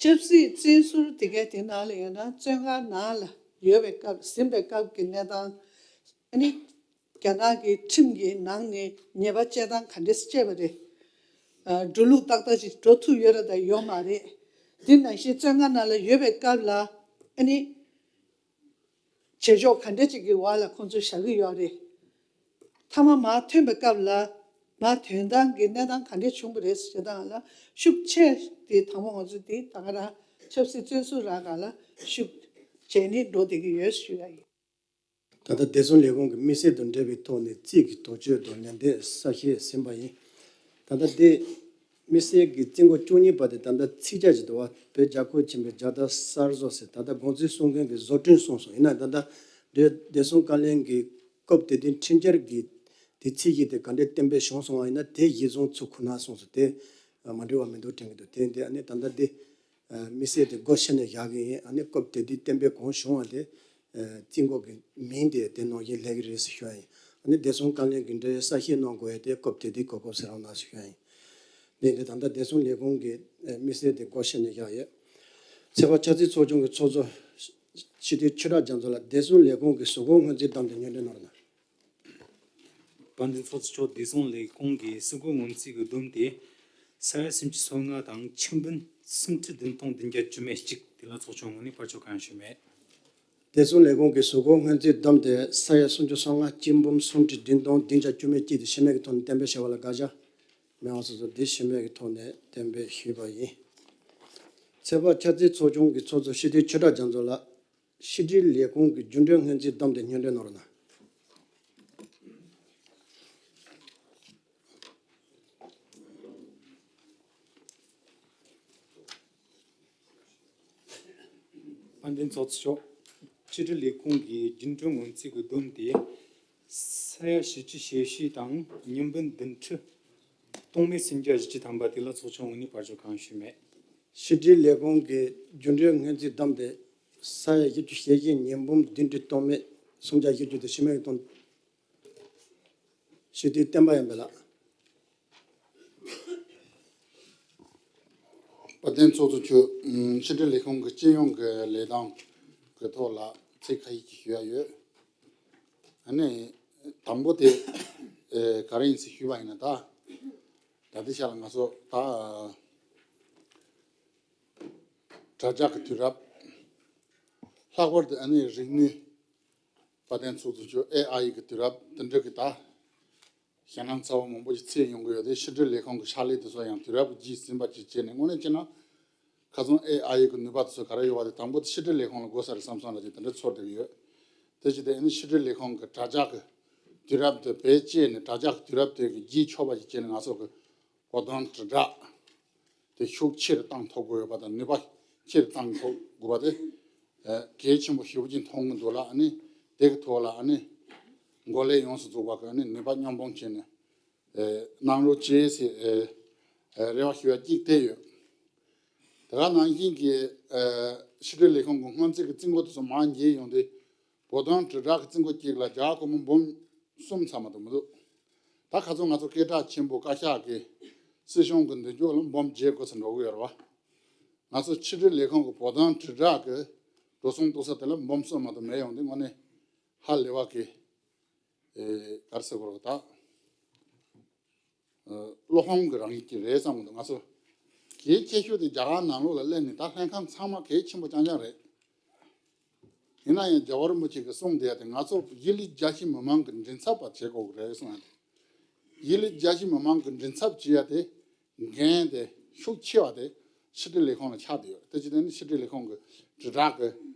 ཆབ་སྲིད་བཙོན་ཟུར་དེ་གའི་དེ་ནང་ལ་ཡོད་ན་བཙོན་ཁང་ནང་ལ་ཡོད་པའི་སྐབས་ཟིན་པའི་སྐབས་ཀྱི་གནས་སྟངས་ཨ་ནི། རྒྱ་ནག་གི་ཁྲིམས་ཀྱི་ནང་ནས་ཉེས་པ་བཅད་སྟངས་ག་འདྲས་བཅད་པ་རེད། ཨ་འགྲོ་ལུགས་ཏག་ཏག་ཅིག་འགྲོ་ཐུབ་ཡོད་རེད་དང་ཡོད་མ་རེད། དེ་ནང་བཞིན་བཙོན་ཁང་ནང་ལ་ཡོད་པའི་སྐབས་ལ་ཨ་ནི་བྱེད་ཕྱོགས་ག་འདྲས་ཅིག་གི་འོག་ལ་ཁོང་ཚོ་བཞག་གི་ཡོད་རེད། མཐའ་མ་མར་ཐོན་པའི་སྐབས་ལ་མར་ཐོན་སྟངས་ཀྱི་གནས་སྟངས་ག་འདྲས་བྱུང་བ་རེད་ཟེར་སྟངས་ལ་ཤུགས་ཆེ་དེ་དང་པོ་ང་ཚོ་དེ་ད་ག་རང་ཆབ་སྲིད་བཙོན་ཟུར་རང་སྒང་ལ་ཤུགས་བྱས་ནས་འགྲོ་བསྡད་ཀྱི་ཡོད་ཞུ་ཡ་ཡིན། ད་ལྟ་བདེ་སྲུང་ལས་ཁུངས་ཀྱི་དམིགས་བསལ་དང་འབྲེལ་བའི་ཐོག་ནས་རྩིས་ཀྱི་དོགས་གཅོད་དང་ལན་འདེབས་གསལ་བཤད་ཟིན་པ་ཡིན། ད་ལྟ་འདི་དམིགས་བསལ་གྱི་རྩིས་འགོ་བཅུ་གཉིས་པ་དེ་ད་ལྟ་ཚིག་ཆ་ཞིག་འདུག་བ། བོད་རྒྱལ་ཁབ་ཆེན་པོའི་རྒྱལ་དར་གསར་བཟོ་ཟེར། ད་ལྟ་དགོངས་ཚུལ་གསུང་མཁན་གྱི་བཟོ་སྐྲུན་གསུངས་སོང་། ཡིན་ན་ད་ལྟ་འདི་བདེ་སྲུང་བཀའ་བློན་གྱིས་སྐབས་དེ་དུས་ཁྲིམས་འཆར་གྱི་དེ་ཚིག་གཞི་དེ་ག་འདྲས་གཏན་འབེབས་བྱུང་སོང་བ་ཡིན་ན་དེ་གཞིར་བཟུང་ཚུར་ཁུར་གནང་གསུངས་སོང་། དེ་མ་འགྲིག་པ་མི་འདུག་དྲན་གྱི་འདུག་དེ་འདི་ཨ་ནི་ད་ལྟ་འདི། དམིགས་བསལ་དེ་སྒོ་ཕྱེ་ནས་བཞག་གི་ཡིན། ཨ་ནི་སྐབས་དེ་དུས་གཏན་འབེབས་གང་བྱུང་བ་དེ་རྩིས་འགོ་གི་མིང་དེ་དེ་ནང་བཞིན་སླེབས་ཀྱི་རེད་ཟེར་ཞུ་ཡ་ཡིན། ཨ་ནི་བདེ་སྲུང་བཀའ་བློན་གྱི་འབྲེལ་ཡོད་གསལ་བཤད་གནང་དགོས་ཡ་དེ་སྐབས་དེ་དུས་གོ་སྐབས་ཟེར་རོགས་གནང་ཟེར་ཞུ་ཡ་ཡིན། འདི་འདི་ད་ལྟ་བདེ་སྲུང་ལས་ཁུངས་ཀྱི་དམིགས་བསལ་དེ་སྒོ་ཕྱེ་ནས་བཞག་ཡོད། ཚོད་དཔག་ཆབ་སྲིད་ཚོགས་ཆུང་གི་ཚོགས་གཙོ་སྤྱི་འཐུས་ཆོས་གྲགས་རྒྱ་མཚོ་ལགས་བདེ་སྲུང་ལས་ཁུངས་ཀྱི་གཟུགས་སྐོར་སྔོན་རྩིས་བདམས་ཏེ་སྙན་སྒྲོན་གནང་རོགས་གནང་། དཔལ་ལྡན་ཚོགས་གཙོ་མཆོག་བདེ་སྲུང་ལས་ཁུངས་ཀྱི་གཟུགས་སྐོར་སྔོན་རྩིས་ཀྱི་བསྡོམས་དེ་ས་ཡ་སུམ་ཅུ་སོ་ལྔ་དང་ཆིག་འབུམ་སུམ་ཁྲི་བདུན་སྟོང་བདུན་བརྒྱ་བཅུ་མེད་གཅིག་དེ་ལ་ཚོགས་ཆུང་ངོས་ནས་བར་ཆད་གང་ཡང་ཞུས་མེད། བདེ་སྲུང་ལས་ཁུངས་ཀྱི་གཟུགས་སྐོར་སྔོན་རྩིས་བསྡོམས་དེ་ས་ཡ་སུམ་ཅུ་སོ་ལྔ་གཅིག་འབུམ་སུམ་ཁྲི་བདུན་སྟོང་བདུན་བརྒྱ་བཅུ་མེད་གཅིག་དེ་ཤེས་མེད་ཀྱི་ཐོག་ནས་གཏན་འབེབས་བྱས་པ་ལ་དགག་བྱ་མེད་པ་སོ་སོ་དེ་ཤེས་མེད་ཀྱི་ཐོག་ནས་གཏན་འབེབས་ཞུས་པ་ཡིན། ཚོད་དཔག་ཆབ་སྲིད་ཚོགས་ཆུང་གི་ཚོགས་གཙོ་སྤྱི་འཐུས་ཆོས་གྲགས་རྒྱ་མཚོ་ལགས། ཕྱི་དྲིལ་ལས་ཁུངས་ཀྱི་རྒྱུན་གྲོན་སྔོན་རྩིས་བསྡོམས་ཏེ་སྙན་སྒྲོན་གནང་རོགས་གནང་། དཔལ་ལྡན་ཚོགས་གཙོ་མཆོག་ཕྱི་དྲིལ་ལས་ཁུངས་ཀྱི་རྒྱུན་གྲོན་སྔོན་རྩིས་ཀྱི་བསྡོམས་དེ་ས་ཡ་བཞི་བཅུ་ཞེ་བཞི་དང་ཉིས་འབུམ་བདུན་ཁྲི་སྟོང་མེད་སུམ་བརྒྱ་བཞི་བཅུ་ཐམ་པ་དེ་ལ་ཚོགས་ཆུང་འོག་ནས་བར་ཞུགས་གང་ཞུས་མེད། ཕྱི་དྲིལ་ལས་ཁུངས་ཀྱི་རྒྱུན་གྲོན་སྔོན་རྩིས་བསྡོམས་དེ་ས་ཡ་བཞི་བཅུ་ཞེ་བཞི་ཉིས་འབུམ་བདུན་ཁྲི་སྟོང་མེད་སུམ་བརྒྱ་བཞི་བཅུ་དང་ཕྱི་མིག་སྟོང་ཞུ་དུས་བསྟན་པ་ཡིན་པས་ལགས། དཔལ་ལྡན་ཚོགས་གཙོ་མཆོག་ཕྱི་དྲིལ་ལས་ཁུངས་ཀྱི་སྤྱི་ཡོངས་ཀྱི་ལས་སྟངས་ཀྱི་ཐོག་ལ་ཚིག་ཁ་ཤས་ཅིག་ཞུ་ཡ་ཡོད། ཨ་ནི་དང་པོ་དེ་ཨེ་ག་རེ་ཡིན་ཟེར་ཞུས་པ་ཡིན་ན། ད་ད་ལྟའི་ཆ་ལ་ང་ཚོ་ད་དྲ་ལྕགས་ཀྱི་དུས་རབས། ལྷག་པར་དུ་ཨ་ནི་རིག་ནུས། དཔལ་ལྡན་ཚོགས་གཙོ་མཆོག་ཨེ་ཨའི་གི་དུས་རབས་དེ་འདྲ་གི་ད། ཞེད་སྣང་ཚ་བོ་མང་པོ་ཞིག་འཚོགས་ཡོང་གི་ཡོད་དེ། ཕྱི་དྲིལ་ལས་ཁུངས་ཀྱི་ཕྱག་ལས་དེ་ཚོ་ཡང་དུས་རབས་ཀྱི་རྗེས་ཟིན་པ་ཅིག་བྱས་ནས། དངོས་གནས་བྱས་ན་ཁ་སང་ཨེ་ཨའི་གི་ནུས་པ་དེ་ཚོ་ག་རེ་ཡོད་པ་དེ་དང་པོ་དེ་ཕྱི་དྲིལ་ལས་ཁུངས་ལ་དགོས་ས་རེད་བསམ་སོང་ལ་ཅིག་དེ་འདྲ་ཚོར་བསྡད་ཀྱི་ཡོད། དེ་ཅི་སྟེ་ཨ་ནི་ཕྱི་དྲིལ་ལས་ཁུངས་ཀྱི་དྲ་ལྕགས་ཀྱི་དུས་རབས་དེ་བེད་སྤྱད་ནས། དྲ་ལྕགས་ཀྱི་དུས་རབས་དེ་གི་རྗེས་ཆོག་པ་ཞིག་བྱས་ནས། ང་ཚོ་གི་བོད་དོན་དྲིལ་བསྒྲགས་དེ་ཤུགས་ཆེ་རུ་བཏང་ཐུབ་དགོས་ཡོད་པ་དང་། ནུས་པ་ཆེ་རུ་བཏང་ཐུབ་དགོས་པ་དེ་ཨ་གལ་ཆེན་པོ་ཞེ་པོ་ཅིག་མཐོང་གི་འདུག་ལ། ཨ་ནི་དེ་གི་ཐོག་ལ་ཨ་ནི་འགོ་ལས་ཡོངས་སུ་རྫོགས་པ་གི་ཨ་ནི་ནུས་པ་མཉམ་སྤུངས་བྱས་ནས་ཨ་གནང་རོགས་བྱེད་ཟེར་ཨ་ཨ་རེ་བ་ཞུ་ཡ་གཅིག་དེ་ཡོད། དེ་ག་ནང་བཞིན་གྱི་ཨ་ཕྱི་དྲིལ་ལས་ཁུངས་ཀྱི་སྔོན་རྩིས་ཀྱི་རྩིས་འགོ་དེ་ཚོ་མར་འགྱེལ་ཡོང་དུས། བོད་དོན་དྲིལ་བསྒྲགས་ཀྱི་རྩིས་འགོ་གཅིག་ལ་རྒྱ་གར་སྒོར་མོ་འབུམ་གསུམ་ཚང་མ་དུ་མི་འདུག། ད་ཁ་སང་ང་ཚོ་སྐད་གྲགས་ཆེན་པོ་བཀའ་ཤག་གི་སྲིད་གཞུང་གི་མདུན་ལྕོག་ལ་འབུམ་བརྒྱད་དགོས་ས་འགྲོ་གི་ཡོད་རེད་བ། ང་ཚོ་ཕྱི་དྲིལ་ལས་ཁུངས་ཀྱི་བོད་དོན་དྲིལ་བསྒྲགས་ཀྱི་འགྲོ་སོང་གཏོང་ས་དེ་ལ་འབུམ་གསུམ་མ་གཏོགས་མེད་ཡོང་དུས། དངོས་གནས་ཧ་ལས་པ་གི་ཨེ་ག་རེ་ཟེར་དགོས་རེད། ད་ཨ་བློ་ཕམ་གྱི་རང་བཞིན་ཅིག་རེད་བསམ་གྱི་འདུག། ང་ཚོ་གལ་ཆེ་ཤོས་དེ་རྒྱ་གར་ནང་ལོགས་ལ་སླེབས་ནས། ད་ལྷན་ཁང་ཚང་མ་གལ་ཆེན་པོ་རྐྱང་རྐྱང་རེད། ཡིན་ན་ཡང་རྒྱལ་བ་རིན་པོ་ཆེ་གིས་གསུངས་བསྡད་ཡ་དེ། ང་ཚོ་གཞིས་ལུས་རྒྱ་ཆེ་མི་མང་གི་མགྲིན་ཚབ་པ་བྱེད་དགོས་ཀྱི་རེད་གསུངས་ཡ་དེ། གཞིས་ལུས་རྒྱ་ཆེ་མི་མང་གི་མགྲིན་ཚབ་བྱེད་ཡ་དེ་འགན་དེ་ཤུགས་ཆེ་བ་དེ་ཕྱི་དྲིལ་ལས་ཁུངས་ལ་ཆགས་བསྡད་ཡོད། དེ་བྱས་ཙང་ནི་ཕྱི་དྲིལ་ལས་ཁུངས་ཀྱི་དྲིལ་བསྒྲགས་ཀྱི་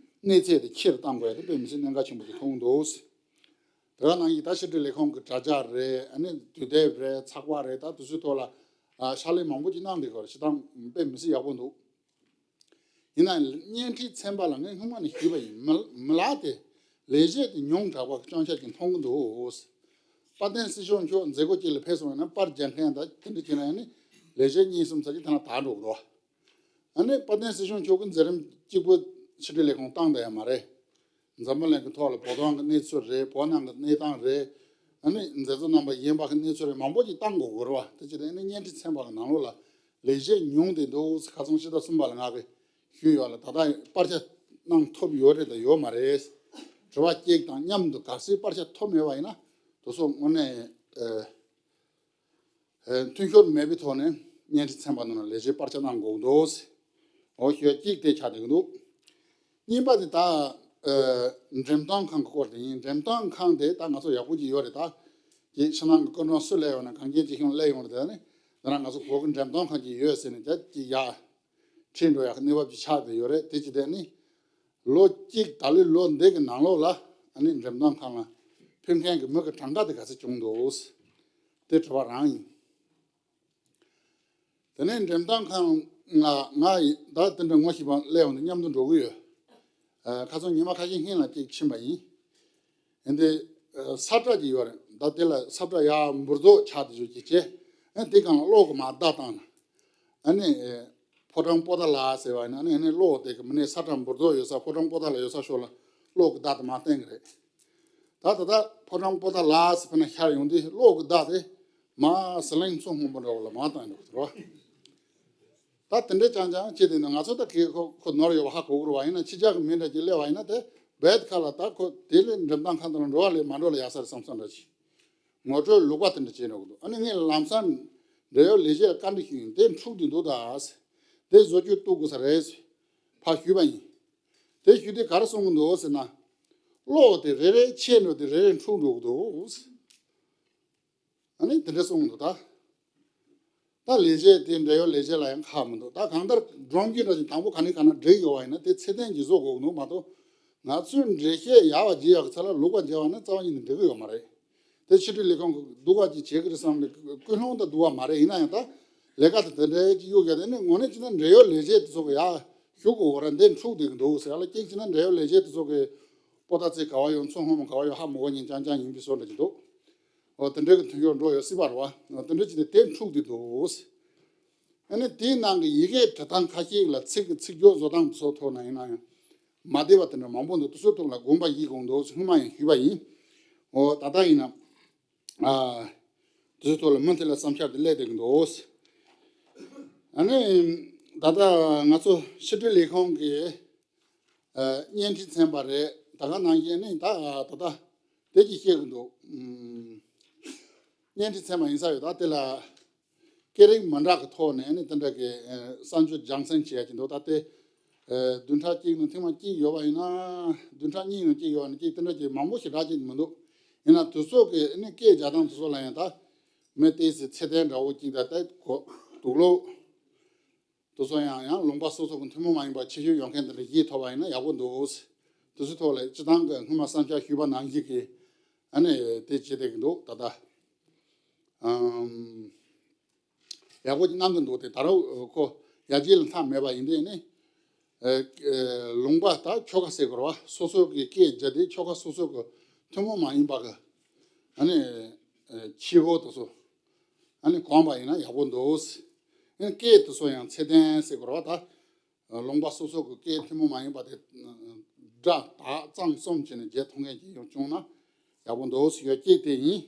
གནས་ཚད་དེ་ཆེ་རུ་གཏང་དགོས་ཡ་དེ་དཔེ་མི་སྲིད་གནད་འགག་ཆེན་པོ་ཞིག་མཐོང་འདུག། དེ་ག་ནང་བཞིན་ད་ཕྱི་དྲིལ་ལས་ཁུངས་ཀྱི་དྲ་རྒྱ་རེད། ཨ་ནི་དུས་དེབ་རེད། ཚགས་པར་རེད། ད་དེ་ཚོའི་ཐོག་ལ་ཨ་ཕྱག་ལས་མང་པོ་ཅིག་གནང་བསྡད་ཀྱི་ཡོད་རེད། བྱེད་སྟངས་དཔེ་མི་སྲིད་ཡག་པོ་འདུག། ཡིན་ན་ཡང་བརྙན་འཕྲིན་ཚན་པ་ལ་ངས་སྔོན་མ་ནས་ཞུས་པ་ཡིན། མི་མི་ལ་དེ་ལས་བྱེད་དེ་ཉུང་དྲགས་པ་སྐྱོན་ཆ་ཅིག་མཐོང་གི་འདུག། དཔལ་ལྡན་སྲིད་སྐྱོང་མཆོག་མཛད་སྒོ་ཅིག་ལ་ཕེབས་སོང་ན། པར་རྒྱག་མཁན་དང་དེ་འདྲ་བྱས་ན་ཡང་ནི་ལས་བྱེད་གཉིས་གསུམ་ཙམ་ཅིག་ཐ་ན་དག་འགྲོ་གི་འདུག། ཨ་ནི་དཔལ་ལྡན་སྲིད་སྐྱོང་མཆོག་གིས་མཛད་རིམ་གཅིག་པུ་ཕྱི་དྲིལ་ལས་ཁུངས་བཏང་བསྡད་ཡ་མ་རེད། འཛམ་བུ་གླིང་གི་ཐོག་ལ་བོད་དོན་གྱི་གནས་ཚུལ་རེད། བོད་ནང་གི་གནས་སྟངས་རེད། ཨ་ནི་མཛད་གཙོ་རྣམ་པ་གཞན་པ་གི་གནས་ཚུལ་རེད། མང་པོ་ཅིག་བཏང་དགོས་ཀྱི་རེད་བ། དེ་བྱས་ཙང་ཨ་ནི་བརྙན་འཕྲིན་ཚན་པ་གི་ནང་ལོགས་ལ་ལས་བྱེད་ཉུང་བསྡད་འདུག། ཁ་སང་ཕྱི་ཟླ་གསུམ་པ་ལ་ང་གིས་ཞུས་ཡོད་ལ། ད་ལྟ་པར་ཆ་གནང་ཐུབ་ཡོད་རེད་དང་ཡོད་མ་རེད། དྲི་བ་གཅིག་དང་མཉམ་དུ་གལ་སྲིད་པར་ཆ་ཐོབ་མེད་པ་ཡིན་ན། དེ་ཚོ་དངོས་གནས་ཨ། ཨེ། མཐུན་ཤོར་མེད་པའི་ཐོག་ནས་བརྙན་འཕྲིན་ཚན་པ་ནང་ལ་ལས་བྱེད་པར་ཆ་གནང་དགོས་འདུག། འོ་ཞུ་ཡ་གཅིག་དེ་ཆགས་བསྡད་ཀྱི་འདུག། གཉིས་པ་དེ་ད་ཨེ་འགྲེམས་སྟོན་ཁང་གི་སྐོར་དེ་ཡིན། འགྲེམས་སྟོན་ཁང་དེ་ད་ང་ཚོ་ཡག་པོ་ཅིག་ཡོད་རེད། ད་ཅིག་ཕྱི་ནང་གི་སྐུ་མགྲོན་སུ་སླེབས་ཡོང་ན། གངས་ཅན་སྐྱིད་གཤོངས་སླེབས་ཡོང་རེད། དེ་ནི་དེ་ན་ང་ཚོ་བོད་ཀྱི་འགྲེམས་སྟོན་ཁང་ཅིག་ཡོད་ཟེར་ནས་ད་ཅིག་ཡར་ཁྲིད་འགྲོ་ཡག་གི་གནས་བབ་ཅིག་ཆགས་བསྡད་ཡོད་རེད། དེ་ཅི་སྟེ་ནི་ལོ་གཅིག་ད་ལོའི་ལོ་འདི་གི་ནང་ལོགས་ལ་ཨ་ནི་འགྲེམས་སྟོན་ཁང་ལ་ཕེབས་མཁན་གྱི་མི་གི་གྲངས་ཀ་དེ་ག་ཚོད་བྱུང་འདུག། དེ་དྲི་བ་རང་ཡིན། དེ་ནས་འགྲེམས་སྟོན་ཁང་ལ་ང་ཡི་ད་དེ་འདྲ་ངོ་ཤེས་པ་སླེབས་ཡོང་དུས་མཉམ་དུ་འགྲོ་གི་ཡོད། ཨ། ཁ་སང་ཉི་མ་ཁ་ཤས་སྔོན་ལ་གཅིག་ཕྱིན་པ་ཡིན། ཡིན་དེ་ཨ་ས་བཀྲ་ཅིག་ཡོད་རེད། ད་དེ་ལ་ས་བཀྲ་ཡར་འབུར་རྡོག་ཆགས་དེ་བརྗོད་ཀྱི་བྱས། ཨ་དེ་སྒང་ལ་གློག་གི་མར་བརྡ་བཏང་ན། ཨ་ནི་ཨེ་ཕོ་བྲང་པོ་ཏཱ་ལ་ཟེར་བ་ཡིན་ན། ཨ་ནི་ཨ་ནི་གློག་དེ་གི་མི་ནས་ས་བཀྲ་འབུར་རྡོག་ཡོད་ས། ཕོ་བྲང་པོ་ཏཱ་ལ་ཡོད་ས་ཕྱོགས་ལ་གློག་གི་བརྡ་དེ་མར་བསྟན་གི་རེད། ད་ད་ལྟ་ཕོ་བྲང་པོ་ཏཱ་ལ་ཟེར་ཕ་ན་ཤར་ཡོང་དུས་གློག་གི་བརྡ་དེ་མར་ཟི་ལིང་མཚོ་སྔོན་པོ་འདྲ་བོ་ལ་མར་བཏང་འགྲོ་གི་རེད་བ། ད་དེ་འདྲའི་རྐྱང་རྐྱང་བྱས་དེ་ནི་ང་ཚོ་ད་གི་ཁོ་ཁོ་ནོར་ཡོད་པ་ཧ་གོ་གི་རེད་བ། ཡིན་ན་ཕྱི་རྒྱལ་གི་མི་འདྲ་ཅིག་སླེབས་པ་ཡིན་ན། དེ་བེད་ཁ་ལ་ད་ཁོ་དེ་ལས་འགྲེམས་སྟོན་ཁང་དེ་ལ་འགྲོ་བ་ལས་མ་འགྲོ་ལ་ཡག་ས་རེད་བསམ་བསམ་འདྲ་ཞིག། ངོ་སྤྲོད་ལུགས་པ་དེ་འདྲ་བྱས་འགྲོ་གི་འདུག། ཨ་ནི་ངས་ལམ་སང་འབྲེལ་ཡོད་ལས་བྱེད་ལ་བཀའ་འདྲི་ཞུས་ཡིན། དེ་འཁྲུག་བསྡད་འདུག་ད། དེ་བཟོ་བཅོས་གཏོང་དགོས་ས་རེད་ཕར་ཞུས་པ་ཡིན། དེ་ཞུས་དུས་ག་རེ་གསུང་གི་འདུག་ཟེར་ན། གློག་དེ་རེ་རེ་ཆད་འགྲོ་དུས་རེ་རེ་འཁྲུག་འགྲོ་གི་འདུག། ཨ་ནི་དེ་འདྲ་གསུང་གི་འདུག་ད། ད་ལས་བྱེད་དེ་འབྲེལ་ཡོད་ལས་བྱེད་ལ་ཡང་ཁག་མི་འདུག། ད་གང་ལྟར་སྒྲོམ་གཞི་འདྲ་ཞིག་དང་པོ་ག་ནས་ག་ན་སྒྲིག་ཡོད་པ་ཡིན་ན། དེ་ཚད་ལྡན་ཅིག་བཟོ་དགོས་ཀྱི་འདུག་མ་གཏོགས། ང་ཚོས་འགྲེལ་བཤད་ཡག་པ་བྱེད་ཡག་གི་ཚད་ལ་ལུག་པ་བྱས་པ་ནི་རྩ་བ་ཉིད་ནས་འགྲིག་གི་ཡོད་མ་རེད། དེ་ཕྱི་དྲིལ་ལས་ཁང་གི་སྡུག་པ་ཅིག་བྱེད་ཀྱི་རེད་བསམ་ནས་ཀུན་སློང་དང་བསྡུར་བ་མ་རེད། ཡིན་ན་ཡང་ད་ལས་ཀ་དེ་དེ་འདྲའི་ཅིག་གཡུག་ཡ་དེ་ནི་དངོས་གནས་བྱས་ན་འབྲེལ་ཡོད་ལས་བྱེད་དེ་ཚོ་གི་ཡག་ཞུ་དགོས་པ་རེད། འདི་འཁྲུག་བསྡད་ཀྱི་འདུག་ཟེར་ཡ་ལ། གཅིག་བྱས་ན་འབྲེལ་ཡོད་ལས་བྱེད་དེ་ཚོ་གི་ པོ་ཏཱ་ཙི་ག་བ་ཡོད། མཚོ་སྔོན་མོ་ག་བ་ཡོད། ཧ་མི་གོ་མཁན་རྐྱང་རྐྱང་ཡིན་པའི་བཟོ་འདྲ་ཅིག་འདུག་འོ་དེ་འདྲའི་གི་མཐུན་ཕྱོགས་འགྲོ་ཡོད་སྲིད་པ་རེད་བ། འོ་དེ་འདྲ་ཅིག་དེ་དེ་འཁྲུགས་བསྡད་འདུག་ཨ་ནི་དེའི་ནང་གི་ཡི་གེ་འབྲི་སྟངས་ཁ་ཤས་ལ་ཚིག་གི་ཚིག་སྦྱོར་བཟོ་སྟངས་སོགས་ཐོག་ན་ཡིན་ན་ཡང་མ་བདེ་བ་དེ་འདྲ་མང་པོ་འདུག་དེ་ཚོའི་ཐོག་ལ་དགོངས་པ་བཞེས་དགོངས་འདུག་སྔོན་མ་ཡང་ཞུས་པ་ཡིན། འོ་ད་ལྟ་ཡིན་ན། ཨ། དེ་ཚོའི་ཐོག་ལ་མུ་མཐུད་ལ་བསམ་འཆར་དེ་སླེབས་བསྡད་ཀྱི་འདུག་ཨ་ནི། ད་ལྟ་ང་ཚོ་ཕྱི་དྲིལ་ལས་ཁུངས་ཀྱི་ཨ། བརྙན་འཕྲིན་ཚན་པ་རེད། ད་ག་ནང་བཞིན་ནི་ད་ད་ལྟ་དེ་གྱིས་བཤད་ཀྱི་འདུག་ཨུམ། བརྙན་འཕྲིན་ཚན་པ་ཡིན་ས་ཡོད། ད་དེ་ལ་སྐད་རིགས་མི་འདྲ་གི་ཐོག་ནས་ནི་དེ་འདྲ་གི་ཨ། གསར་འགྱུར་སྦྱང་ཚན་བྱེད་ཡ་ཅིག་འདུག་ད་དེ་ཨ། བདུན་ཕྲག་གཅིག་ནང་ཐེངས་མ་གཅིག་ཡོད་པ་ཡིན་ན། བདུན་ཕྲག་གཉིས་ནང་གཅིག་ཡོད་པ་ཡིན་ན་གཅིག་དེ་འདྲ་ཅིག་མང་པོ་ཞེ་དྲག་ཅིག་མི་འདུག་ཡིན་ན་དེ་ཚོ་གི་ནི་སྐད་རྒྱག་སྟངས་དེ་ཚོ་ལ་ཡང་ད་མི་དེ་ཚོའི་ཚད་ལྡན་འདྲ་བོ་ཅིག་ད་ལྟ་གོ་དུག་ལོག་དེ་ཚོ་ཡང་ཡང་ལུང་པ་སོ་སོ་གི་ཐུན་མོང་མ་ཡིན་པ་ཆེ་ཤོས་ཡོད་མཁན་དེ་འདྲ་ཡིད་ཐོབ་པ་ཡིན་ན་ཡག་པོ་འདུག་དེ་ཚོའི་ཐོག་ལ་སྤྱི་བཏང་གི་སྔོན་མ་བསམ་འཆར་ཞུས་པ་ནང་བཞིན་གྱི་ཨ་ནི་དེ་བྱེད་བསྡད་ཀྱི་འདུག་ད་ལྟ་ཨམ། ཡག་པོ་ཅིག་གནང་གི་འདུག་དེ་ད་རུང་ཁོ་ཡར་རྒྱས་ལ་མཐའ་མེད་པ་ཡིན་དུས་ནི། ཨེ། ཨེ། ལུང་པ་དང་ཆོལ་ཁ་ཟེར་དགོས་རེད་བ། སོ་སོ་གི་སྐད་བརྗོད་དེ་ཆོལ་ཁ་སོ་སོ་གི་ཐུན་མོང་མ་ཡིན་པ་གི་ཨ་ནི་ཨེ། ཆས་གོས་དེ་ཚོ་ཨ་ནི་གོན་པ་ཡིན་ན་ཡག་པོ་འདུག་ཨ་ནི་སྐད་དེ་ཚོ་ཡང་ཚད་ལྡན་ཟེར་དགོས་རེད་བ། ད་ལུང་པ་སོ་སོ་གི་སྐད་ཐུན་མོང་མ་ཡིན་པ་དེ་སྒྲ་དག་གཙང་གསུམ་བྱས་ནས་བརྗེ་ཐུབ་མཁན་ཅིག་ཡོང་བྱུང་ན་ཡག་པོ་འདུག་ཡོད་ཀྱི་དེ་ཡིན།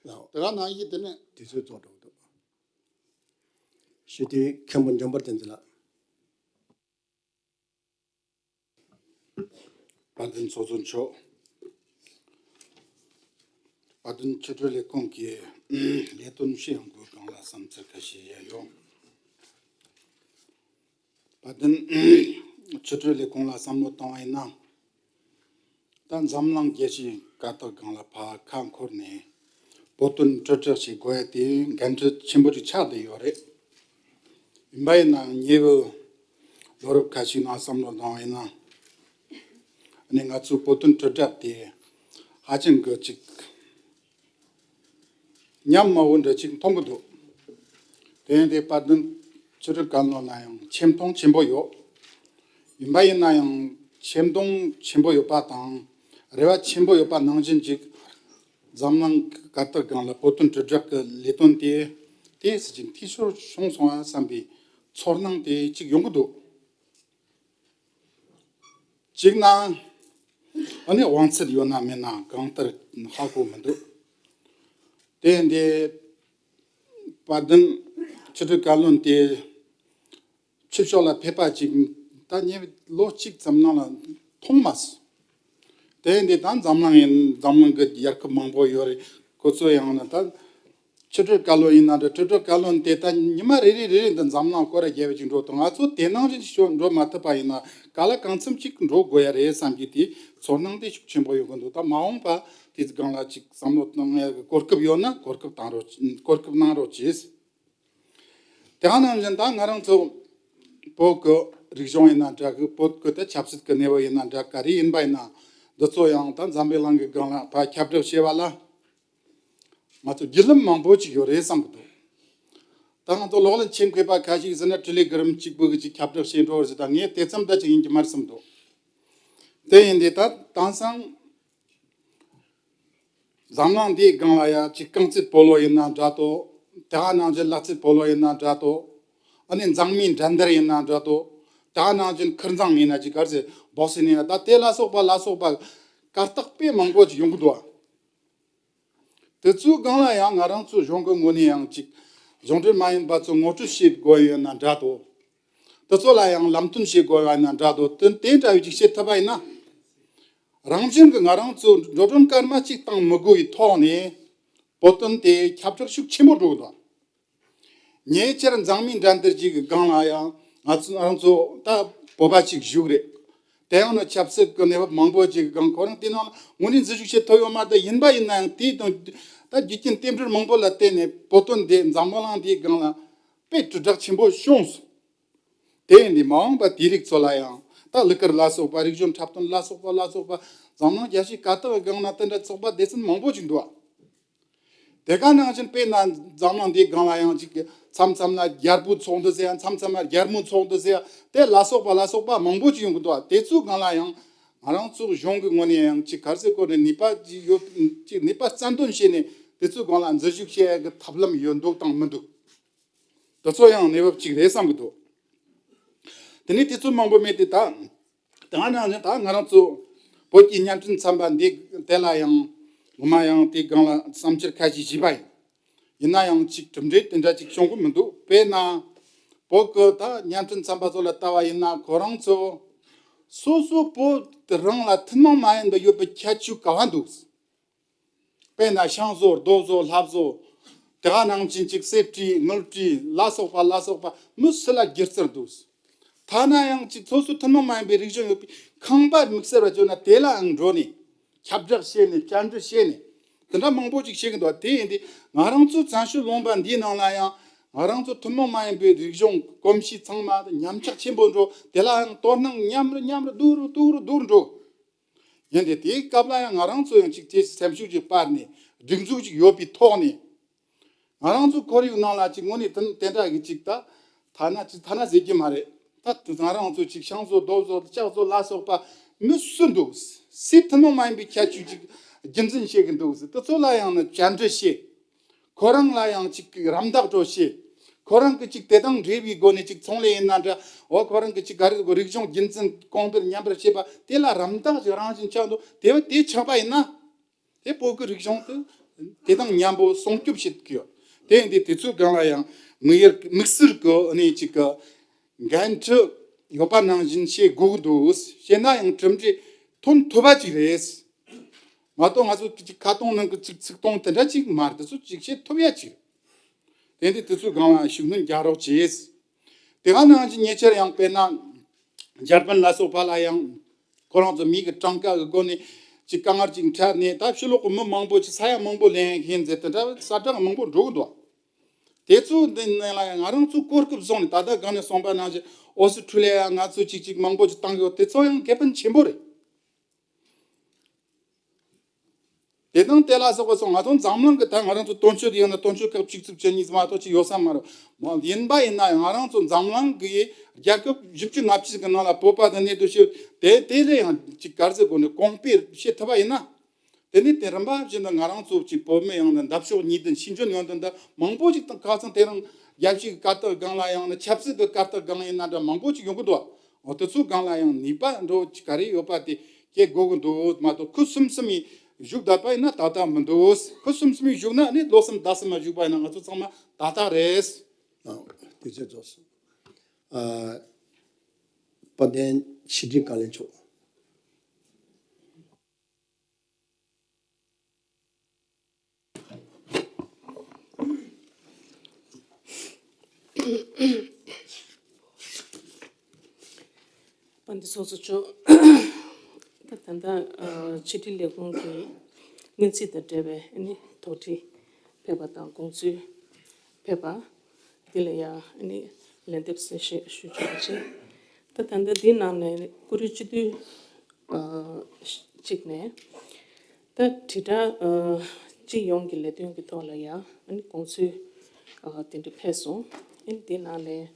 ལགས། དེ་ག་ནང་བཞིན་དེ་ནས་དུས་ཚོད་རྫོགས་འགྲོ་གི་འདུག་ཞུ་དེ་མཁན་པོ་འཇམ་དཔལ་བསྟན་འཛིན་ལགས། དཔལ་ལྡན་ཚོགས་གཙོ་མཆོག་དཔལ་ལྡན་ཕྱི་དྲིལ་ལས་ཁུངས་ཀྱི་ལས་དོན་ཞུ་ཡོང་དགོས་སྒང་ལ་བསམ་ཚུལ་ཁ་ཤས་ཡང་ཡོད། དཔལ་ལྡན་ཕྱི་དྲིལ་ལས་ཁུངས་ལ་བསམ་བློ་བཏང་བ་ཡིན་ན། ད་འཛམ་གླིང་རྒྱལ་སྤྱིའི་དཀའ་རྟགས་སྒང་ལ་ཕར་ཁ་འཁོར་ནས་བོད་དོན་དྲིལ་བསྒྲགས་བྱེད་དགོས་ཡ་དེ་འགན་འཁྲི་ཆེན་པོ་ཅིག་ཆགས་བསྡད་ཡོད་རེད། ཡིན་པ་ཡིན་ནའང་ཉེ་བའི་ལོ་རབས་ཁ་ཤས་ནང་བསམ་བློ་བཏང་བ་ཡིན་ན། ཨ་ནི་ང་ཚོའི་བོད་དོན་དྲིལ་བསྒྲགས་དེ་ཧ་ཅང་གི་ཅིག་ཉམས་དམའ་བོ་འདྲ་ཅིག་མཐོང་གི་འདུག་དེ་ཡིན་དུས་དཔལ་ལྡན་ཕྱི་དྲིལ་བཀའ་བློན་ལ་ཡང་ཆེ་མཐོང་ཆེན་པོ་ཡོད། ཡིན་པ་ཡིན་ན་ཡང་ཆེ་མཐོང་ཆེན་པོ་ཡོད་པ་དང་རེ་བ་ཆེན་པོ་ཡོད་པ་ནང་བཞིན་ཅིག་འཛམ་གླིང་དཀའ་རྟགས་སྒང་ལ་བོད་དོན་དྲིལ་བསྒྲགས་ཀྱི་ལས་དོན་དེ་ཏོག་ཙམ་ཅིག་འཐུས་ཤོར་བྱུང་སོང་བ་བསམ་པའི་ཚོར་སྣང་དེ་ཅིག་ཡོང་གི་འདུག་གཅིག་ན་ཨ་ནི་དབང་ཚད་ཡོད་ན་མེད་ན་གང་ལྟར་ཧ་གོ་མི་འདུག་དེ་འདི་དཔལ་ལྡན་ཕྱི་དྲིལ་བཀའ་བློན་དེ་ཕྱི་ཕྱོགས་ལ་ཕེབས་པ་ཅིག་ད་ཉེ་བའི་ལོ་གཅིག་ཙམ་ནང་ལ་མཐོང་མ་སོང་། དེ་འདི་ད་འཛམ་གླིང་ཡིན། འཛམ་གླིང་གི་རྒྱལ་ཁབ་མང་པོ་ཡོད་རེད། ཁོ་ཚོ་ཡང་ན་ད་ཕྱི་དྲིལ་བཀའ་བློན་ཡིན་ན་འདྲ། དྲིལ་བསྒྲགས་བཀའ་བློན་དེ་ད་ཉི་མ་རེ་རེ་རེ་རེ་འདི་འཛམ་གླིང་སྐོར་ར་རྒྱལ་བ་ཅིག་འགྲོ་དང་། ང་ཚོ་དེ་ནང་བཞིན་ཞིག་འགྲོ་མ་ཐུབ་པ་ཡིན་ན་ག་ལ་གང་འཚམ་ཅིག་འགྲོ་དགོས་ཡ་རེད་བསམ་གྱི་དེ་ཚོར་སྣང་དེ་ཤུགས་ཆེན་པོ་ཡོང་གི་འདུག་ད་མ་འོངས་པ་དེ་སྒང་ལ་ཅིག་བསམ་བློ་གཏོང་ཡ་གི་གོ་སྐབས་ཡོད་ན་གོ་སྐབས་བཏང་རོགས། གོ་སྐབས་གནང་རོགས་གྱིས། དེ་ག་ནང་བཞིན་ད་ང་རང་ཚོ་བོད་ཀྱི་རིག་གཞུང་ཡིན་ན་འདྲ་གི། བོད་ཀྱི་ད་ཆབ་སྲིད་ཀྱི་གནས་བབ་ཡིན་ན་འདྲ། ག་རེ་ཡིན་པ་ཡིན་ན་འདི་ཚོ་ཡང་ད་འཛམ་བུའི་གླིང་གི་སྒང་ལ་ཕར་ཁྱབ་བསྒྲགས་བྱེད་པ་ལ་ང་ཚོ་བརྒྱུད་ལམ་མང་པོ་ཅིག་ཡོད་རེད་བསམ་གི་འདུག་ད་ང་ཚོ་གློག་ཀླད་མཁྱེན་མཁས་པ་ཁ་ཤས་ཟེར་ན་ཊེ་ལེ་གྷི་རམ་གཅིག་པུ་གི་ཅིག་ཁྱབ་བསྒྲགས་བྱེད་འགྲོ་ཟེར། ད་ངས་དེ་ཙམ་ད་ཅིག་ཡིན་གྱི་མ་རེད་བསམ་འདུག་དེ་ཡིན་དུས་ད་དེང་སང་འཛམ་གླིང་འདིའི་སྒང་ལ་ཡ་ཅིག་རྐང་རྩེད་སྤོ་ལོ་ཡིན་ན་འདྲ་ཏོ། དེ་ག་ནང་བཞིན་ལག་རྩེད་སྤོ་ལོ་ཡིན་ན་འདྲ་ཏོ། ཨ་ནི་མཛངས་མའི་འགྲན་བསྡུར་ཡིན་ན་འདྲ་ཏོ། དེ་ག་ནང་བཞིན་ཁུར་མཛངས་ཡིན་ན་ཅིག་ག་རེ་ཟེར། བོག་སིང་ཡིན་ན། ད་དེ་ལ་སོགས་པ་ལ་སོགས་པ་དཀའ་རྟགས་དཔེ་མང་པོ་ཅིག་ཡོང་གི་འདུག་ཨ། དེ་ཚོའི་སྒང་ལ་ཡང་ང་རང་ཚོ་གཞུང་གི་ངོས་ནས་ཡང་ཅིག་གཞུང་འབྲེལ་མ་ཡིན་པ་ཚོ་ངོ་སྤྲོད་བྱེད་དགོས་ཡོད་ན་འདྲ་ཏོ། དེ་ཚོ་ལ་ཡང་ལམ་སྟོན་བྱེད་དགོས་ཡོད་ན་འདྲ་ཏོ། དེ་དེ་འདྲ་བའི་ཅིག་བྱེད་ཐུབ་པ་ཡིན་ན། རང་བཞིན་གྱི་ང་རང་ཚོ་འགྲོ་གྲོན་སྐར་མ་གཅིག་བཏང་མི་དགོས་པའི་ཐོག་ནས་བོད་དོན་དེ་ཁྱབ་བསྒྲགས་ཤུགས་ཆེན་པོ་འགྲོ་གི་འདུག་ཉེ་ཆར་མཛངས་མའི་འགྲན་བསྡུར་ཅིག་གི་སྒང་ལ་ཡང་ང་ཚོ་རང་ཚོ་ད་བོད་པ་ཅིག་བཞུགས་རེད། དེ་ཡང་ན་ཆབ་སྲིད་ཀྱི་གནས་བབ་མང་པོ་ཅིག་གི་སྒང་ཁོ་རང་དེ་ནང་ལ་ངོས་ནས་འཛུལ་ཞུགས་བྱེད་ཐུབ་ཡོད་མ་རེད། ཡིན་པ་ཡིན་ན་ཡང་དེའི་དང་ད་རྒྱུ་རྐྱེན་རྟེན་འབྲེལ་མང་པོ་ལ་བརྟེན་ནས་བོད་དོན་དེ་འཛམ་བུ་གླིང་འདིའི་སྒང་ལ་དཔེ་དྲིལ་བསྒྲགས་ཆེན་པོ་བྱུང་སོང་། དེ་ཡིན་དུས་མ་འོངས་པ་དེ་རིགས་ཚོ་ལ་ཡང་ད་གླུ་གར་ལ་སོགས་པ། རིག་གཞུང་འཁྲབ་སྟོན་ལ་སོགས་པ་ལ་སོགས་པ་འཛམ་གླིང་རྒྱལ་སྤྱིའི་དཀའ་རྟགས་སྒང་ན་དེ་འདྲ་ཚོགས་པ་སྡེ་ཚན་མང་པོ་ཅིག་འདུག་ཨ། དེ་ག་ནང་བཞིན་དཔེར་ན་འཛམ་གླིང་འདིའི་སྒང་ལ་ཡང་ཅིག་མཚམས་མཚམས་ལ་རྒྱལ་པོའི་ཚོགས་འདུ་ཟེར་ཡ། མཚམས་མཚམས་ལ་རྒྱལ་མོའི་ཚོགས་འདུ་ཟེར་ཡ། དེ་ལ་སོགས་པ་ལ་སོགས་པ་མང་པོ་ཅིག་ཡོང་གི་འདུག་ཨ། དེ་ཚོའི་སྒང་ལ་ཡང་ ང་རང་ཚོ་གཞུང་གི་ངོས་ནས་ཡང་ཅིག་ག་རེ་ཟེར་དགོས་རེད། ནུས་པ་ཅིག་ཡོད། ཅིག་ནུས་པ་རྩལ་འདོན་བྱས་ནས་དེ་ཚོའི་སྒང་ལ་འཛུལ་ཞུགས་བྱེད་ཡ་གི་ཐབས་ལམ་ཡོད་འདུག་དང་མི་འདུག་དེ་ཚོ་ཡང་གནས་བབ་ཅིག་རེད་བསམ་གི་འདུག་དེ་ནས་དེ་ཚོ་མང་པོ་མེད་དེ། ད་དེ་ནང་བཞིན་ད་ང་རང་ཚོ་བོད་ཀྱི་བརྙན་འཕྲིན་ཚན་པ་འདི་དེ་ལ་ཡང་ངོ་མ་ཡང་དེ་སྒང་ལ་བསམ་འཆར་ཁ་ཤས་ཞུས་པ་ཡིན། ཡིན་ན་ཡང་ཅིག་གྲུབ་འབྲས་དེ་འདྲ་ཅིག་བྱུང་གི་མི་འདུག་དཔེར་ན་བོད་ཀྱི་ད་བརྙན་འཕྲིན་ཚན་པ་ཚོ་ལ་ལྟ་བ་ཡིན་ན། ཁོ་རང་ཚོ་སོ་སོ་བོད་རང་ལ་ཐུན་མོང་མ་ཡིན་པ་ཡོད་པའི་ཁྱད་ཆོས་ག་བ་འདུག་དཔེར་ན་ཤིང་བཟོ། རྡོ་བཟོ། ལྷ་བཟོ། དེ་ག་ནང་བཞིན་ཅིག་གསེར་བྲིས། དངུལ་བྲིས། ལ་སོགས་པ་ལ་སོགས་པ་མི་སུ་ལ་སྒྱུ་རྩལ་འདུག་ཐ་ན་ཡང་ཅིག་སོ་སོ་ཐུན་མོང་མ་ཡིན་པའི་རིག་གཞུང་ཡོད་པའི་ཁང་པ་དམིགས་བསལ་བ་བརྗོད་ན་དེ་ལའང་འགྲོ་ནས་ཁྱབ་བསྒྲགས་བྱས་ནས་བཅར་འདྲི་བྱས་ནས་དེ་འདྲ་མང་པོ་ཅིག་བྱེད་ཀྱི་འདུག་དེ་ཡིན་དུས་ང་རང་ཚོ་བཙན་བྱོལ་ལུང་པ་འདིའི་ནང་ལ་ཡང་ང་རང་ཚོ་ཐུན་མོང་མ་ཡིན་པའི་རིག་གཞུང་གོམས་གཤིས་ཚང་མ་ཉམས་ཆག་ཆེན་པོ་འགྲོ། དེ་ལའང་དོ་སྣང་ཉམས་རུ་ཉམས་རུ་སྡུག་རུ་སྡུག་རུ་སྡུག་རུ་འགྲོ། ཡིན་ཏེ་དེའི་སྐབས་ལ་ཡང་ང་རང་ཚོ་ཡང་ཅིག་དེ་སེམས་ཤུགས་ཅིག་སྤར་ནས་སྒྲིག་འཛུགས་ཅིག་ཡོད་པའི་ཐོག་ནས་ང་རང་ཚོ་ཁོར་ཡུག་ནང་ལ་ཅིག་དངོས་གནས་དེ་དེ་འདྲ་གི་ཅིག་ད་ཐ་ན་ཅིག་ཐ་ན་ཟེར་གྱི་མ་རེད། ད་ང་རང་ཚོ་ཅིག་ཤིང་བཟོ། རྡོ་བཟོ། ལྕགས་བཟོ་ལ་སོགས་པ་མི་སུ་འདུག་སུས་ཐུན་མོང་མ་ཡིན་པའི་ཁྱད་ཆོས་ཅིག་རྒྱུན་འཛིན་བྱེད་ཀྱི་འདུག་དེ་ཚོ་ལ་ཡང་ན་བཅར་འདྲི་བྱེད། ཁོ་རང་ལ་ཡང་ཅིག་རམ་འདེགས་འགྲོ་བྱེད། ཁོ་རང་གི་ཅིག་དེ་དང་འབྲེལ་བའི་སྒོ་ནས་ཅིག་ཚོང་ལས་ཡིན་ན་འདྲ། འོ་ཁོ་རང་གི་ཅིག་ག་རེ་རིག་གཞུང་རྒྱུན་འཛིན་གོང་འཕེལ་ཉམས་པར་བྱེད་པ་དེ་ལ་རམ་འདེགས་ཅིག་རང་བཞིན་ཆགས་འདུག་དེ་བ་དེ་ཆགས་པ་ཡིན་ན་དེ་བོད་ཀྱི་རིག་གཞུང་དེ་དེ་དང་མཉམ་པོ་སྲུང་སྐྱོབ་བྱེད་ཀྱི་ཡོད། དེ་ཡིན་དུས་དེ་ཚོའི་སྒང་ལ་ཡང་དམིགས་ཡུལ་དམིགས་བསལ་གྱི་ཨ་ནི་ཅིག་གི་འགན་འཁྲི་ཡོད་པ་ནང་བཞིན་བྱེད་དགོས་ཀྱི་འདུག་བྱས་ན་ཡང་གྲུབ་འབྲས་ཐོན་ཐུབ་པ་ཅིག་རེད། མ་གཏོགས་ང་ཚོ་ཅིག་ཁ་སྟོང་ནང་གི་ཅིག་ཚིག་སྟོང་དེ་འདྲ་ཅིག་མ་རེད། དེ་ཚོ་ཅིག་བྱེད་ཐུབ་ཡ་ཅིག་དེ་འདི་དེ་ཚོའི་སྒང་ལ་ཤུགས་སྣོན་རྒྱག་རོགས་གྱིས། དེ་ག་ནང་བཞིན་ཉེ་ཆར་ཡང་དཔེར་ན་འཇར་པན་ལ་སོགས་པ་ལ་ཡང་ཁོ་རང་ཚོ་མི་གི་གྲངས་ཀ་གི་སྒོ་ནས་ཅིག་དཀའ་ངལ་ཅིག་འཕྲད་ནས་ད་ཕྱི་ལོགས་གི་མི་མང་པོ་ཅིག་ས་ཡ་མང་པོ་ལེན་མཁན་ཟེར་དེ་འདྲ་གསལ་བསྒྲགས་མང་པོ་འགྲོ་གི་འདུག་དེ་ཚོ་འདི་ནང་ལ་ཡང་ང་རང་ཚོ་གོ་སྐབས་བཟུང་ནས་ད་ལྟ་གང་ནས་གསུངས་པ་ནང་བཞིན་ཨོ་སི་ཁྲུ་ལི་ཡ་ང་ཚོ་ཅིག་ཅིག་མང་པོ་ཅིག་བཏང་གི་ཡོད། དེ་ཚོ་ཡང་དགེ་ཕན་ཆེན་པོ་རེད། དེ་དང་དེ་ལ་སོགས་པ་སོགས་ང་ཚོ་འཛམ་གླིང་གི་ད་ང་རང་ཚོ་དོན་གཅོད་ཡིན་ན་དོན་གཅོད་ཁག་གཅིག་ཙིག་བྱེད་གཉིས་མ་གཏོགས་ཅིག་ཡོད་ས་མ་རེད། མ་ཡིན་པ་ཡིན་ན་ཡང་ང་རང་ཚོ་འཛམ་གླིང་གི་རྒྱལ་ཁབ་བཞི་བཅུ་ང་བཅུ་གི་ནང་ལ་བོད་པ་དང་གནས་སྡོད་བྱེད་དེ་དེ་ལས་ཡང་ཅིག་ག་རེ་ཟེར་དགོས་ནས་གོང་སྤེལ་བྱེད་ཐུབ་པ་ཡིན་ན། དེ་ནས་དེ་རིམ་པ་བཞིན་དུ་ང་རང་ཚོ་ཅིག་བོད་མི་ཡོངས་ལ་འདབ་གཤོག་གཉིས་ལྡན་ཤེས་འཇོན་ཡོན་ཏན་དང་མང་པོ་ཅིག་དང་ཁ་སང་དེ་རིང་རྒྱལ་སྤྱིའི་བཀའ་རྟགས་སྒང་ལ་ཡང་ན་ཆབ་སྲིད་ཀྱི་བཀའ་རྟགས་སྒང་ཡིན་ན་འདྲ་མང་པོ་ཅིག་ཡོང་གི་འདུག་འོ་དེ་ཚོའི་སྒང་ལ་ཡང་ནུས་པ་འགྲོ་ག་རེ་ཡོད་པ་དེ་སྐྱེ་དགོས་ཀྱི་འདུག་མ་གཏོགས་ཁུ་སིམ་སིམ་ཡིན་བཞུགས་བསྡད་པ་ཡིན་ན་ཏག་ཏག་མི་འདུག་ཁུ་སིམ་སིམ་ཡིན་བཞུགས་ན་ནི་ལོ་གསུམ་ཟླ་གསུམ་མ་བཞུགས་པ་ཡིན་ན་ང་ཚོ་ཚང་མ་ཏག་ཏག་རེད། ཨ། དུས་ཚོད་རྫོགས་སོང་། ཨ། དཔལ་ལྡན་ཕྱི་དྲིལ་བཀའ་བློན་མཆོག་དཔལ་ལྡན་ཚོགས་གཙོ་མཆོག་ད་ད་ལྟ་ཕྱི་དྲིལ་ལས་ཁུངས་ཀྱི་སྔོན་རྩིས་དང་འབྲེལ་བའི་ཨ་ནི་དོགས་འདྲི་ཕེབས་པ་དང་དགོངས་ཚུལ་ཕེབས་པ། དེ་ལ་ཡང་ཨ་ནི་ལན་འདེབས་གསལ་བཤད་ཞུ་ཆོག་པ་བྱས། ད་ད་ལྟ་འདིའི་ནང་ནས་ཀུ་རེ་སྤྱི་འཐུས་ཨ་གཅིག་ནས་ད་དྲིལ་བསྒྲགས་ཨ་སྤྱི་ཡོངས་ཀྱི་ལས་དོན་གྱི་ཐོག་ལ་ཡང་ཨ་ནི་དགོངས་ཚུལ་ཨ་དེ་འདྲ་ཕེབས་སོང་། ཨ་ནི་འདིའི་ནང་ནས་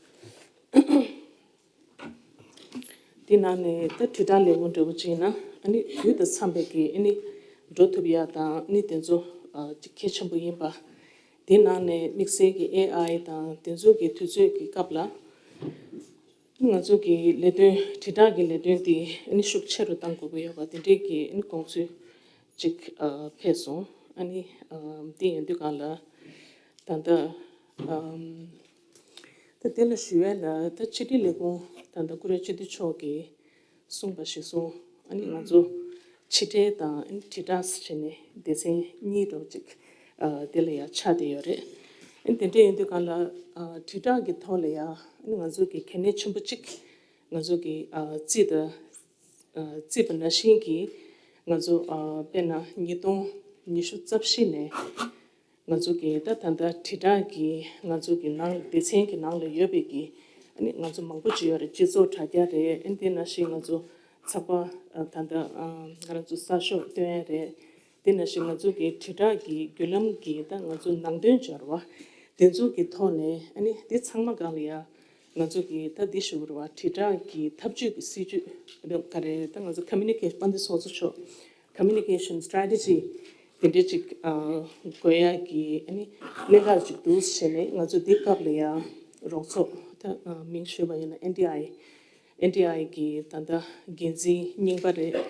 དེ་ནང་ནས་ད་དྲིལ་བསྒྲགས་ལས་ཁུངས་འདྲ་བོ་བྱས་ན་ཨ་ནི་དུས་དང་འཚམས་པའི་གི་ཨ་ནི་འགྲོ་ཐུབ་ཡ་དང་ཨ་ནི་དེ་ཚོ་ཨ་ཅིག་གལ་ཆེན་པོ་ཡིན་པ། དེ་ནང་ནས་དམིགས་བསལ་གྱི་ཨེ་ཨའི་དང་དེ་ཚོ་གི་དུས་ཚོད་ཀྱི་སྐབས་ལ་ང་ཚོ་གི་ལས་དོན་དྲིལ་བསྒྲགས་ཀྱི་ལས་དོན་དེ་ཨ་ནི་ཤུགས་ཆེ་རུ་གཏང་དགོས་ཀྱི་ཡོད་པ་དེ་འདྲའི་གི་ཨ་ནི་དགོངས་ཚུལ་ཅིག་ཨ་ཕེབས་སོང་། ཨ་ནི་ཨ་དེ་ཡིན་དུས་གང་ལ་ད་ལྟ་ཨ། ད་དེ་ལ་ཞུ་ཡས་ལ་ད་ཕྱི་དྲིལ་ལས་ཁུངས་ད་ལྟ་ཀུ་རེ་སྤྱི་འཐུས་མཆོག་གིས་གསུངས་པ་གཞིར་བཟུང་ཨ་ནི་ང་ཚོ་ཕྱི་དྲིལ་དང་ཨ་ནི་དྲིལ་བསྒྲགས་ཟེར་བྱས་ནས་སྡེ་ཚན་གཉིས་འདྲ་བོ་ཅིག་ཨ་དེ་ལ་ཡང་ཆགས་བསྡད་ཡོད་རེད། ཨ་ནི་དེ་འདྲ་ཡིན་དུས་གང་ལ་ཨ་དྲིལ་བསྒྲགས་ཀྱི་ཐོག་ལ་ཡང་ཨ་ནི་ང་ཚོ་གི་གལ་གནད་ཆེན་པོ་ཅིག་ང་ཚོ་གི་ཨ་རྩིས་དང་ཨ་རྩིས་པ་ནང་བཞིན་གྱི་ང་ཚོ་ཨ་དཔེར་ན་ཉིས་སྟོང་ཉི་ཤུ་རྩ་བཞི་ནས། ང་ཚོ་གི་ད་ད་ལྟ་དྲིལ་བསྒྲགས་ཀྱི་ང་ཚོ་གི་ནང་སྡེ་ཚན་གྱི་ནང་ལ་ཡོད་པའི་གི་ཨ་ནི་ང་ཚོ་མང་པོ་ཅིག་ཡོད་རེད། སྤྱི་ཚོགས་དྲ་རྒྱ་རེད། ཨ་ནི་དེ་ནང་བཞིན་ང་ཚོ་ཚགས་པར་ཨ་ད་ལྟ་ཨ་ང་རང་ཚོ་གསར་ཤོག་བཏོན་ཡ་རེད། དེ་ནང་བཞིན་ང་ཚོ་གི་དྲིལ་བསྒྲགས་ཀྱི་བརྒྱུད་ལམ་གྱི་ད་ང་ཚོ་ནང་དོན་སྦྱོར་བ་དེ་ཚོ་གི་ཐོག་ནས་ཨ་ནི་དེ་ཚང་མ་སྒང་ལ་ཡ་ ང་ཚོ་གི་ད་འདི་ཞུ་དགོས་རེད་བ། དྲིལ་བསྒྲགས་ཀྱི་འཐབ་ཇུས་ཀྱི་སྲིད་ཇུས་ག་རེ་ད་ང་ཚོ་communication དཔལ་ལྡན་ཚོགས་གཙོ་མཆོག་communication strategy དེ་འདྲ་ཅིག་དགོས་ཡ་གི་ཨ་ནི་གནད་འགག་ཅིག་འདུག་བྱས་ནས། ང་ཚོ་འདི་སྐབས་ལ་ཡ་རོགས་ཚོགས་ད་མིང་ཞུས་པ་ཡིན་ན་ཨེན་ཌི་ཨའི། ཨེན་ཌི་ཨའི་གི་ད་ལྟ་འགན་འཛིན་རྙིང་པ་རེད།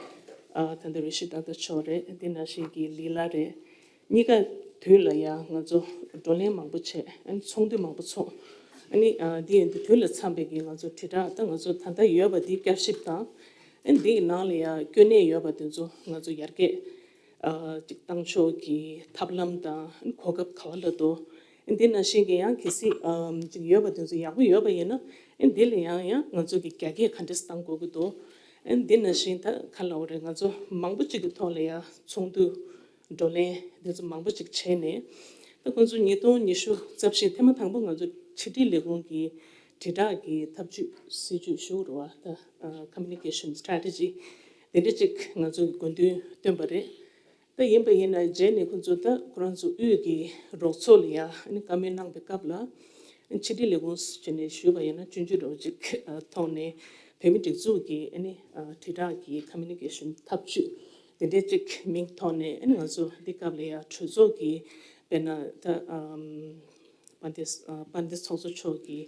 ཨ་ད་ལྟ་རི་ཤི་ཏ་ཏ་མཆོག་རེད། དེ་ནང་བཞིན་གྱི་ལི་ལ་རེད། གཉིས་ཀ་དུས་ལ་ཡ་ང་ཚོ་བགྲོ་གླེང་མང་པོ་བྱས། ཨ་ནི་ཚོགས་འདུ་མང་པོ་ཚོགས། ཨ་ནི་ཨ་འདི་ཡིན་དུས་དུས་ལ་འཚམ་པའི་གི་ང་ཚོ་དྲིལ་བསྒྲགས་ད་ང་ཚོ་ད་ལྟ་ཡོད་པ་འདི་བསྐྱར་ཞིབ་དང་། ཨ་ནི་འདི་གི་ནང་ལ་ཡ་སྐྱོན་གནས་ཡོད་པ་དེ་ཚོ་ང་ཚོ་ཡར་རྒྱས་ཨ་ཅིག་བཏང་ཕྱོགས་ཀྱི་ཐབས་ལམ་དང་། ཨ་ནི་གོ་སྐབས་ག་བ་ལ་འདུག་ཨ་ནི་འདི་ནང་བཞིན་གྱི་ཡང་གལ་སྲིད་ཨ་ཅིག་ཡོད་པ་དེ་ཚོ་ཡག་པོ་ཡོད་པ་ཡིན་ན། ཨ་ནི་འདི་ལ་ཡང་ཡང་ང་ཚོ་གི་རྒྱ་སྐྱེད་ག་འདྲས་བཏང་དགོས་ཀྱི་འདུག་ཨ་ནི་འདི་ནང་བཞིན་ད་ག་ལབ་དགོས་རེད། ང་ཚོ་མང་པོ་ཅིག་གི་ཐོག་ལ་ཡ་ཚོགས་འདུ་བགྲོ་གླེང་འདི་ཚོ་མང་པོ་ཅིག་བྱས་ནས། ད་ཁོང་ཚོ་ཉིས་སྟོང་ཉི་ཤུ་རྩ་བཞི་ཐེངས་མ་དང་པོ་ང་ཚོ་ཕྱི་དྲིལ་ལས་ཁུངས་ཀྱི་དྲིལ་བསྒྲགས་ཀྱི་འཐབ་ཇུས་སྲིད་ཇུས་ཞུ་དགོས་རེད་བ། ད་communication strategy དེ་འདྲ་ཅིག་ང་ཚོ་གི་དགོས་འདུན་བཏོན་པ་རེད། ད་ཡིན་པ་ཡིན་ན་རྗེས་ནས་ཁོང་ཚོ་ད་ཁོ་རང་ཚོ་དབུས་ཀྱི་རོགས་ཚོགས་ལ་ཡ་ཨ་ནི་བཀའ་མོལ་གནང་པའི་སྐབས་ལ། ཕྱི་དྲིལ་ལས་ཁུངས་བྱས་ནས་ཞུས་པ་ཡིན་ན་སྤྱོད་འཇུག་འདྲ་བོ་ཅིག་ཐོག་ནས་བོད་མི་སྒྲིག་འཛུགས་ཀྱི་ཨ་ནི་དྲིལ་བསྒྲགས་ཀྱི་communication འཐབ་ཇུས་དེ་འདྲའི་ཅིག་མིང་ཐོག་ནས། ཨ་ནི་ང་ཚོ་འདི་སྐབས་ལ་ཡ་གྲོས་ཚོགས་ཀྱི་དཔེར་ན་ད་དཔལ་ལྡན་དཔལ་ལྡན་ཚོགས་གཙོ་མཆོག་གི་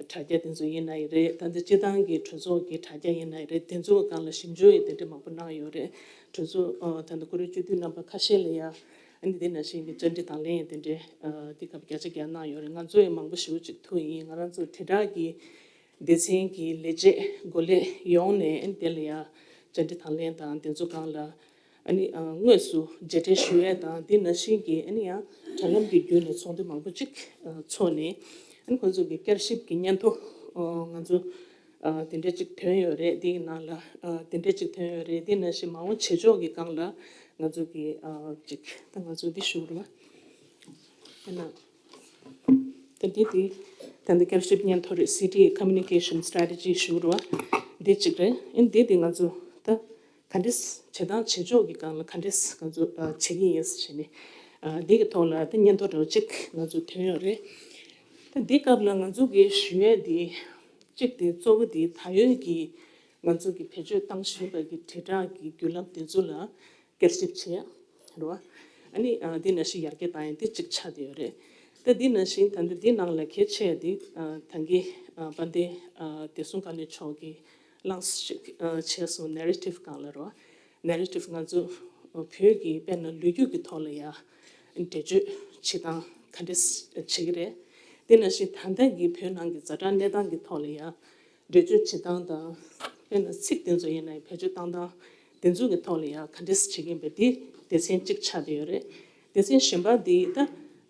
དྲ་རྒྱ་དེ་ཚོ་ཡིན་ན་ཡི་རེད། ད་ལྟ་སྤྱི་བཏང་གི་གྲོས་ཚོགས་ཀྱི་དྲ་རྒྱ་ཡིན་ན་ཡི་རེད། དེ་ཚོའི་སྒང་ལ་ཞིབ་འཇུག་ཡི་དེ་འདྲ་མང་པོ་གནང་ཡོད་རེད། གྲོས་ཚོགས་ད་ལྟ་ཁོ་རའི་སྤྱི་འཐུས་རྣམ་པ་ཁ་ཤས་ལ་ཡ་ཨ་ནི་དེ་ནང་བཞིན་གྱི་བཅར་འདྲི་དང་ལེན་དེ་འདྲའི་དེ་སྐབས་བརྒྱ་ཆ་བརྒྱ་གནང་ཡོད་རེད། ང་ཚོ་ཡི་མང་པོ་ཞེ་པོ་ཅིག་ཐུག་ཡིན། ང་རང་ཚོ་དྲིལ་བསྒྲགས་ཀྱི་སྡེ་ཚན་གྱི་ལས་བྱེད་འགོ་ལས་ཡོང་ནས་ཨ་ནི་དེ་ལ་ཡ་བཅར་འདྲི་དང་ལེན་དང་དེ་ཚོ་སྒང་ལ་ཨ་ནི་དངོས་སུ་མཇལ་འཕྲད་ཞུ་ཡས་དང་། དེ་ནང་བཞིན་གྱི་ཨ་ནི་ཡང་དྲ་ལམ་གྱི་བརྒྱུད་ནས་ཚོགས་འདུ་མང་པོ་ཅིག་ཚོགས་ནས། ཨ་ནི་ཁོང་ཚོ་གི་བསྐྱར་ཞིབ་ཀྱི་སྙན་ཐོ་ང་ཚོ་དེ་འདྲ་ཅིག་ཐོན་ཡོད་རེད། དེའི་ནང་ལ་དེ་འདྲ་ཅིག་ཐོན་ཡོད་རེད། དེ་ནང་བཞིན་མ་འོངས་བྱེད་ཕྱོགས་ཀྱི་སྒང་ལ་ང་ཚོ་གི་ཅིག་ད་ང་ཚོ་འདི་ཞུ་རུ་བ། དེ་ན། ད་འདི་དེ་ད་འདི་བསྐྱར་ཞིབ་སྙན་ཐོ་རེད། སི་ཊི་communication strategy ཞུ་རུ་བ་འདི་གཅིག་རེད། ཨིན་འདི་དེ་ང་ཚོ་ད་ག་འདྲས་བྱེད་སྟངས་བྱེད་ཕྱོགས་ཀྱི་སྒང་ལ་ག་འདྲས་ང་ཚོ་བྱེད་ཀྱི་ཡིན་ཟེར་ནས། འདི་གི་ཐོག་ལ་ད་སྙན་ཐོ་འདྲ་བོ་གཅིག་ང་ཚོ་ཐོན་ཡོད་རེད། ད་འདི་སྐབས་ལ་ང་ཚོ་གི་ཞུ་ཡས་དེ་གཅིག་དེ་གཙོ་བོ་དེ་ད་ཡོད་ཀྱི་ང་ཚོ་གི་བེད་སྤྱོད་བཏང་བཞིན་པ་གི་དྲིལ་བསྒྲགས་ཀྱི་བརྒྱུད་ལམ་དེ་ཚོ་ལ་བསྐྱར་ཞིབ་བྱེད་ཡ་རེད་བ། ཨ་ནི་ཨ་འདི་ནང་བཞིན་ཡར་རྒྱས་བཏང་ཡ་འདི་གཅིག་ཆགས་བསྡད་ཡོད་རེད། ད་འདི་ནང་བཞིན་ད་འདི་འདི་ནང་ལ་གལ་ཆེ་ཡ་འདི་ཨ་ད་གིན་ཨ་དཔལ་ལྡན་ཨ་བདེ་སྲུང་བཀའ་བློན་མཆོག་གིས་གླེང་སློང་ཞིག་ཨ་བྱས་སོང་། ནེ་རེ་ཊིབ་སྒང་ལ་རེད་བ། ནེ་རེ་ཊིབ་ང་ཚོ་བོད་ཀྱི་དཔེར་ན་ལོ་རྒྱུས་ཀྱི་ཐོག་ལ་ཡ་འགྲེལ་བརྗོད་བྱེད་སྟངས་ག་འདྲས་བྱེད་ཀྱི་རེད། དེ་ནང་བཞིན་ད་ལྟ་གི་བོད་ནང་གི་ཛ་དྲག་གནས་སྟངས་ཀྱི་ཐོག་ལ་ཡ་འགྲེལ་བརྗོད་བྱེད་སྟངས་དང་། དཔེར་ན་ཚིག་དེ་ཚོ་ཡིན་ན་ཡང་བེད་སྤྱོད་བཏང་སྟངས་དེ་ཚོ་གི་ཐོག་ལ་ཡང་ག་འདྲས་བྱེད་ཀྱིན་པ་འདི་སྡེ་ཚན་གཅིག་ཆགས་བསྡད་ཡོད་རེད། སྡེ་ཚན་གཞན་པ་འདི་ད་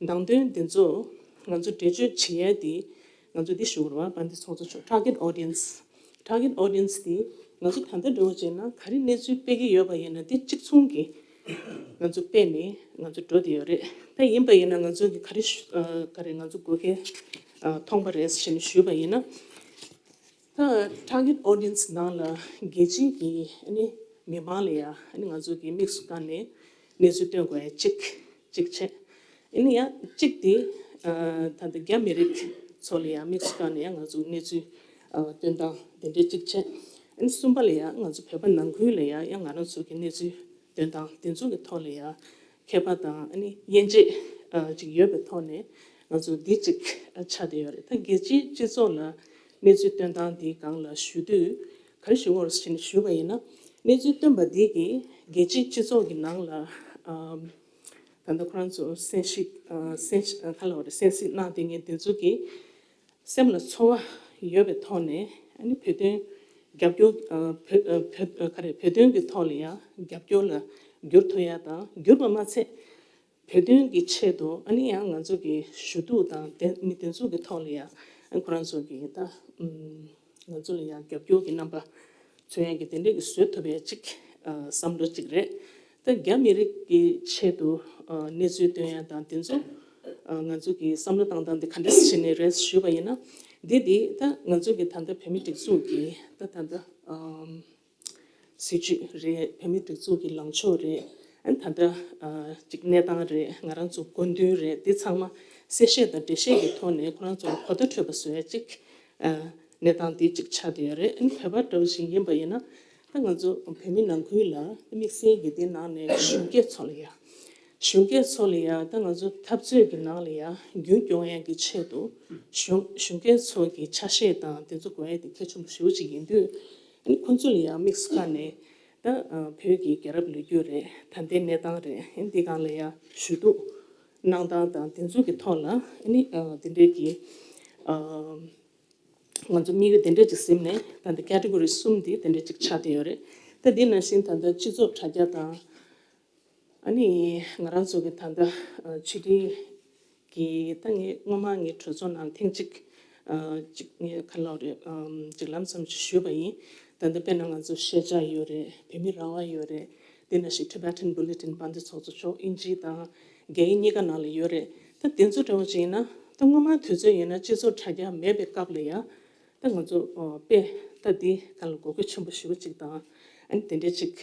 ནང་དོན་དེ་ཚོ་ང་ཚོ་འགྲེལ་བརྗོད་བྱེད་ཡས་འདི་ང་ཚོ་འདི་ཞུ་རུ་བ་དཔལ་ལྡན་ཚོགས་གཙོ་མཆོག་target audience། target audience འདི་ང་ཚོ་ད་ལྟ་འདྲ་བོ་བྱས་ན་ག་རེ་གནས་ཚུལ་སྤེལ་གྱི་ཡོད་པ་ཡིན་ན་འདི་གཅིག་མཚུངས་ཀྱི་ང་ཚོ་སྤེལ་ནས་ང་ཚོ་འགྲོ་བསྡད་ཡོད་རེད། ད་ཡིན་པ་ཡིན་ན་ང་ཚོ་གི་ག་རེ་ཞུ་ཨ་ག་རེ་ང་ཚོ་དགོས་གལ་ཨ་མཐོང་པ་རེད་ཟེར་ནས་ཞུས་པ་ཡིན་ན། ད་target audience ནང་ལ་རྒྱལ་སྤྱིའི་གི་ཨ་ནི་མི་མང་ལ་ཡ་ཨ་ནི་ང་ཚོ་གི་དམིགས་སུ་བཀར་ནས་གནས་ཚུལ་སྟོན་དགོས་ཡ་གཅིག་གཅིག་བྱས། ཨ་ནི་ཡང་གཅིག་དེ་ཨ་ད་ལྟ་རྒྱ་མི་རིགས་ཚོ་ལ་ཡ་དམིགས་སུ་བཀར་ནས་ཡ་ང་ཚོ་གནས་ཚུལ་ཨ་སྟོན་སྟངས་དེ་འདྲའི་གཅིག་བྱས། ཨ་ནི་གསུམ་པ་ལ་ཡ་ང་ཚོ་བོད་པ་ནང་ཁུལ་ལ་ཡ་ཡང་ང་རང་ཚོ་གི་གནས་ཚུལ་སྟོན་སྟངས་དེ་ཚོ་གི་ཐོག་ལ་ཡ་མཁས་པ་དང་ཨ་ནི་དབྱེ་འབྱེད་ཨ་ཅིག་ཡོད་པའི་ཐོག་ནས་ང་ཚོ་འདི་ཅིག་ཨ་ཆགས་བསྡད་ཡོད་རེད། ད་རྒྱལ་སྤྱིའི་སྤྱི་ཚོགས་ལ་གནས་ཚུལ་སྟོན་སྟངས་འདིའི་སྒང་ལ་ཞུ་དུས་ག་རེ་ཞུ་དགོས་རེད་ཟེར་ནས་ཞུས་པ་ཡིན་ན། གནས་ཚུལ་སྟོན་པ་འདི་གིས་རྒྱལ་སྤྱིའི་སྤྱི་ཚོགས་ཀྱི་ནང་ལ་ཨམ་ད་ལྟ་ཁོ་རང་ཚོ་གསན་ཞིབ་ཨ་གསན་ཞིབ་ཨ་ག་ལབ་དགོས་རེད། གསན་གཟིགས་གནང་བསྡད་མཁན་དེ་ཚོ་གི་སེམས་ལ་ཚོར་བ་ཡོད་པའི་ཐོག་ནས་ཨ་ནི་བོད་དོན་རྒྱབ་སྐྱོར་ཨ་བོད་ཨ་བོད་ཨ་ག་རེ་བོད་དོན་གྱི་ཐོག་ལ་ཡང་རྒྱབ་སྐྱོར་ལ་འགྱུར་ཐུབ་ཡ་དང་། འགྱུར་བ་མ་ཚད་བོད་དོན་གྱི་ཆེད་དུ་ཨ་ནི་ཡང་ང་ཚོ་གི་ཞུ་གཏུག་དང་དེ་མི་དེ་ཚོ་གི་ཐོག་ལ་ཡང་ཁོ་རང་ཚོ་གི་ད་ཨམ་ང་ཚོ་ལ་ཡང་རྒྱབ་སྐྱོར་གྱི་རྣམ་པ་མཚོན་ཡ་གི་དེ་འདྲས་ཀྱི་བཟོ་ཐུབ་ཡ་གཅིག་ཨ་བསམ་བློ་གཅིག་རེད། ད་རྒྱ་མི་རིགས་ཀྱི་ཆེད་དུ་ཨ་གནས་ཚུལ་སྟོན་ཡ་དང་དེ་ཚོ་ཨ་ང་ཚོ་གི་བསམ་བློ་བཏང་སྟངས་དེ་ག་འདྲས་བྱས་ནས་རེད་ཞུས་པ་ཡིན་ན། འདི་འདི་ད་ང་ཚོ་གི་ད་ལྟ་བོད་མི་སྒྲིག་འཛུགས་ཀྱི་ད་ད་ལྟ་ཨམ། སྲིད་བྱུས་རེད། བོད་མིའི་སྒྲིག་འཛུགས་ཀྱི་ལངས་ཕྱོགས་རེད། ཨ་ནི་ད་ལྟ་ཨ་ཅིག་གནས་སྟངས་རེད། ང་རང་ཚོ་དགོས་འདུན་རེད། འདི་ཚང་མ་གསལ་བཤད་དང་འགྲེལ་བཤད་ཀྱི་ཐོག་ནས་ཁོ་རང་ཚོ་ལ་གོ་བརྡ་འཕྲོད་པ་བཟོ་ཡ་ཅིག་ གནས་སྟངས་དེ་གཅིག་ཆགས་བསྡད་ཡོད་རེད། ཨ་ནི་བོད་པ་འདྲ་བོ་ཞིག་ཡིན་པ་ཡིན་ན། ད་ང་ཚོ་བོད་མི་ནང་ཁུལ་ལ་དམིགས་བསལ་གྱི་དེ་ནང་ནས་གཞོན་སྐྱེས་ཚོ་ལ་ཡ། གཞོན་སྐྱེས་ཚོ་ལ་ཡ་ད་ང་ཚོ་འཐབ་རྩོད་ཀྱི་ནང་ལ་ཡ་རྒྱུན་སྐྱོང་ཡག་གི་ཆེད་དུ་གཞོན་གཞོན་སྐྱེས་ཚོ་གི་ཆ་ཤས་དང་དེ་ཚོ་དགོས་ཡ་དེ་གལ་ཆེན་པོ་ཞེ་པོ་ཅིག་ཡིན་དུས། ཨ་ནི་ཁོང་ཚོ་ལ་ཡ་དམིགས་སུ་བཀར་ནས་ད་བོད་ཀྱི་རྒྱལ་རབས་ལོ་རྒྱུས་རེད། ད་ལྟའི་གནས་སྟངས་རེད། ཨ་ནི་འདི་སྒང་ལ་ཡ་ཞུ་གཏུག་གནང་སྟངས་དང་དེ་ཚོ་གི་ཐོག་ལ། ཨ་ནི་དེ་འདྲའི་གི་ང་ཚོ་དམིགས་ཡུལ་དེ་འདྲས་ཅིག་ཟིན་ནས། ད་ལྟ་ཀེ་ཊི་གོ་རི་གསུམ་དེ་དེ་འདྲས་ཅིག་ཆགས་བསྡད་ཡོད་རེད། ད་འདི་ནང་བཞིན་ད་ལྟ་སྤྱི་ཚོགས་དྲ་རྒྱ་དང་། ཨ་ནི་ང་རང་ཚོ་གི་ད་ལྟ་ཕྱི་དྲིལ་གྱི། ད་ངས་སྔོན་མ་ངའི་གྲོས་ཚོགས་ནང་ཐེངས་གཅིག་ཅིག་ངས་ག་ལབ་རེད། ཅིག་ལམ་སང་ཅིག་ཞུས་པ་ཡིན། ད་ལྟ་དཔེར་ན་ང་ཚོ་ཤེས་བྱ་ཡོད་རེད། བོད་མི་རང་དབང་ཡོད་རེད། དེ་ནང་བཞིན་Tibetan Bulletin པ་འདི་ཚོགས་གཙོ་མཆོག་དབྱིན་ཇི་དང་རྒྱ་ཡིག་གཉིས་ཀ་ནང་ལ་ཡོད་རེད། ད་དེ་ཚོ་འདྲ་བོ་ཅིག་ཡིན་ན། ད་སྔོན་མ་དུས་ཚོད་ཡིན་ན་སྤྱི་ཚོགས་དྲ་རྒྱ་མེད་པའི་སྐབས་ལ་ཡ། ད་ང་ཚོ་དཔེ་ད་འདི་ག་ལ་དགོས་མཁོ་ཆེན་པོ་ཞེ་པོ་ཅིག་དང་། ཨ་ནི་དེ་འདྲའི་ཅིག་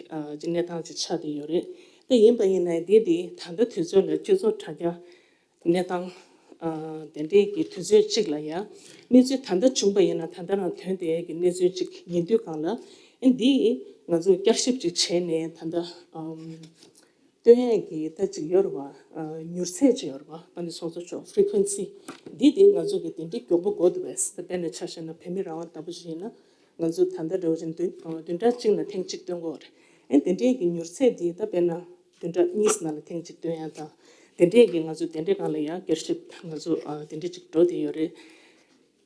ཅིག་གནས་སྟངས་ཅིག་ཆགས་བསྡད་ཡོད་རེད། ད་ཡིན་པ་ཡིན་ན་འདི་འདི་ད་ལྟ་དུས་ཚོད་ལ་སྤྱི་ཚོགས་དྲ་རྒྱ་གནས་སྟངས་དེ་འདྲའི་གི་དུས་ཚོད་ཅིག་ལ་ཡ། གནས་ཚུལ་ད་ལྟ་བྱུང་པ་ཡིན་ན་ད་ལྟ་རང་ཐོན་བསྡད་ཡས་ཀྱི་གནས་ཚུལ་ཅིག་ཡིན་དུས་སྒང་ལ། ཨ་ནི་འདི་ང་ཚོས་བསྐྱར་ཞིབ་ཅིག་བྱས་ནས་ད་ལྟ་སྟོན་ཡས་ཀྱི་ད་ཅིག་ཡོད་རེད་བ། མྱུར་ཚད་ཅིག་ཡོད་རེད་བ། ཨ་ནི་ཚོགས་གཙོ་མཆོག་Frequency འདི་དེ་ང་ཚོ་གི་དེ་འདྲའི་མགྱོགས་པོ་དགོས་འདུག་པས། ད་དཔེར་ན་ཆ་བཞག་ན་བོད་མི་རང་དབང་ལྟ་བུ་ཞིག་ཡིན་ན། ང་ཚོ་ད་ལྟ་འདྲ་བོ་ཅིག་བདུན་བདུན་ཕྲག་གཅིག་ནང་ཐེངས་གཅིག་སྟོན་དགོས་རེད། ཨ་ནི་དེ་འདྲའི་གི་མྱུར་ཚད་འདི་ད་དཔེར་ན་བདུན་ཕྲག་གཉིས་ནང་ལ་ཐེངས་གཅིག་སྟོན་ཡ་དང་། དེ་འདྲའི་གི་ང་ཚོ་དེ་འདྲའི་སྒང་ལ་ཡང་བསྐྱར་ཞིབ་ང་ཚོ་དེ་འདྲའི་ཅིག་འགྲོ་བསྡད་ཡོད་རེད།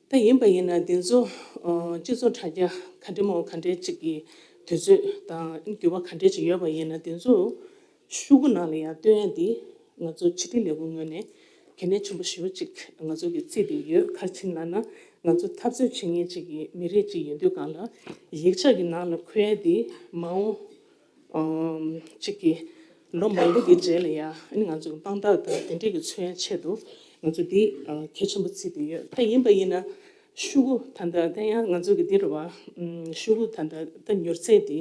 ད་ཡིན་པ་ཡིན་ན་འདི་ཚོ་སྤྱི་ཚོགས་དྲ་རྒྱ་ག་འདྲ་མོ་ག་འདྲའི་ཅིག་གི་དུས་ཚོད་དང་འགྱུར་བ་ག་འདྲའི་ཅིག་ཡོད་པ་ཡིན་ན། འདི་ཚོ་ཤོག་གུ་ནང་ལ་ཡང་སྟོན་ཡ་འདི་ང་ཚོ་ཕྱི་དྲིལ་ལས་ཁུངས་ངོས་ནས་གལ་གནད་ཆེན་པོ་ཞེ་པོ་ཅིག་ང་ཚོ་གི་བརྩིས་བསྡད་ཡོད། ག་རེ་ཡིན་ལབ་ན། ང་ཚོ་འཐབ་རྩོད་བྱེད་མཁན་ཅིག་གི་མི་རིགས་ཅིག་ཡིན་དུས་སྒང་ལ། ཡིག་ཆ་གི་ནང་ལ་འཁོད་ཡ་འདི་མ་འོངས་ཅིག་གི་ལོ་མང་པོ་གི་རྗེས་ལ་ཡ། ཨ་ནི་ང་ཚོ་གི་དཔང་རྟགས་དང་དེ་འདྲས་ཀྱི་མཚོན་ཡ་ཆེད་དུ་ང་ཚོ་འདི་གལ་ཆེན་པོ་བརྩིས་བསྡད་ཡོད། ད་ཡིན་པ་ཡིན་ན་ཤོག་གུ་ད་ལྟ་ད་ཡང་ང་ཚོ་གི་འདི་རེད་བ། ཤོག་གུ་ད་ལྟ་ད་མྱུར་ཚད་འདི་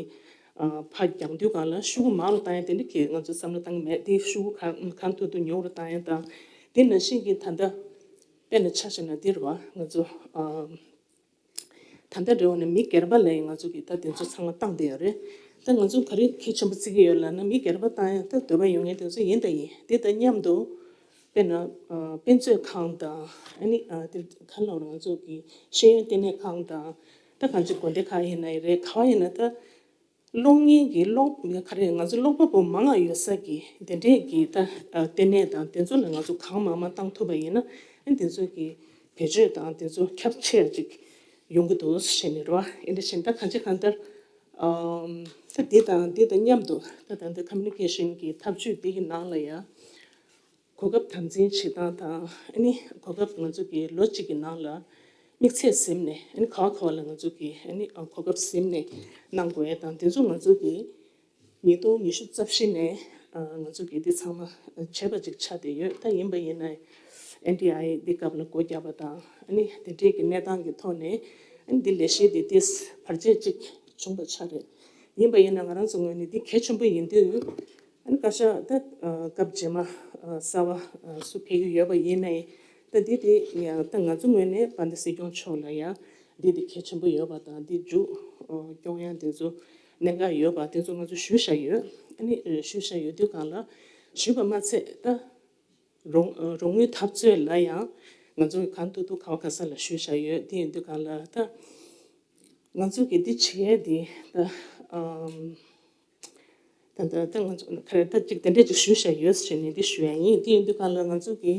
ཕར་རྒྱག་དུས་སྒང་ལ་ཤོག་གུ་མང་རུ་བཏང་ཡ་དེ་འདྲ་གི་ང་ཚོ་བསམ་བློ་བཏང་གི་མེད། དེ་ཤོག་གུ་གང་གང་ཐུབ་ཐུབ་ཉུང་རུ་བཏང་ཡ་དང་། དེ་ནང་བཞིན་གྱི་ད་ལྟ་དཔེར་ན་ཆ་བཞག་ན་འདི་རེད་བ། ང་ཚོ་ད་ལྟ་འདྲ་བོ་ནི་མི་སྒེར་པ་ལ་ཡང་ང་ཚོ་གིས་ད་དེ་ཚོ་ཚང་མ་བཏང་བསྡད་ཡོད་རེད། ད་ང་ཚོ་ག་རེ་གལ་ཆེན་པོ་བརྩི་གི་ཡོད་ལབ་ན། མི་སྒེར་པ་བཏང་ཡ་ད་འདོད་པ་ཡོད་མཁན་དེ་ཚོ་ཡིན་དང་ཡིན། དེ་དང་མཉམ་དུ་དཔེར་ན་དཔེ་མཛོད་ཁང་དང་། ཨ་ནི་དེ་ག་ལབ་རེད། ང་ཚོ་གི་ཤེས་ཡོན་ལྟེ་གནས་ཁང་དང་། ད་གང་ཅི་དགོན་སྡེ་ཁག་ཡིན་ན་ཡང་རེད། ག་བ་ཡིན་ན་ད་གློག་བརྙན་གྱི་གློག་ག་རེ། ང་ཚོ་ཀློག་པ་པོ་མང་ང་ཡོད་ས་གི་དེ་འདྲས་ཀྱི་ད་ལྟེ་གནས་དང་དེ་ཚོ་ལ་ང་ཚོ་གང་མང་མང་བཏང་ཐུབ་པ་ཡིན་ན། ཨ་ནི་དེ་ཚོ་གི་བེད་སྤྱོད་དང་དེ་ཚོ་ཁྱབ་ཆེ་ཅིག་ཡོང་གི་འདུག་ཟེར་ནས་རེད་བ། ཨེ་འདྲ་བཞིན་ད་གང་ཅི་གང་ལྟར། ཨམ། ད་འདི་དང་འདི་དང་མཉམ་དུ་ད་ད་ལྟ་ཀོ་མུ་ནི་ཀེ་ཤན་གྱི་ཐབས་ཇུས་འདི་གི་ནང་ལ་ཡང་གོ་སྐབས་དམ་འཛིན་བྱེད་སྟངས་དང་། ཨ་ནི་གོ་སྐབས་ང་ཚོ་གི་ལོ་གཅིག་གི་ནང་ལ་དམིགས་ཚད་ཟིན་ནས། ཨ་ནི་ག་བ་ག་བ་ལ་ང་ཚོ་གི་ཨ་ནི་གོ་སྐབས་ཟིན་ནས་གནང་དགོས་ཡ་དང་། དེ་ཚོ་ང་ཚོ་གི་ཉིས་སྟོང་ཉི་ཤུ་རྩ་བཞི་ནས་ང་ཚོ་གིས་འདི་ཚང་མ་བྱས་པ་ཅིག་ཆགས་བསྡད་ཡོད། ད་ཡིན་པ་ཡིན་ན་ཨེན་ཌི་ཨའི་འདི་སྐབས་ལ་སྒོ་བརྒྱབ་པ་དང་། ཨ་ནི་དེ་འདྲའི་གི་གནས་སྟངས་ཀྱི་ཐོག་ནས། ཨ་ནི་འདི་ལས་གཞི་འདི་ཏོག་ཙམ་བར་ཆད་ཅིག་བྱུང་བ་ཆགས་རེད། ཡིན་པ་ཡིན་ན་ང་རང་ཚོ་ངོས་ནས་འདི་གལ་ཆེན་པོ་ཡིན་དུས། ཨ་ནི་བཀའ་ཤག་ད་སྐབས་རྗེས་མ་གསར་པ་སུ་ཕེབས་ཀྱི་ཡོད་པ་ཡིན་ནའི། ད་འདི་དེ་ཡང་ད་ང་ཚོ་ངོས་ནས་དཔལ་ལྡན་སྲིད་སྐྱོང་མཆོག་ལ་ཡང་འདི་དེ་གལ་ཆེན་པོ་ཡོད་པ་དང་། འདི་མཇུག་སྐྱོང་ཡ་དེ་ཚོ་གནད་འགག་ཡོད་པ་དེ་ཚོ་ང་ཚོ་ཞུས་བཞག་ཡོད། ཨ་ནི་ཞུས་བཞག་ཡོད་དུས་སྒང་ལ། ཞུས་པ་མ་ཚད་ད་རོགས་རོགས་དངུལ་འཐབ་རྩོད་ལ་ཡང་ང་ཚོ་གང་ཐུབ་ཐུབ་ག་བ་ག་ས་ལ་ཞུས་བཞག་ཡོད། དེ་ཡིན་དུས་སྒང་ལ་ད་ང་ཚོ་གི་འདི་བྱེད་ཡས་འདི་ད་ཨམ། ད་ད་ད་ང་ཚོ་ག་རེ་ད་ཅིག་དེ་འདྲས་ཅིག་ཞུས་བཞག་ཡོད་ཟེར་ནས་འདི་ཞུ་ཡ་ཡིན། དེ་ཡིན་དུས་སྒང་ལ་ང་ཚོ་གི་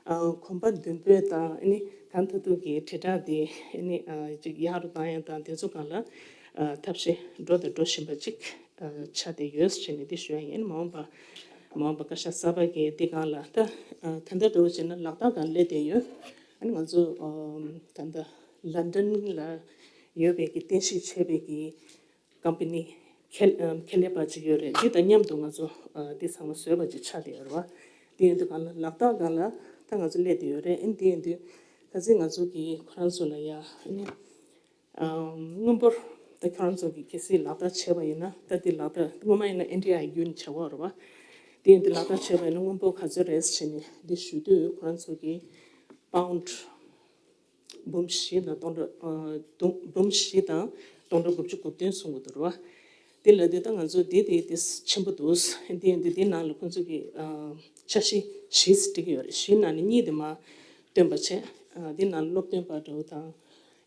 ཨ་གོམ་པ་མདུན་སྤོས་དང་། ཨ་ནི་གང་ཐུབ་ཐུབ་ཀྱི་དྲིལ་བསྒྲགས་དེ་ཨ་ནི་ཨ་ཅིག་ཡག་རུ་བཏང་ཡ་དང་། དེ་ཚོ་སྒང་ལ་ཨ་ཐབས་ཤེས་འགྲོ་དང་འགྲོ་བཞིན་པ་ཅིག་ཨ་ཆགས་བསྡད་ཡོད་ཟེར་ནས་འདི་ཞུ་ཡ་ཡིན། མ་འོངས་པ་མ་འོངས་པ་བཀའ་ཤག་གསར་པ་གི་འདི་སྒང་ལ་ད་ཨ་ད་ལྟ་འདྲ་བོ་བྱས་ན་ལག་རྟགས་སྒང་སླེབས་བསྡད་ཡོད། ཨ་ནི་ང་ཚོ་ཨ་ད་ལྟ་ལན་ཌན་ལ་ཡོད་པའི་གི་རྟེན་གཞི་བྱས་པའི་གི་ཀམ་པ་ནི་ཁེ་ཁེ་ལས་པ་ཅིག་ཡོད་རེད། འདི་དང་མཉམ་དུ་ང་ཚོ་ཨ་འདི་ཚང་མ་བཟོས་པ་ཅིག་ཆགས་བསྡད་ཡོད་རེད་བ། དེ་ཡིན་དུས་སྒང་ལ་ལག་རྟགས་སྒང་ལ་ད་ང་ཚོ་སླེབས་བསྡད་ཡོད་རེད། ཨ་ནི་དེ་ཡིན་དུས་གལ་སྲིད་ང་ཚོ་གིས་ཁོ་རང་ཚོ་ལ་ཡ་ཨ་ནི་ཨ་དངུལ་འབོར་ད་ཁྱོད་རང་ཚོ་གིས་གལ་སྲིད་ལག་བསྟར་བྱས་པ་ཡིན་ན། ད་འདི་ལག་བསྟར་སྔོན་མ་ཡིན་ན་ཨེན་ཌི་ཨའི་བརྒྱུད་ནས་བྱས་པ་རེད་བ། དེ་ཡིན་དུས་ལག་བསྟར་བྱས་པ་ཡིན་ན་དངུལ་འབོར་ག་ཚོད་རེད་ཟེར་ནས་འདི་ཞུ་དུས། ཁོ་རང་ཚོ་གིས་པའུན་ཌི་ འབུམ་བཞི་དང་སྟོང་ཕྲག་ཨ་དུང་འབུམ་བཞི་དང་སྟོང་ཕྲག་དགུ་བཅུ་གོ་བདུན་གསུང་གི་འདུག་ར། དེ་ལ་དེ་ད་ང་ཚོ་དེ་དེ་དེ་ཆེན་པོ་འདུག་དེ་ཡིན་དུས་དེ་ནང་ལ་ཁོང་ཚོ་གི་ཨ་འཆར་གཞི་བཞི་བྲིས་ཀྱི་ཡོད་རེད། བཞི་ནང་ནས་གཉིས་དེ་མར་བཏོན་པ་བྱས། ཨ་དེ་ནང་སློབ་སྟོན་པ་འདྲ་བོ་དང་།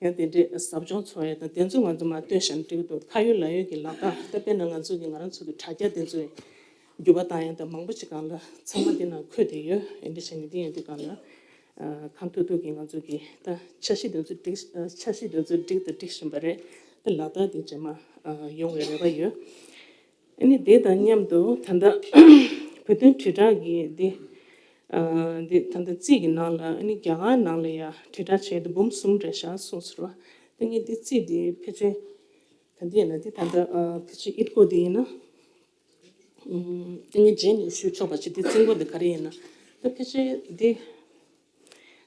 ཡང་དེ་འདྲའི་ཟབ་སྦྱོང་འཚོགས་ཡས་དང་དེ་ཚོ་ང་ཚོ་མར་བཏོན་བཞག་ན་འགྲིག་གི་འདུག་ཁ་ཡོད་ལག་ཡོད་ཀྱི་ལག་རྟགས་ད་དཔེར་ན་ང་ཚོ་གི་ང་རང་ཚོ་གི་དྲ་རྒྱ་དེ་ཚོའི་འགྱུར་བ་བཏང་ཡས་དང་མང་པོ་ཞིག་སྒང་ལ་ཚང་མ་དེ་ནང་འཁོད་བསྡད་ཡོད། ཨེ་འདྲ་བྱས་ནས་དེ་ཡིན་དུས་སྒང་ལ་ཨ་གང་ཐུབ་ཐུབ་ཀྱིས་ང་ཚོ་གི་ད་འཆར་གཞི་དེ་ཚོ་སྒྲིག་ཨ་འཆར་གཞི་དེ་ཚོ་སྒྲིག་དང་སྒྲིག་བཞིན་པ་རེད། ད་ལག་བསྟར་དེ་རྗེས་མ་ཨ་ཡོང་བའི་རེ་བ་ཡོད། ཨ་ནི་དེ་དང་མཉམ་དུ་ད་ལྟ་བོད་དོན་དྲིལ་བསྒྲགས་ཀྱི་འདི་ཨ་འདི་ད་ལྟ་རྩིས་ཀྱི་ནང་ལ་ཨ་ནི་རྒྱ་གར་ནང་ལ་ཡང་དྲིལ་བསྒྲགས་བྱས་ཏེ་འབུམ་གསུམ་རེད་ཤག་གསུངས་སོང་བ། ད་ངས་འདི་རྩིས་འདི་ཕལ་ཆེར་ད་འདི་ཡིན་ན་འདི་ད་ལྟ་ཨ་ཕལ་ཆེར་ཨིད་སྐོར་འདི་ཡིན་ན་ཨ་ད་ངས་རྗེས་ནས་ཞུ་ཆོག་པ་ཅིག་འདི་རྩིས་འགོ་འདི་ག་རེ་ཡིན་ན་ད་ཕལ་ཆེར་འདི།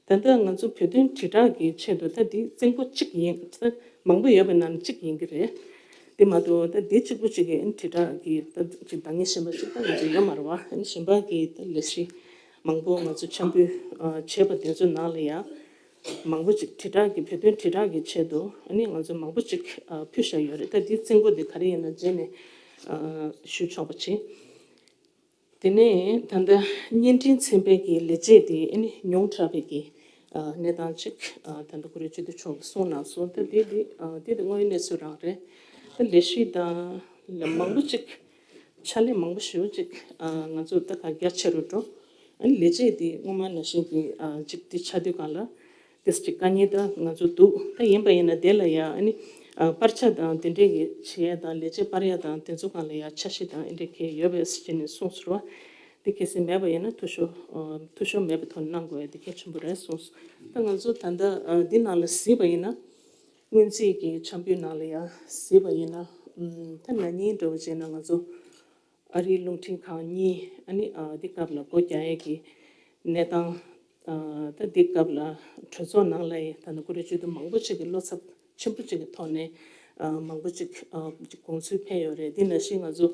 ད་ལྟ་ང་ཚོ་བོད་དོན་དྲིལ་བསྒྲགས་ཀྱི་ཆེད་དུ་ད་འདི་རྩིས་འགོ་གཅིག་ཡིན། ད་མང་པོ་ཡོད་པའི་ནང་ནས་གཅིག་ཡིན་གྱི་རེད། དེ་མ་གཏོགས་ད་འདི་གཅིག་པུ་གཅིག་གི་དྲིལ་བསྒྲགས་ཀྱི་ད་ཅིག་འདང་ངེས་གཞན་པ་ཅིག་ད་ང་ཚོ་ཡོད་མ་རེད་བ། གཞན་པ་གི་ད་ལས་གཞི་མང་པོ་ང་ཚོ་འཆར་འབུལ་བྱས་པ་དེ་ཚོའི་ནང་ལ་ཡང་མང་པོ་ཅིག་དྲིལ་བསྒྲགས་ཀྱི་བོད་དོན་དྲིལ་བསྒྲགས་ཀྱི་ཆེད་དུ་ཨ་ནི་ང་ཚོ་མང་པོ་ཅིག་ཕུལ་བཞག་ཡོད་རེད། ད་འདི་རྩིས་འགོ་འདི་ག་རེ་ཡིན་ན་རྗེས་ནས་ཞུ་ཆོག་པ་བྱེད། དེ་ནས་ད་ལྟ་བརྙན་འཕྲིན་ཚན་པའི་གི་ལས་བྱེད་དེ་ཨ་ནི་ཉུང་དྲགས་པའི་གི་ཨ་གནས་སྟངས་ཅིག་ཨ་ད་ལྟ་ཀུ་རེ་སྤྱི་འཐུས་མཆོག་གིས་གསུངས་གནང་སོང་། ད་དེ་དེ་ཨ་དེ་དེ་དངོས་ཡོད་གནས་ཚུལ་རང་རེད། ད་ལས་གཞི་དང་ལས་མང་པོ་ཅིག་ཕྱག་ལས་མང་པོ་ཞེ་པོ་ཅིག་ཨ་ང་ཚོ་ད་ག་རྒྱ་ཆེ་རུ་འགྲོ། ཨ་ནི་ལས་བྱེད་དེ་སྔོན་མ་ནང་བཞིན་གྱི་ཨ་ཅིག་དེ་ཆགས་དུས་སྒང་ལ། ཏིས་ཅིག་དཀའ་ངལ་ད་ང་ཚོ་འདུག་ད་ཡིན་པ་ཡིན་ན་དེ་ལ་ཡང་ཨ་ནི་ཨ་པར་ཆ་དང་དེ་འདྲས་ཀྱི་བྱེད་ཡས་དང་ལས་བྱེད་སྤར་ཡས་དང་དེ་ཚོ་སྒང་ལ་ཡང་འཆར་གཞི་དང་ཨེ་འདྲས་གས་ཡོད་པས་ཟེར་ནས་གསུངས་སོང་བ། དེ་གལ་སྲིད་མེད་པ་ཡིན་ན་འཐུས་ཤོར་ཨ་འཐུས་ཤོར་མེད་པའི་ཐོག་ནས་གནང་དགོས་ཡ་དེ་གལ་ཆེན་པོ་རེད་གསུངས་སོང་། ད་ང་ཚོ་ད་ལྟ་ཨ་འདི་ནང་ལ་གཟིགས་པ་ཡིན་ན་སྔོན་རྩིས་ཀྱི་འཆར་འབུལ་ནང་ལ་ཡང་གཟིགས་པ་ཡིན་ན་ཨམ་ད་ན་ནིང་འདྲ་བོ་བྱས་ན་ང་ཚོ། ཨ་རིའི་རླུང་འཕྲིན་ཁང་གཉིས་ཨ་ནི་ཨ་འདི་སྐབས་ལ་སྒོ་རྒྱག་ཡས་ཀྱི་གནས་སྟངས་ཨ་ད་འདི་སྐབས་ལ་གྲོས་ཚོགས་ནང་ལ་ཡི་ད་ནི་ཀུ་རེ་སྤྱི་འཐུས་མང་པོ་ཅིག་གི་བློ་འཚབ་ཆེན་པོ་ཅིག་གི་ཐོག་ནས་ཨ་མང་པོ་ཅིག་ཨ་ཅིག་དགོངས་ཚུལ་ཕེབས་ཡོད་རེད། འདི་ནང་བཞིན་ང་ཚོ་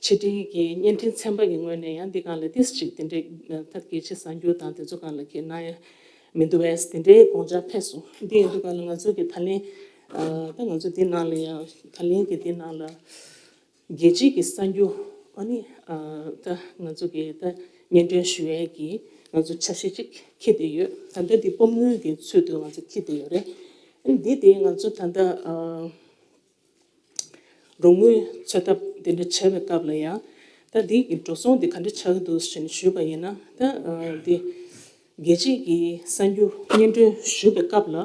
ཕྱི་དྲིལ་གྱི་བརྙན་འཕྲིན་ཚན་པ་གི་ངོས་ནས་ཡང་འདི་སྒང་ལ་ཏིས་ཅིག་དེ་འདྲའི་ད་རྒྱལ་སྤྱིའི་གསར་འགྱུར་དང་དེ་ཚོ་སྒང་ལ་གི་གནང་ཡ་མི་འདུག་བས་དེ་འདྲའི་དགོངས་འཆར་ཕེབས་སོང་། འདི་ཡིན་དུས་སྒང་ལ་ང་ཚོ་གི་ད་ལན་ཨ་ད་ང་ཚོ་འདི་ནང་ལ་ཡང་ད་ལན་གྱི་འདི་ནང་ལ། རྒྱལ་སྤྱིའི་གི་གསར་འགྱུར་ཨ་ནི་ཨ་ད་ང་ཚོ་གི་ད་སྙན་སྒྲོན་ཞུ་ཡས་ཀྱི་ང་ཚོ་འཆར་གཞི་ཅིག་འཁྱེར་བསྡད་ཡོད། ད་ལྟ་འདི་སྤོམ་དངུལ་གྱི་ཚུལ་དུ་ང་ཚོ་འཁྱེར་བསྡད་ཡོད་རེད། ཨ་ནི་འདི་དེ་ང་ཚོ་ད་ལྟ་ཨ་རོགས་དངུལ་འཚོལ་ཐབས་དེ་འདྲ་བྱས་པའི་སྐབས་ལ་ཡང་ད་འདི་གི་འགྲོ་སོང་དེ་ག་འདྲ་ཆགས་ཀྱི་འདུག་ཟེར་ནས་ཞུས་པ་ཡིན་ན་ད་ཨ་འདི་རྒྱལ་སྤྱིའི་གི་གསར་འགྱུར་སྙན་སྒྲོན་ཞུ་བའི་སྐབས་ལ་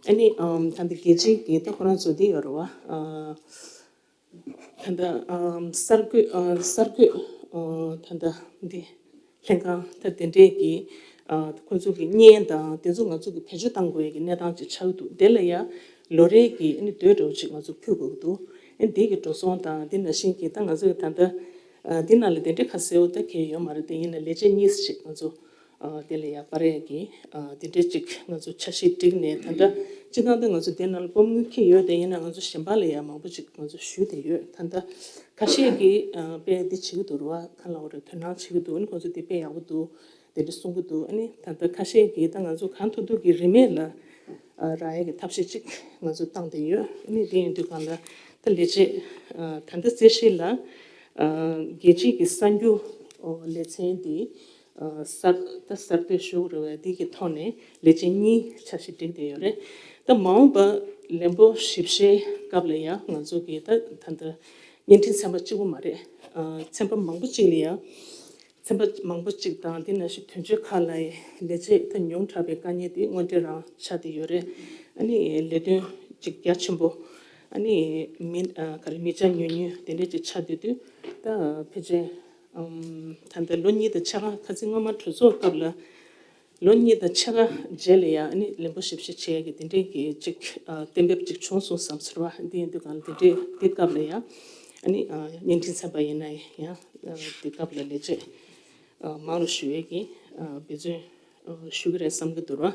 ཨ་ནི་ཨམ་ད་འདི་རྒྱལ་སྤྱིའི་གི་ད་ཁོ་རང་ཚོ་འདི་ཡོད་རེད་བ། ཨ། ད་ལྟ་ཨམ་གསར་འགོད་ཨ་གསར་འགོད་ཨ་ད་ལྟ་འདི་ལྷན་ཁང་ད་དེ་འདྲས་ཀྱི་ཨ་ཁོ་ཚོ་གི་བརྙན་དང་དེ་ཚོ་ང་ཚོ་གི་བེད་སྤྱོད་གཏང་དགོས་ཡ་གི་གནས་སྟངས་ཅིག་ཆགས་འདུག་དེ་ལ་ཡ་ལོ་རེ་གི་ཨ་ནི་དུས་འདྲ་བོ་ཅིག་ང་ཚོ་ཕུལ་དགོས་ཀྱི་འདུག་ཨ་ནི་དེ་གི་འགྲོ་སོང་དང་དེ་ནང་བཞིན་གྱི་ད་ང་ཚོ་གི་ད་ལྟ་ཨ་འདི་ནང་ལ་དེ་འདྲས་ཁ་གསལ་བོ་ད་གལ་ཡོད་མ་རེད། དེ་ཡིན་ན་ལས་བྱེད་གཉིས་ཅིག་ང་ཚོ། ཨ་དེ་ལ་ཡ་པར་ཡ་གི་ཨ་དེ་འདྲའི་ཅིག་ང་ཚོ་འཆར་གཞི་བསྒྲིགས་ནས་ད་ལྟ་སྤྱི་བཏང་ད་ང་ཚོ་དེ་ནང་ལ་སྤོམ་དངུལ་འཁྱེར་ཡོད། དེ་ཡིན་ན་ང་ཚོ་གཞན་པ་ལ་ཡ་མང་པོ་ཅིག་ང་ཚོ་ཞུས་བསྡད་ཡོད། ད་ལྟ་ཁ་ཤས་ཀྱིས་ཨ་དཔེ་འདི་བྱེད་ཀྱི་འདུག་རེད་བ། ག་ལབ་དགོས་རེད། དོ་སྣང་བྱེད་ཀྱི་འདུག་ཨ་ནི་ཁོང་ཚོ་དེ་དཔེ་ཡག་པོ་འདུག་དེ་འདྲ་གསུང་གི་འདུག་ཨ་ནི་ད་ལྟ་ཁ་ཤས་ཀྱིས་ད་ང་ཚོ་གང་ཐུབ་ཐུབ་ཀྱིས་རིན་མེད་ལ་ཨ་རག་ཡ་གི་ཐབས་ཤེས་ཅིག་ང་ཚོ་བཏང་བསྡད་ཡོད། ཨ་ནི་དེ་ཡིན་དུས་གང་ལ་ད་ལས་བྱེད་ཨ་ད་ལྟ་རྩིས་གཞི་ལ་ཨ་རྒྱལ་སྤྱིའི་གི་གསར་འགྱུར་ཨོ་ལེ་ཚན་འདི། གསར་ད་གསར་གཏོད་ཞུ་རེ་བའི་འདི་གི་ཐོག་ནས་ལས་བྱེད་གཉིས་འཆར་གཞི་བསྒྲིགས་བསྡད་ཡོད་རེད། ད་མ་འོངས་པ་ལན་པོ་ཞིབ་བཤེར་སྐབས་ལ་ཡང་ང་ཚོ་གི་ད་ད་ལྟ་བརྙན་འཕྲིན་ཚན་པ་གཅིག་པུ་མ་རེད། ཚན་པ་མང་པོ་གཅིག་ལ་ཡང་ཚན་པ་མང་པོ་གཅིག་དང་དེ་ནང་བཞིན་དོན་གཅོད་ཁག་ལ་ལས་བྱེད་ད་ཉུང་དྲགས་པའི་དཀའ་ངལ་དེ་དངོས་འབྲེལ་རང་ཆགས་བསྡད་ཡོད་རེད། ཨ་ནི་ལས་དོན་གཅིག་རྒྱ་ཆེན་པོ་ཨ་ནི་མི་ག་རེ་མི་ཆ་ཉུང་ཉུང་དེ་འདྲས་ཅིག་ཆགས་བསྡད་དུས་ད་ཕལ་ཆེར། ཨམ། ད་ལྟ་ལོ་གཉིས་དང་ཕྱེད་ཀ་ཁ་སང་སྔོན་མ་གྲོས་ཚོགས་སྐབས་ལ་ལོ་གཉིས་དང་ཕྱེད་ཀ་རྗེས་ལ་ཡང་ཨ་ནི་ལན་པོ་ཞིབ་བཤེར་བྱེད་ཡ་གི་དེ་འདྲའི་གི་ཅིག་ཨ་གཏན་འབེབས་ཅིག་བྱུང་སོང་བསམ་ཟེར་བ་འདི་ཡིན་དུས་གང་ལ་དེ་འདྲའི་དེ་སྐབས་ལ་ཡང་ཨ་ནི་ཨ་བརྙན་འཕྲིན་ཚན་པ་ཡིན་ན་ཡང་ཨ་དེ་སྐབས་ལ་ལས་བྱེད་ཨ་མང་རུ་ཞུ་ཡས་ཀྱི་ཨ་འབད་བརྩོན་ཨ་ཞུ་གི་རེད་བསམ་གྱི་འདུག་ར།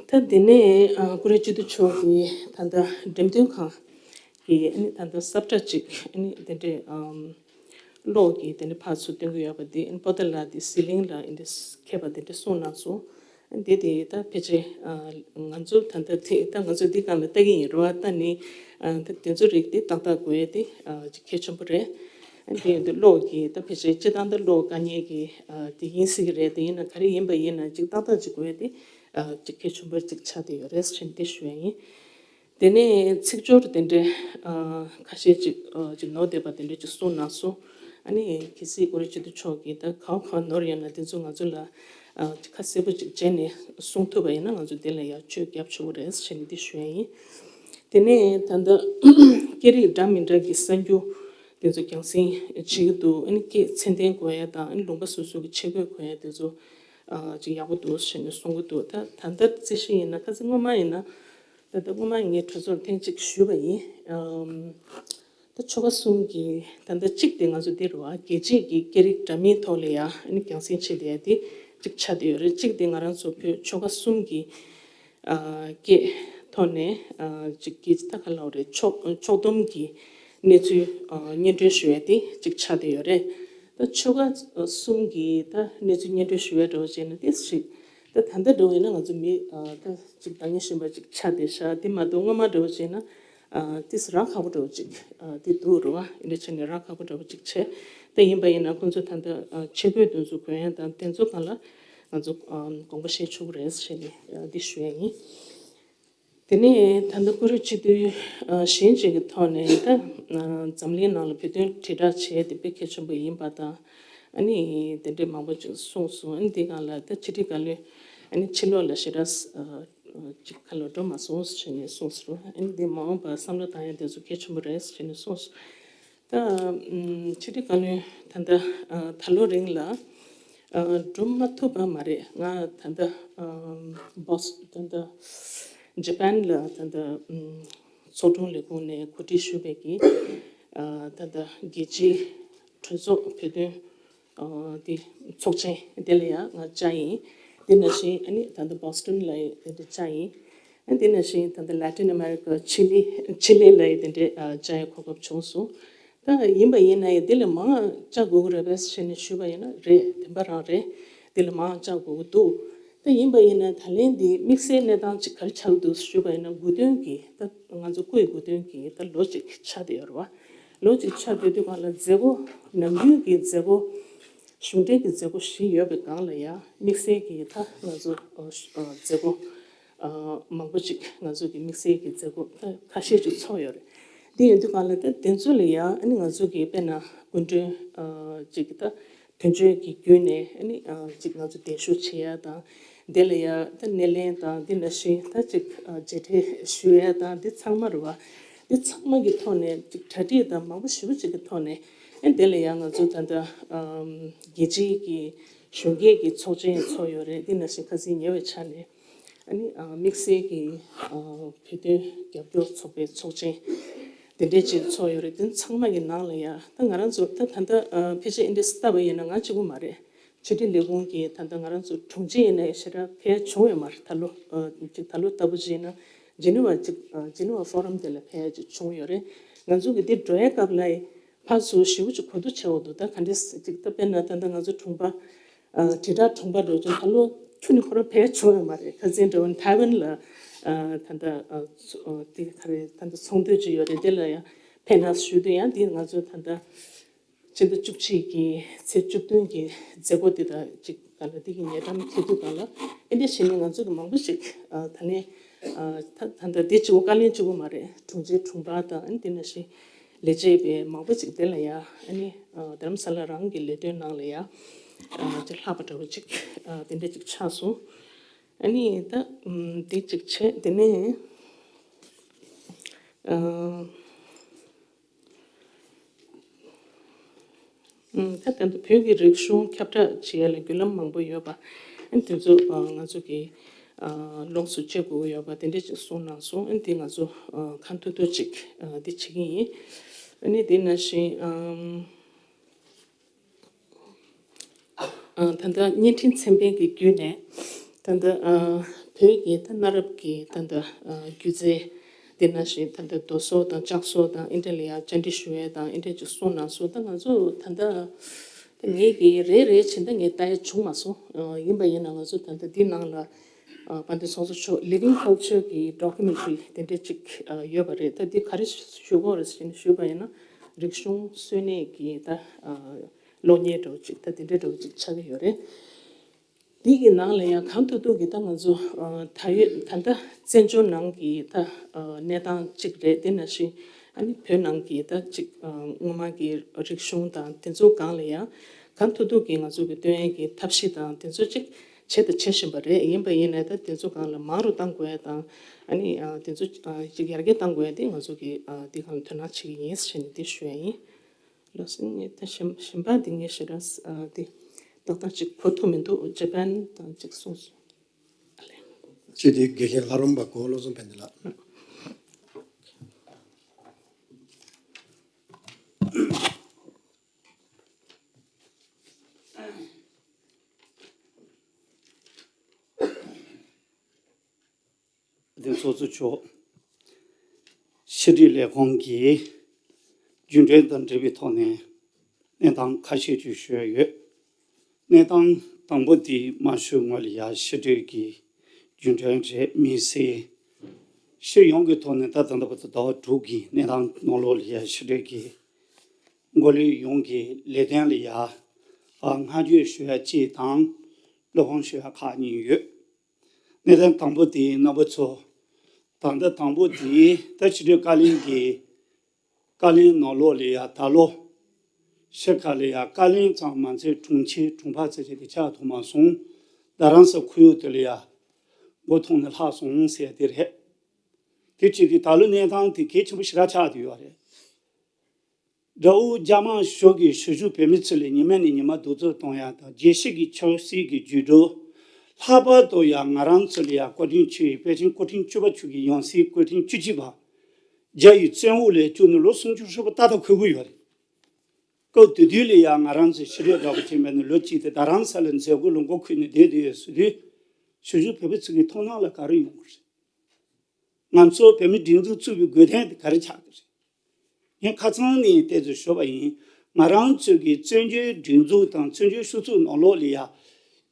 ད་དེ་ནས་ཨ་ཀུ་རེ་སྤྱི་འཐུས་མཆོག་གིས་ད་ལྟ་འགྲེམས་སྟོན་ཁང་གི་ཨ་ནི་ད་ལྟ་ས་བཀྲ་ཅིག་ཨ་ནི་དེ་འདྲའི་ཨམ། གློག་གི་དེ་འདྲ་ཕར་ཚུར་སྟོན་གྱི་ཡོད་པ་དེ་པོ་ཏཱ་ལ་དེ་ཟི་ལིང་ལ་ཨེ་འདྲ་ཁེབས་པ་དེ་འདྲ་གསུངས་གནང་སོང་ འདི་དེ་ད་ཕལ་ཆེར་ང་ཚོ་ད་ལྟ་དེ་ད་ང་ཚོ་འདི་སྒང་ལ་ལྟ་གི་ཡིན་རེད་བ། ད་ནི་ད་དེ་ཚོ་རིགས་དེ་ཏག་ཏག་དགོས་ཡ་དེ་ཅིག་གལ་ཆེན་པོ་རེད། འདི་ཡིན་དུས་གློག་གི་ད་ཕལ་ཆེར་སྤྱི་བཏང་ད་གློག་དཀའ་ངལ་གྱི་དེ་ཡིན་སྲིད་ཀྱི་རེད། དེ་ཡིན་ན་ག་རེ་ཡིན་པ་ཡིན་ན་ཅིག་ཏག་ཏག་ཅིག་དགོས་ཡ་དེ་ཅིག་གལ་ཆེན་པོ་ཅིག་ཆགས་བསྡད་ཡོད་རེད་ཟེར་ནས་དེ་ཞུ་ཡ་ཡིན། དེ་ནས་ཚིག་སྦྱོར་དེ་འདྲའི་ཁ་ཤས་ཅིག་ཅིག་ནོར་བསྡད་པ་དེ་འདྲ་ཅིག་གསུངས་གནང་སོང་། ཨ་ནི་གལ་སྲིད་ཀོ་རི་ཆེ་བསྟོད་མཆོག་གིས་ད་གང་གང་ནོར་ཡོད་ན་དེ་ཚོ་ང་ཚོ་ལ་ཅིག་ཁ་གསལ་པོ་ཅིག་བྱས་ནས་གསུང་ཐུབ་པ་ཡིན་ན་ང་ཚོ་དེ་ལ་ཡར་བཅོས་རྒྱབ་ཆོག་གི་རེད་ཟེར་ནས་འདི་ཞུ་ཡ་ཡིན། དེ་ནས་ད་ལྟ་སྐད་རིགས་འདྲ་མི་འདྲ་གི་གསར་འགྱུར་དེ་ཚོ་རྒྱང་སྲིང་བྱེད་ཀྱི་འདུག་ཨ་ནི་སྐད་ཚད་ལྡན་དགོས་ཡ་དང་ཨ་ནི་ལུང་པ་སོ་སོ་གི་ཆས་གོས་གོན་ཡ་དེ་ཚོ་ཅིག་ཡག་པོ་འདུག་ཟེར་ནས་གསུང་གི་འདུག་ད་ད་ལྟ་རྩིས་གཞི་ཡིན་ན་ཁ་སང་སྔོན་མ་ཡིན་ན། ད་ལྟ་སྔོན་མ་ངས་གྲོས་ཚོགས་ཐེངས་གཅིག་ཞུས་པ་ཡིན། ཨམ། ད་ཆོལ་ཁ་གསུམ་གྱི་ད་ལྟ་གཅིག་དེ་ང་ཚོ་འདི་རུ་བ་རྒྱལ་སྤྱིའི་གི་སྐད་རིགས་འདྲ་མིན་ཐོག་ལ་ཡ་ཨ་ནི་རྒྱང་སྲིང་བྱེད་བསྡད་ཡ་དེ་གཅིག་ཆགས་བསྡད་ཡོད་རེད། གཅིག་དེ་ང་རང་ཚོ་བོད་ཆོལ་ཁ་གསུམ་གྱི་ཨ་སྐད་ཐོག་ནས་ཨ་གཅིག་གི་ད་ག་ལབ་རེད། ཕྱོགས་ཕྱོགས་བསྡོམས་ཀྱི་གནས་ཚུལ་ཨ་སྙན་སྒྲོན་ཞུ་ཡ་དེ་གཅིག་ཆགས་བསྡད་ཡོད་རེད། ད་ཆོལ་ཁ་གསུམ་གྱི་ད་གནས་ཚུལ་སྙན་སྒྲོན་ཞུ་ཡ་འདྲ་བོ་བྱས་ན་དེ་ཞིག་ད་ད་ལྟ་འདྲ་བོ་ཡིན་ན་ང་ཚོ་མི་ཨ་ད་ཅིག་བདག་ཉར་བཞིན་པ་ཅིག་ཆགས་བསྡད་ཤག་དེ་མ་གཏོགས་སྔོན་མ་འདྲ་བོ་བྱས་ན་ཨ་ཏིས་རག་ཁག་པོ་འདྲ་བོ་ཅིག་ཨ་དེ་འདུག་རེད་བ། ཨིན་དྲ་བྱས་ནས་རག་ཁག་པོ་འདྲ་བོ་ཅིག་བྱས། ད་ཡིན་པ་ཡིན་ན་ཁོང་ཚོ་ད་ལྟ་ཨ་ཆས་གོས་དེ་ཚོ་གོན་ཡ་དང་དེ་ཚོ་སྒང་ལ་ང་ཚོ་ཨ་དགོངས་པ་བཞེས་ཆོག་གི་རེད་ཟེར་ནས་ཨ་འདི་ཞུ་ཡ་ཡིན། དེ་ནས་ད་ལྟ་ཀོ་རི་ཆེ་བསྟོད་ཨ་གཞན་ཞིག་གི་ཐོག་ནས་ད་ཨ་འཛམ་གླིང་ནང་ལ་བོད་དོན་དྲིལ་བསྒྲགས་བྱས་དེ་དཔེ་གལ་ཆེན་པོ་ཡིན་པ་དང་། ཨ་ནི་དེ་འདྲའི་མང་པོ་ཅིག་གསུངས་སོང་། ཨ་ནི་དེ་སྒང་ལ་ད་ཕྱི་དྲིལ་བཀའ་བློན་ཨ་ནི་ཕྱི་ལོགས་ལ་ཞེ་དྲག་ཨ་ཅིག་ཁ་ལོ་འགྲོ་མ་སོང་ཟེར་ནས་གསུངས་སོང་། ཨ་ནི་དེ་མ་འོངས་པར་བསམ་བློ་བཏང་ཡ་དེ་ཚོ་གལ་ཆེན་པོ་རེད་ཟེར་ནས་གསུངས་སོང་། ད་ཕྱི་དྲིལ་བཀའ་བློན་ད་ལྟ་ད་ལོ་རིང་ལ་འགྲོ་མ་ཐུབ་པ་མ་རེད། ང་ད་ལྟ་བོ་སི་ད་ལྟ་ཇ་པན་ལ་ད་ལྟ་ཚོགས་དྲུང་ལས་ཁུངས་ནས་གོ་སྒྲིག་ཞུས་པའི་གི་ད་ལྟ་རྒྱལ་སྤྱིའི་གྲོས་ཚོགས་བོད་དོན་དེ་ཚོགས་ཆེན་དེ་ལ་ཡང་ང་བཅར་ཡིན། དེ་ནང་བཞིན་ཨ་ནི་ད་ལྟ་བོ་སི་ཊོན་ལ་ཡང་དེ་འདྲ་བཅར་ཡིན། ཨ་དེ་ནང་བཞིན་ད་ལྟ་ལ་ཏིན་ཨ་མེ་རི་ཀ་ཆི་ལི་ཆི་ལི་ལ་ཡང་དེ་འདྲའི་བཅར་ཡ་གོ་སྐབས་བྱུང་སོང་། ད་ཡིན་པ་ཡིན་ན་ཡང་དེ་ལས་མང་བཅར་དགོས་ཀྱི་རེད་པས་ཟེར་ནས་ཞུས་པ་ཡིན་ན་རེད། བདེན་པ་རང་རེད། དེ་ལས་མང་བཅར་དགོས་ཀྱི་འདུག་ད་ཡིན་པ་ཡིན་ན་ད་ལན་འདི་དམིགས་བསལ་གནས་སྟངས་ཅིག་ག་རེ་ཆགས་ཀྱི་འདུག་ཞུས་པ་ཡིན་ན་དགུ་སྟོན་གྱི་ད་ང་ཚོ་སྐུའི་དགུ་སྟོན་གྱི་ད་ལོ་གཅིག་ཆགས་བསྡད་ཡོད་རེད་བ། ལོ་གཅིག་ཆགས་བསྡད་དུས་སྒང་ལ་མཛད་སྒོ་ནམ་རྒྱུན་གྱི་མཛད་སྒོ་གཞུང་འབྲེལ་གྱི་མཛད་སྒོ་བཞི་ཡོད་པའི་སྒང་ལ་ཡང་དམིགས་བསལ་གྱི་ད་ང་ཚོ་མཛད་སྒོ་མང་པོ་ཅིག་ང་ཚོ་གི་དམིགས་བསལ་གྱི་མཛད་སྒོ་ཁ་ཤས་ཅིག་ཚོགས་ཡོད་རེད། དེ་ཡོད་དུས་སྒང་ལ་ད་དེ་ཚོ་ལ་ཡང་ཨ་ནི་ང་ཚོ་གི་དཔེར་ན་སྐུ་མགྲོན་ཅིག་གི་ད་དོན་གཅོད་ཀྱི་བརྒྱུད་ནས་ཨ་ནི་ཅིག་ང་ཚོ་གདན་ཞུ་བྱེད་ཡ་དང་། དེ་ལ་ཡང་ད་སྣེ་ལེན་དང་དེ་ནང་བཞིན་ད་ཅིག་མཇལ་འཕྲད་ཞུ་ཡ་དང་དེ་ཚང་མ་རེད་བ། དེ་ཚང་མ་གི་ཐོག་ནས་ཅིག་གྲ་སྒྲིག་དང་མང་པོ་ཞེ་པོ་ཅིག་གི་ཐོག་ནས་ཨ་དེ་ལ་ཡང་ང་ཚོ་ད་ལྟ་རྒྱལ་སྤྱིའི་གི་གཞོན་སྐྱེས་ཀྱི་ཚོགས་ཆེན་ཚོགས་ཡོད་རེད། དེ་ནང་བཞིན་ཁ་སང་ཉེ་བའི་ཆར་ནས་ཨ་ནི་དམིགས་བསལ་གྱི་བོད་དོན་རྒྱབ་སྐྱོར་ཚོགས་པའི་ཚོགས་ཆེན་དེ་འདྲས་ཅིག་ཚོགས་ཡོད་རེད། དེ་ཚང་མ་གི་ནང་ལ་ཡང་ད་ང་རང་ཚོ་ད་ད་ལྟ་ཕལ་ཆེར་ཨིན་དྲ་ལྟ་བ་ཡིན་ན་ང་གཅིག་པུ་མ་རེད། ཕྱི་དྲིལ་ལས་ཁུངས་ཀྱིས་ད་ལྟ་ང་རང་ཚོ་དྲུང་ཆེ་ཡིན་ནའི་ཞེ་དྲག་ཕེབས་ཡ་བྱུང་ཡོད་མ་རེད། ད་ལོ་ཅིག་ད་ལོ་ལྟ་བུ་བྱས་ན་ཇི་ནི་ཝ་ཅིག་ཇི་ནི་ཝ་ཕོ་རམ་དེ་ལ་ཕེབས་ཡ་ཅིག་བྱུང་ཡོད་རེད། ང་ཚོ་གི་འདི་འགྲོ་ཡ་སྐབས་ལ་ཕར་ཚུར་ཞེ་པོ་ཅིག་གོ་བསྡུར་བྱས་འོ་འདུག་ད་ག་འདྲས་ཅིག་ད་དཔེར་ན་ད་ལྟ་ང་ཚོ་དྲུང་པ་དྲིལ་བསྒྲགས་དྲུང་པ་འགྲོ་ཅིག་ད་ལོ་ཁྱོན་ནས་ཁོ་རང་ཕེབས་ཡ་བྱུང་ཡོད་མ་རེད། ཁ་སང་འགྲོ་ཐའེ་ཝན་ལ་ད་ལྟ་དེ་ག་རེ་ད་ལྟ་ཚོགས་འདུ་ཅིག་ཡོད་རེད། དེ་ལ་ཡང་ཕེབས་གནང་ཞུས་དུས་ཡང་འདི་ང་ཚོ་ད་ལྟ་ཕྱི་ཟླ་བཅུ་གཅིག་གི་ཚེས་བཅུ་བདུན་གྱི་མཛད་སྒོ་འདི་དང་གཅིག་སྒང་ལ་འདི་གི་ཉེ་འགྲམ་ཐེ་དུས་སྒང་ལ་ཨེ་འདྲ་བྱས་ནས་ང་ཚོ་གི་མང་པོ་ཞིག་ད་ནས་ད་ད་ལྟ་འདི་གཅིག་པོ་བཀའ་བློན་གཅིག་པོ་མ་རེད། དྲུང་ཆེ་དྲུང་འཕར་དང་ཨ་ནི་དེ་ནང་བཞིན་ལས་བྱེད་པའི་མང་པོ་ཞིག་དེ་ལ་ཡ་ཨ་ནི་རྡ་རམ་ས་ལ་རང་གི་ལས་དོན་ནང་ལ་ཡ་ཅིག་ལྷག་པ་འདྲ་བོ་ཅིག་དེ་འདྲ་ཅིག་ཆགས་སོང་། ཨ་ནི་ད་འདི་གཅིག་བྱས་དེ་ནས། ད་ལྟ་བོད་ཀྱི་རིག་གཞུང་ཁྱབ་བསྒྲགས་བྱེད་ཡ་ལ་བརྒྱུད་ལམ་མང་པོ་ཡོད་པ། ཨ་དེ་ཚོ་ང་ཚོ་གི་ལོངས་སུ་སྤྱད་དགོས་ཀྱི་ཡོད་པ་དེ་འདྲས་ཅིག་གསུངས་གནང་སོང་། ཨ་དེ་ང་ཚོ་གང་ཐུབ་ཐུབ་ཅིག་འདི་བྱེད་ཀྱི་ཡིན། ཨ་ནི་དེ་ནང་བཞིན་ད་ལྟ་བརྙན་འཕྲིན་ཚན་པའི་གི་བརྒྱུད་ནས་ད་ལྟ་བོད་ཀྱི་ད་གནའ་རབས་ཀྱི་ད་ལྟ་སྒྱུ་རྩལ། དེ་ནང་བཞིན་ད་ལྟ་རྡོ་སོལ་དང་ལྕགས་སོལ་དང་ཨིན་དྲ་ལ་ཡ་བཅར་འདྲི་ཞུ་ཡས་དང་ཨིན་དྲ་ཅིག་གསུངས་གནང་སོང་། ད་ང་ཚོ་ད་ལྟ་ ད་ངས་ཀྱི་རེ་རེ་བྱས་ད་ངས་ལྟ་ཡ་བྱུང་མ་སོང་། ཨ། ཡིན་པ་ཡིན་ན་ང་ཚོ་ད་ལྟ་འདི་ནང་ལ། ཨ། དཔལ་ལྡན་ཚོགས་གཙོ་མཆོག་Living Culture གི་documentary དེ་འདྲ་ཅིག་ཨ། ཡོད་པ་རེད། ད་འདི་ག་རེ་ཞུ་དགོས་རེད་ཟེར་ནས་ཞུས་པ་ཡིན་ན། རིག་གཞུང་གསོན་གནས་ཀྱི་ད་ཨ། གློག་བརྙན་འདྲ་བོ་ཅིག་ད་དེ་འདྲ་འདྲ་བོ་ཅིག་ཆགས་ཀྱི་ཡོད་རེད། འདི་གི་ནང་ལ་ཡང་གང་ཐུབ་ཐུབ་ཀྱིས་ད་ང་ཚོ་ཨ། ད་ཡོད་ད་ལྟ་བཙན་བྱོལ་ནང་གི་ད་ཨ། གནས་སྟངས་གཅིག་རེད། དེ་ནང་བཞིན་ཨ་ནི་བོད་ནང་གི་ད་ཅིག་ཨ། སྔོན་མ་གི་རིག་གཞུང་དང་དེ་ཚོ་སྒང་ལ་ཡང་གང་ཐུབ་ཐུབ་ཀྱིས་ང་ཚོ་གི་སྟོན་ཡས་ཀྱི་ཐབས་ཤེས་དང་དེ་ཚོ་ཅིག་བྱས་དང་བྱེད་བཞིན་པ་རེད། ཡིན་པ་ཡིན་ནའི་ད་དེ་ཚོ་སྒང་ལ་མང་རུ་གཏང་དགོས་ཡ་དང་ཨ་ནི་ཨ། དེ་ཚོ་ཨ། ཅིག་ཡར་རྒྱས་གཏང་དགོས་ཡ་དེ་ང་ཚོ་གི་ཨ། འདི་སྒང་ལ་དོ་སྣང་བྱེད་ཀྱི་ཡིན་ཟེར་ནས་འདི་ཞུ་ཡ་ཡིན། ལགས་སོ། ངས་ད་གཞན་གཞན་པ་འདི་ངས་ཞེ་དྲག་ཨ། འདི་ཏག་ཏག་ཅིག་གོ་ཐུབ་མི་འདུག Japan དང་ཅིག་གསུངས་སོང་། ཨ་ལས། ཅི་སྟེ་དགེ་རྒན་ལྷ་རམས་པ་གོ་བློ་བཟང་ཕན་བདེ་ལགས། དེ་ཚོགས་གཙོ་མཆོག་ཕྱི་དྲིལ་ལས་ཁང་གི་རྒྱུན་གྲོན་དང་འབྲེལ་བའི་ཐོག་ནས་གནས་སྟངས་ཁ་ཤས་ཅིག་ཞུ་ཡ་ཡོད། གནས་སྟངས་དང་པོ་དེ་མ་ཞུ་སྔོན་ལ་ཡ་ཕྱི་དྲིལ་གྱི་རྒྱུན་གྲོན་རེད། མི་སེར་སྤྱི་ཡོངས་ཀྱི་ཐོག་ནས་ད་ད་ལྟ་བར་དུ་ཟླ་བ་དྲུག་གི་གནས་སྟངས་ནང་ལོགས་ལ་ཡ་ཕྱི་དྲིལ་གྱི་འགོ་ལས་ཡོངས་ཀྱི་ལས་དོན་ལ་ཡ་ཨ། བསྔགས་བརྗོད་ཞུ་ཡ་གཅིག་དང་བློ་ཕམ་ཞུ་ཡ་ཁག་གཉིས་ཡོད། གནད་དོན་དང་པོ་དེ་རྣམ་པ་ཚོ་ད་ལྟ་དང་པོ་དེ་ད་ཕྱི་དྲིལ་བཀའ་བློན་གྱི་བཀའ་བློན་ནང་ལོགས་ལ་ཡ་ད་ལོ་ཕྱི་ཁ་ལ་ཡ་བཀའ་བློན་ཙམ་མ་ཚད་དྲུང་ཆེ་དྲུང་འཕར་ཚོ་ཅིག་དེ་ཆགས་ཐུབ་མ་སོང་། རྡ་རམ་ས་ཁོར་ཡུག་དེ་ལ་ཡ་མགོ་ཐོན་ནས་ལྷག་སོང་ཟེར་དེ་རེད། དེ་བྱས་ཏེ་ད་ལོ་གནས་སྟངས་དེ་གལ་ཆེན་པོ་ཞེ་དྲག་ཆགས་བསྡད་ཡོད་རེད། དགྲ་བོ་རྒྱ་དམར་ཤོག་གིས་གཞིས་བཞུགས་བོད་མི་ཚོ་ལ་ཉི་མ་ནས་ཉི་མ་གདུག་རྩུབ་གཏོང་ཡ་དང་རྒྱལ་སྤྱི་གི་ཆབ་སྲིད་ཀྱི་འགྱུར་ལྡོག་ལྷག་པར་དུ་ཡང་ང་རང་ཚོ་ལ་ཡང་སྐུ་ཕྲེང་བཅུ་པའི་པེ་ཅིང་སྐུ་ཕྲེང་བཅུ་པ་ཚོ་གི་ཡང་སྲིད་སྐུ་ཕྲེང་བཅུ་གཅིག་པ་རྒྱ་ཡི་བཙོན་འོག་ལ་བཅུག་ནས་ལོ་སུམ་ཅུ་ཧྲིལ་པོ་ཏག་ཏག་འཁོར་གྱི་ཡོད་རེད། སྐབས་དེ་དུས་ལ་ཡང་ང་རང་ཚོ་ཕྱི་དྲིལ་འདྲ་པོ་བྱས་པ་ནས་ལོ་གཅིག་དེ་རྡ་རམ་ས་ལ་མཛད་སྒོ་ལ་མགོ་འཁོར་ནས་བསྡད་བསྡད་ཡོད་ཟེར་དུས་གཞིས་བཞུགས་བོད་པ་ཚོ་གི་མཐོང་སྣང་ལ་ག་རེ་ཡོང་གི་རེད། ང་ཚོ་བོད་མི་སྒྲིག་འཛུགས་བཙུགས་པའི་དགོས་དོན་དེ་ག་རེ་ཆགས་ཀྱི་རེད། ངས་ཁ་ཚང་ནས་བལྟས་ཚོད་ཞུས་པ་ཡིན། ང་རང་ཚོ་གི་བཙན་བྱོལ་སྒྲིག་འཛུགས་དང་བཙན་བྱོལ་སྤྱི་ཚོགས་ནང་ལོགས་ལ་ཡ་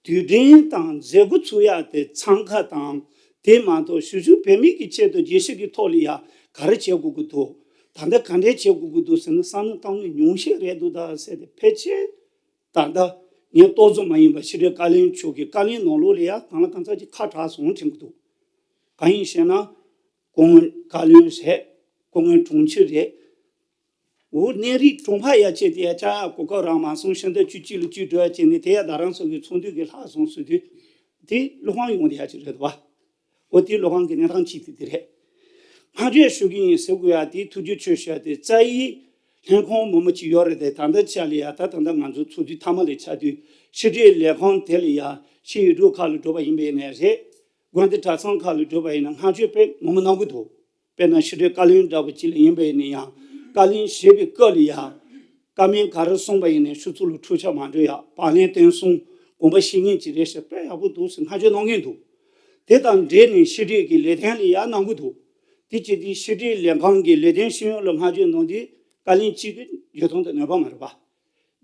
དུས་དྲན་དང་མཛད་སྒོ་ཚུགས་ཡ་དེ་འཚང་ཁ་དང་། དེ་མ་གཏོགས་གཞིས་བཞུགས་བོད་མི་གི་ཆེད་དུ་རྒྱལ་སྤྱི་གི་ཐོག་ལ་ཡ་ག་རེ་བྱེད་དགོས་ཀྱི་འདུག་ད་ལྟ་ག་འདྲས་བྱེད་དགོས་ཀྱི་འདུག་ཟེར་ན་བསམ་བློ་བཏང་ནས་ཉུང་ཤས་རེད་འདུག་ད་ཟེར་ཏེ་ཕལ་ཆེར་ད་ལྟ་ངས་ཏོག་ཙམ་མ་ཡིན་པ་ཕྱི་དྲིལ་བཀའ་བློན་མཆོག་གི་བཀའ་བློན་ནང་ལོགས་ལ་ཡ་གང་ལ་གང་འཚམ་གྱི་ཁ་གྲགས་སོང་དྲན་གྱི་འདུག་གང་ཡིན་ཞེ་ན། སྐུ་ངོ་བཀའ་བློན་རེད། སྐུ་ངོ་དྲུང་ཆེ་རེད། འོ་གནས་རིགས་དྲུང་འཕར་ཡ་བྱས་ཏེ་ཡ་ཅག་གོ་སྐབས་རག་མ་སོང་། ཕྱི་ཟླ་བཅུ་གཅིག་ལ་བཅུ་དྲུག་བྱས་ནས་དེ་ཡ་རྡ་རམ་ས་ཁུལ་ཚོགས་འདུ་གི་ལྷག་སོང་ཟེར་དུས་དེ་བློ་ཕམ་ཡོང་བསྡད་ཡ་ཅིག་རེད་བ། འོ་དེ་བློ་ཕམ་གྱི་གནས་སྟངས་གཅིག་དེ་དེ་རེད། བསྔགས་བརྗོད་ཞུ་གི་ཡིན་ཟེར་དགོས་ཡ་དེ་ཐུགས་རྗེ་ཆེ་ཞུ་ཡ་དེ་རྩ་ཡི་ལྷན་ཁང་མང་པོ་ཅིག་ཡོད་རེད་དེ། ད་ལྟ་ཆ་ལ་ཡ་ད་ད་ལྟ་ང་ཚོ་ཚོགས་འདུ་མཐའ་མ་ལ་ཆགས་དུས་ཕྱི་དྲིལ་ལས་ཁང་དེ་ལ་ཡ་ཕྱི་ཡུལ་གྲུ་ཁག་ལ་འགྲོ་བ་ཡིན་པ་ཡིན་ནའི་རེད། དགོན་སྡེ་གྲྭ་ཚང་ཁག་ལ་འགྲོ་བ་ཡིན་ན་བསྔགས་བརྗོད་དཔེ་མང་པོ་གནང་གི་འདུག་དཔེར་ན་ཕྱི་དྲིལ་བཀའ་བློན་འདྲ་པོ་ཅིག་ལ་ཡིན་པ་ཡིན་ན་ཡང་བཀའ་བློན་ཞེས་པའི་སྐབས་ལ་ཡང་བཀའ་མོལ་ག་རེ་གསུངས་པ་ཡིན་ནའི་ཕྱི་ཚུལ་ལ་འཁྲུག་ཆ་མ་འགྲོ་ཡ། བག་ལེབ་བཏོན་སོང་། དགོངས་པ་བཞེས་མཁན་ཅིག་རེད་ཟེར་དཔེ་ཡག་པོ་འདུག་ཟེར་བསྔགས་བརྗོད་གནང་མཁན་འདུག་དེ་དང་འབྲེལ་ནས་ཕྱི་དྲིལ་གྱི་ལས་དོན་ལ་ཡང་གནང་གི་འདུག་དེ་བྱས་དུས་ཕྱི་དྲིལ་ལས་ཁང་གི་ལས་དོན་ཤེས་ཡོན་ལ་བསྔགས་བརྗོད་གནང་དུས་བཀའ་བློན་གཅིག་གི་འཇོན་ཐང་དེ་ནུས་པ་མ་རེད་པ།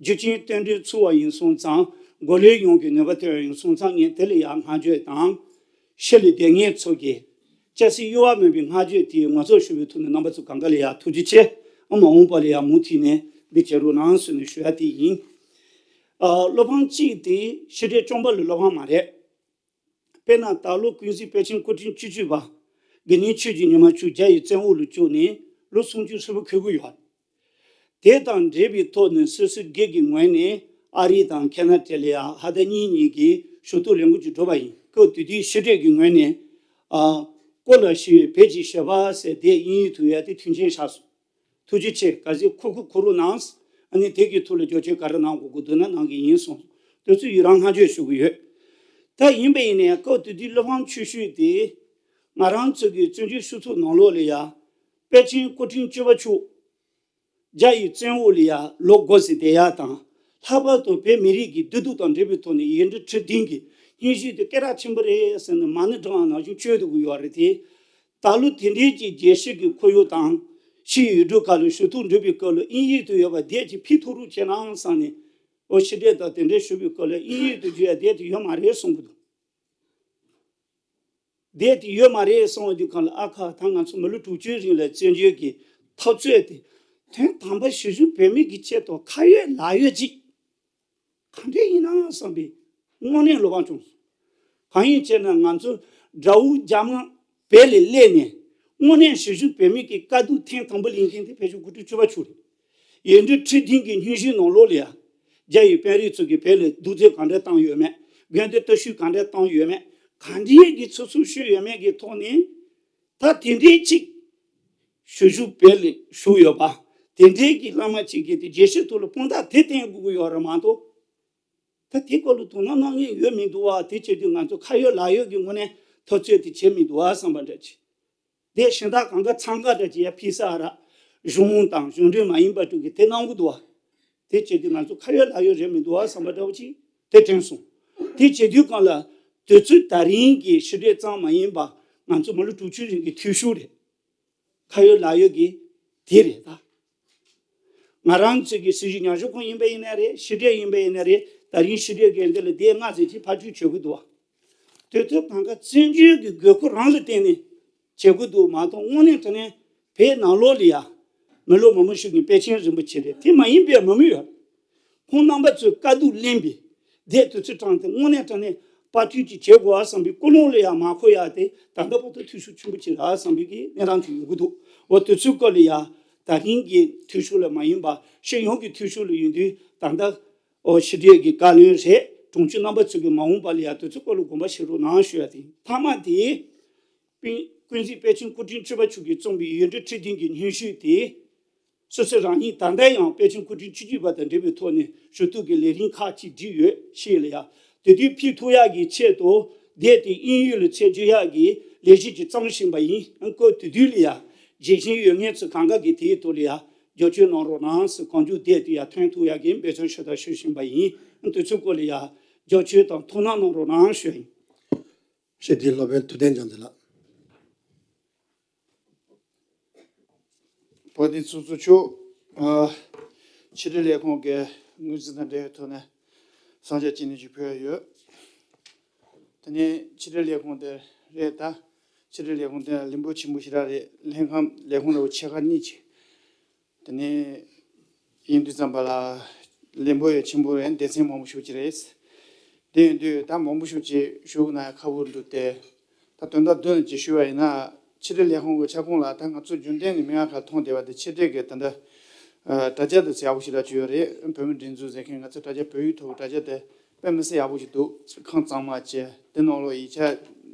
རྒྱུ་རྐྱེན་བསྟུན་གྲོས་ཚུགས་པ་ཡིན་སོང་ཙང་། འགོ་ལས་ཡོངས་ཀྱི་ནུས་པ་བཏོན་པ་ཡིན་སོང་ཙང་། ངས་དེ་ལ་ཡང་བསྔགས་བརྗོད་དང་། ཕྱི་ལ་བསྡད་མཁན་ཚོ་གིས་སྐྱ་སེར་གཡོ་བ་མེད་པའི་བསྔགས་བརྗོད་དེ་ངོ་ཚབ་ཞུ་བའི་ཐོག་ནས་རྣམ་པ་ཚོ་གང་ག་ལ་ཡང་ཐུགས་རྗེ་ཆེ། ཨ་མ་འོངས་པ་ལ་ཡང་མུ་མཐུད་ནས་འདི་བྱེད་རོགས་གནང་ཟེར་ནས་ཞུ་ཡ་དེ་ཡིན། ཨ། བློ་ཕམ་གཅིག་དེ་ཕྱི་དྲིལ་བཅོམ་པ་ལ་བློ་ཕམ་མ་རེད། དཔེར་ན་ད་ལོ་ཀུན་གཟིགས་པེ་ཅིང་སྐུ་ཕྲེང་བཅུ་གཅིག་པ་དགེ་བསྙེན་ཆོས་ཀྱི་ཉི་མ་མཆོག་རྒྱ་ཡི་བཙོན་འོག་ལ་བཅུག་ནས་ལོ་སུམ་ཅུ་ཧྲིལ་པོ་འཁོར་གྱི་ཡོད། དེ་དང་འབྲེལ་བའི་ཐོག་ནས་སོ་སོའི་སྒེར་གྱི་ངོས་ནས་ཨ་རི་དང་ཁེ་ན་ཌ་ལ་ཡ་ཕ་མ་གཉིས་གཉིས་ཀྱི་ཞུ་གཏུག་ལས་འགུལ་ཅིག་བསྒྲུབས་པ་ཡིན། སྐབས་དེ་དུས་ཕྱི་དྲིལ་གྱི་ངོས་ནས། ཨ། སྐུ་ལ་ཞུ་བའི་བོད་ཀྱི་བཞེད་པ་ཟེར་དེ་དབྱིན་ཡིག་ཐོག་ཡ་དེ་མཐུན་རྐྱེན་བཞག་སོང་། ཐུགས་རྗེ་ཆེ། གལ་སྲིད་ཁུར་ཁུར་ཁུར་རོགས་གནང་། ཨ་ནི་དེ་གི་ཐོག་ལ་བསྒྱུར་བཅོས་ག་རེ་གནང་དགོས་ཀྱི་འདུག་ན་གནང་གི་ཡིན་གསུངས། དེ་ཚོ་ཡི་རང་བསྔགས་བརྗོད་ཞུ་གི་ཡོད། ད་ཡིན་པ་ཡིན་ནའི་སྐབས་དེ་དུས་བློ་ཕམ་ཆེ་ཤོས་དེ་ང་རང་ཚོ་གི་བཙན་བྱོལ་སྤྱི་ཚོགས་ནང་ལོགས་ལ་ཡ་པེ་ཅིང་སྐུ་ཕྲེང་བཅུ་པ་མཆོག་རྒྱ་ཡི་བཙོན་འོག་ལ་ཡ་ལོ་འགོར་ཟིན་བསྡད་ཡ་དང་། ལྷག་པར་དུ་བོད་མི་རིགས་ཀྱི་བདེ་སྡུག་དང་འབྲེལ་བའི་ཐོག་ནས་ཡིག་འབྲུ་ཁྲི་བདུན་གྱི་སྙན་ཞུ་དེ་སྐད་གྲགས་ཆེན་པོ་རེད་ཟེར་ནས་མ་ཎི་བགྲང་བ་ནང་བཞིན་བཅོལ་འདུག་གི་ཡོད་རེད་དེ། ད་ལོ་དེ་འདྲའི་གྱི་རྒྱལ་སྤྱི་གི་ཁོར་ཡུག་དང་། ཕྱི་ཡུལ་གྲུ་ཁག་ལ་ཞུ་གཏུག་འགྲུབ་པའི་སྐབས་ལ་དབྱིན་ཡིག་ཏུ་ཡོད་པ་དེ་ཅིག་ཕུལ་ཐུབ་རོགས་བྱས་ནའང་བསམ་ནས། ཨོ་ཕྱི་འབྲེལ་དང་དེ་འདྲའི་ཞུ་བའི་སྐོར་ལ་དབྱིན་ཡིག་ཏུ་བརྗོད་ཡ་དེ་དེ་ཡོད་མ་རེད་གསུང་གི་འདུག་དེ་དེ་ཡོད་མ་རེད་གསུང་བ་དུས་གང་ལ་ཨ་ཁ་ད་ང་ཚོ་མི་ལོ་དྲུག་ཅུའི་རིང་ལ་བཙན་བྱོལ་གྱི་འཐབ་རྩོད་དེ་དོན་དམ་པ་གཞིས་བཞུགས་བོད་མི་གི་ཆེད་དུ་ཁ་ཡོད་ལག་ཡོད་ཅིག་ག་འདྲ་ཡིན་ན་བསམ་པའི་དངོས་གནས་བློ་ཕམ་བྱུང་། གང་ཡིན་ཅེ་ན་ང་ཚོ་དགྲ་བོ་རྒྱ་དམར་བོད་ལ་སླེབས་ནས་དངོས་གནས་གཞིས་བཞུགས་བོད་མི་གི་དཀའ་སྡུག་ཐེངས་དང་པོ་གླེང་མཁན་དེ་བོད་གཞུང་དགུ་ཐུག་བཅུ་པ་ཆུ་རེད། ཡིག་འབྲུ་ཁྲི་བདུན་གྱི་སྙན་ཞུའི་ནང་ལོགས་ལ་ཡ། རྒྱ་ཡི་དཔོན་རིགས་ཚོ་གིས་བོད་ལ་རྡོག་རྫིས་གང་འདྲ་བཏང་ཡོད་མེད། དགོན་སྡེ་ལྟ་བཤུས་གང་འདྲ་བཏང་ཡོད་མེད། ག་འདྲའི་གི་ཚུགས་ཚུགས་ཤོད་ཡོད་མེད་ཀྱི་ཐོག་ནས། ད་དེ་འདྲའི་ཅིག་ཞུ་ཞུ་བོད་ལ་བཞུགས་ཡོད་པ། དེ་འདྲའི་གི་བླ་མ་ཅིག་གིས་དེ་རྒྱལ་སྤྱིའི་ཐོག་ལ་དཔང་རྟགས་དེ་བསྟན་དགོས་ཀྱི་ཡོད་རེད་མ་གཏོགས། ད་དེ་སྐོར་ལ་དོ་སྣང་གནང་མཁན་ཡོད་མི་འདུག་བ། དེ་བྱེད་དུས་ང་ཚོ་ཁ་ཡོད་ལག་ཡོད་ཀྱི་ངོས་ནས་འཐབ་རྩོད་དེ་བྱེད་མི་འདུག་བ་བསམ་པ་འདྲ་ཅིག་དེ་གཞན་དག་གང་ག་འཚང་ཁ་འདྲ་ཅིག་ཡ་ཕི་ས་ཨ་ར་གཞུང་དང་གཞུང་འབྲེལ་མ་ཡིན་པ་དྲུག་གིས་དེ་གནང་གི་འདུག་བ། དེ་བྱེད་དུས་ང་ཚོ་ཁ་ཡོད་ལག་ཡོད་རེད་མི་འདུག་བ་བསམ་པ་འདྲ་བོ་ཅིག་དེ་དྲན་སོང་། དེ་བྱེད་དུས་གང་ལ་དུས་ཚོད་ད་རིང་གི་ཕྱི་འབྲེལ་ཙམ་མ་ཡིན་པ་ང་ཚོ་མི་ལོ་དྲུག་ཅུ་རིང་གི་འཐུས་ཤོར་རེད། ཁ་ཡོད་ལག་ཡོད་ཀྱི་དེ་རེད་ད། ང་རང་ཚོ་གི་སྲིད་བྱུས་ཉམས་ཞིབ་ཁང་ཡིན་པ་ཡིན་ན་རེད། ཕྱི་འབྲེལ་ཡིན་པ་ཡིན་ན་རེད། ད་རིང་ཕྱི་འབྲེལ་འགན་འདི་ལ་དེ་སྔ་ཟེར་གྱི་ཕར་ཚུར་བྱེད་དགོས་འདུག་བ། དེ་ཚོ་གང་ག་བཙན་བྱོལ་གྱི་དགོས་མཁོ་རང་ལ་བརྟེན་ནས་བྱེད་དགོས་འདུག་མ་གཏོགས་དངོས་གནས་དྲང་གནས་བོད་ནང་ལོགས་ལ་ཡ་མི་ལོ་མང་པོ་ཞིག་གི་པེ་ཅིན་རིན་པོ་ཆེ་རེད། དེ་མ་ཡིན་པའི་མི་མི་ཡོད། ཁོང་རྣམ་པ་ཚོས་དཀའ་སྡུག་གླེང་པའི་དེ་དུས་ཚོད་དྲངས་ཏེ་དངོས་གནས་དྲང་གནས་དཔའ་ཐུལ་གྱི་བྱེད་དགོས་ཨ་བསམ་པའི་ཀུན་སློང་ལ་ཡང་མ་འཁོར་ཡ་དེ་ད་ལྟ་བར་དུ་འཐུས་ཤོར་ཆེན་པོ་ཅིག་རེད་ཨ་བསམ་པའི་གི་གནས་སྟངས་ཅིག་ཡོང་གི་འདུག་འོ་དུས་ཚོད་སྐོར་ལ་ཡ་ད་རིང་གི་འཐུས་ཤོར་ལ་མ་ཡིན་པ་སྤྱི་ཡོངས་ཀྱི་འཐུས་ཤོར་ལ་ཡིན་དུས་ད་ལྟ་འོ་ཕྱི་འབྲེལ་གྱི་བཀའ་བློན་རེད། གྲོང་ཆོས་རྣམ་པ་ཚོས་གི་མ་འོངས་པ་ལ་ཡ་དུས་ཚོད་སྐོར་ལ་དགོངས་པ་བཞེས་རོགས་གནང་ཞུ་ཡ་དེ་མཐའ་མ་དེ། ཀུན་གཟིགས་པཎ་ཆེན་སྐུ་ཕྲེང་བཅུ་པ་མཆོག་གིས་གཙོས་པའི་ཡིག་འབྲུ་ཁྲི་བདུན་གྱི་སྙན་ཞུ་དེ། སོ་སོ་རང་ཉིད་ད་ལྟ་ཡང་པཎ་ཆེན་སྐུ་ཕྲེང་བཅུ་གཅིག་པ་དང་འབྲེལ་བའི་ཐོག་ནས་ཞུ་གཏུག་གི་ལས་རིམ་ཁག་ཅིག་བསྒྲིགས་ཡོད་ཤེས་ལ་ཡ། དེ་དུས་ཕུལ་ཐུབ་ཡག་གི་ཆེད་དུ་བསྡད་དེ་དབྱིན་ཡུལ་ལ་ཚད་བརྗོད་ཡག་གི་ལས་གཞི་ཅིག་བརྩམས་བཞིན་པ་ཡིན། སྐབས་དེ་དུས་ལ་ཡ་རྒྱལ་ཞེན་ཡོད་མཁན་ཚོ་གང་ག་གིས་དེའི་ཐོག་ལ་ཡ་རྒྱབ་སྐྱོར་གནང་རོགས་གནང་ཟེར་གང་མགྱོགས་བསྡད་དེ་ཡ་ཐོན་ཐུབ་ཡག་གི་འབད་བརྩོན་ཞུ་དང་ཞུ་བཞིན་པ་ཡིན། དུས་ཚོད་སྐོར་ལ་ཡ་རྒྱབ་སྐྱོར་དང་ཐུགས་སྣང་གནང་རོགས་གནང་ཞུ་ཡ་ཡིན། ཞེས་དེའི་སློབ་དཔོན་ཐུབ་བསྟན་ལྗང་ཚེ་ལགས། བོད་དོན་ཚོགས་གཙོ་མཆོག་ཨ། ཕྱི་དྲིལ་ལས་ཁུངས་ཀྱི་སྔོན་རྩིས་དང་འབྲེལ་བའི་ཐོག་ནས་བསམ་འཆར་ཅིག་ནས་ཅིག་ཕུལ་ཡ་ཡོད། དེ་ནས་ཕྱི་དྲིལ་ལས་ཁུངས་དེ་རེད་ད། ཕྱི་དྲིལ་ལས་ཁུངས་དེ་བློན་པོ་ཆེན་པོ་ཞིག་རང་རེད། ལྷན་ཁང་ལས་ཁུངས་ལ་ཆེ་ཁག་གཉིས་ཅིག་དེ་ནས་ཡིན་དུས་ཙམ་པ་ལ་བློན་པོ་ཡང་ཆེན་པོ་རེད། སྡེ་ཚན་མང་པོ་ཞིག་ཅིག་རེད། དེ་ཡིན་དུས་ད་མང་པོ་ཞིག་ཅིག་ཞུ་དགོས་ན་ཡང་ཁག་པོ་འདུག་སྟེ། ད་དོན་དག་བདུན་ཅིག་ཞུ་བ་ཡིན་ན། ཕྱི་དྲིལ་ལས་ཁུངས་ཀྱི་ཁྱབ་ཁོངས་ལ་ད་ང་ཚོ་རྒྱུན་ལྡན་ནས་མི་ང་ཁ་མཐོང་བསྡད་པ་དེ་ཕྱི་དྲིལ་གྱི་ད་ལྟ་དྲ་རྒྱ་དེ་ཚོ་ཡག་པོ་ཞིག་རག་གི་ཡོད་རེད། བོད་མི་སྒྲིག་འཛུགས་ཟེར་མཁན་ང་ཚོ་དྲ་རྒྱ་བོད་ཡིག་ཐོག་དྲ་རྒྱ་དེ་དཔེ་མི་སྲིད་ཡག་པོ་ཞིག་འདུག་ཁང་གཙང་མ་བྱས་དེ་ནང་ལོགས་ཡིག་ཆ་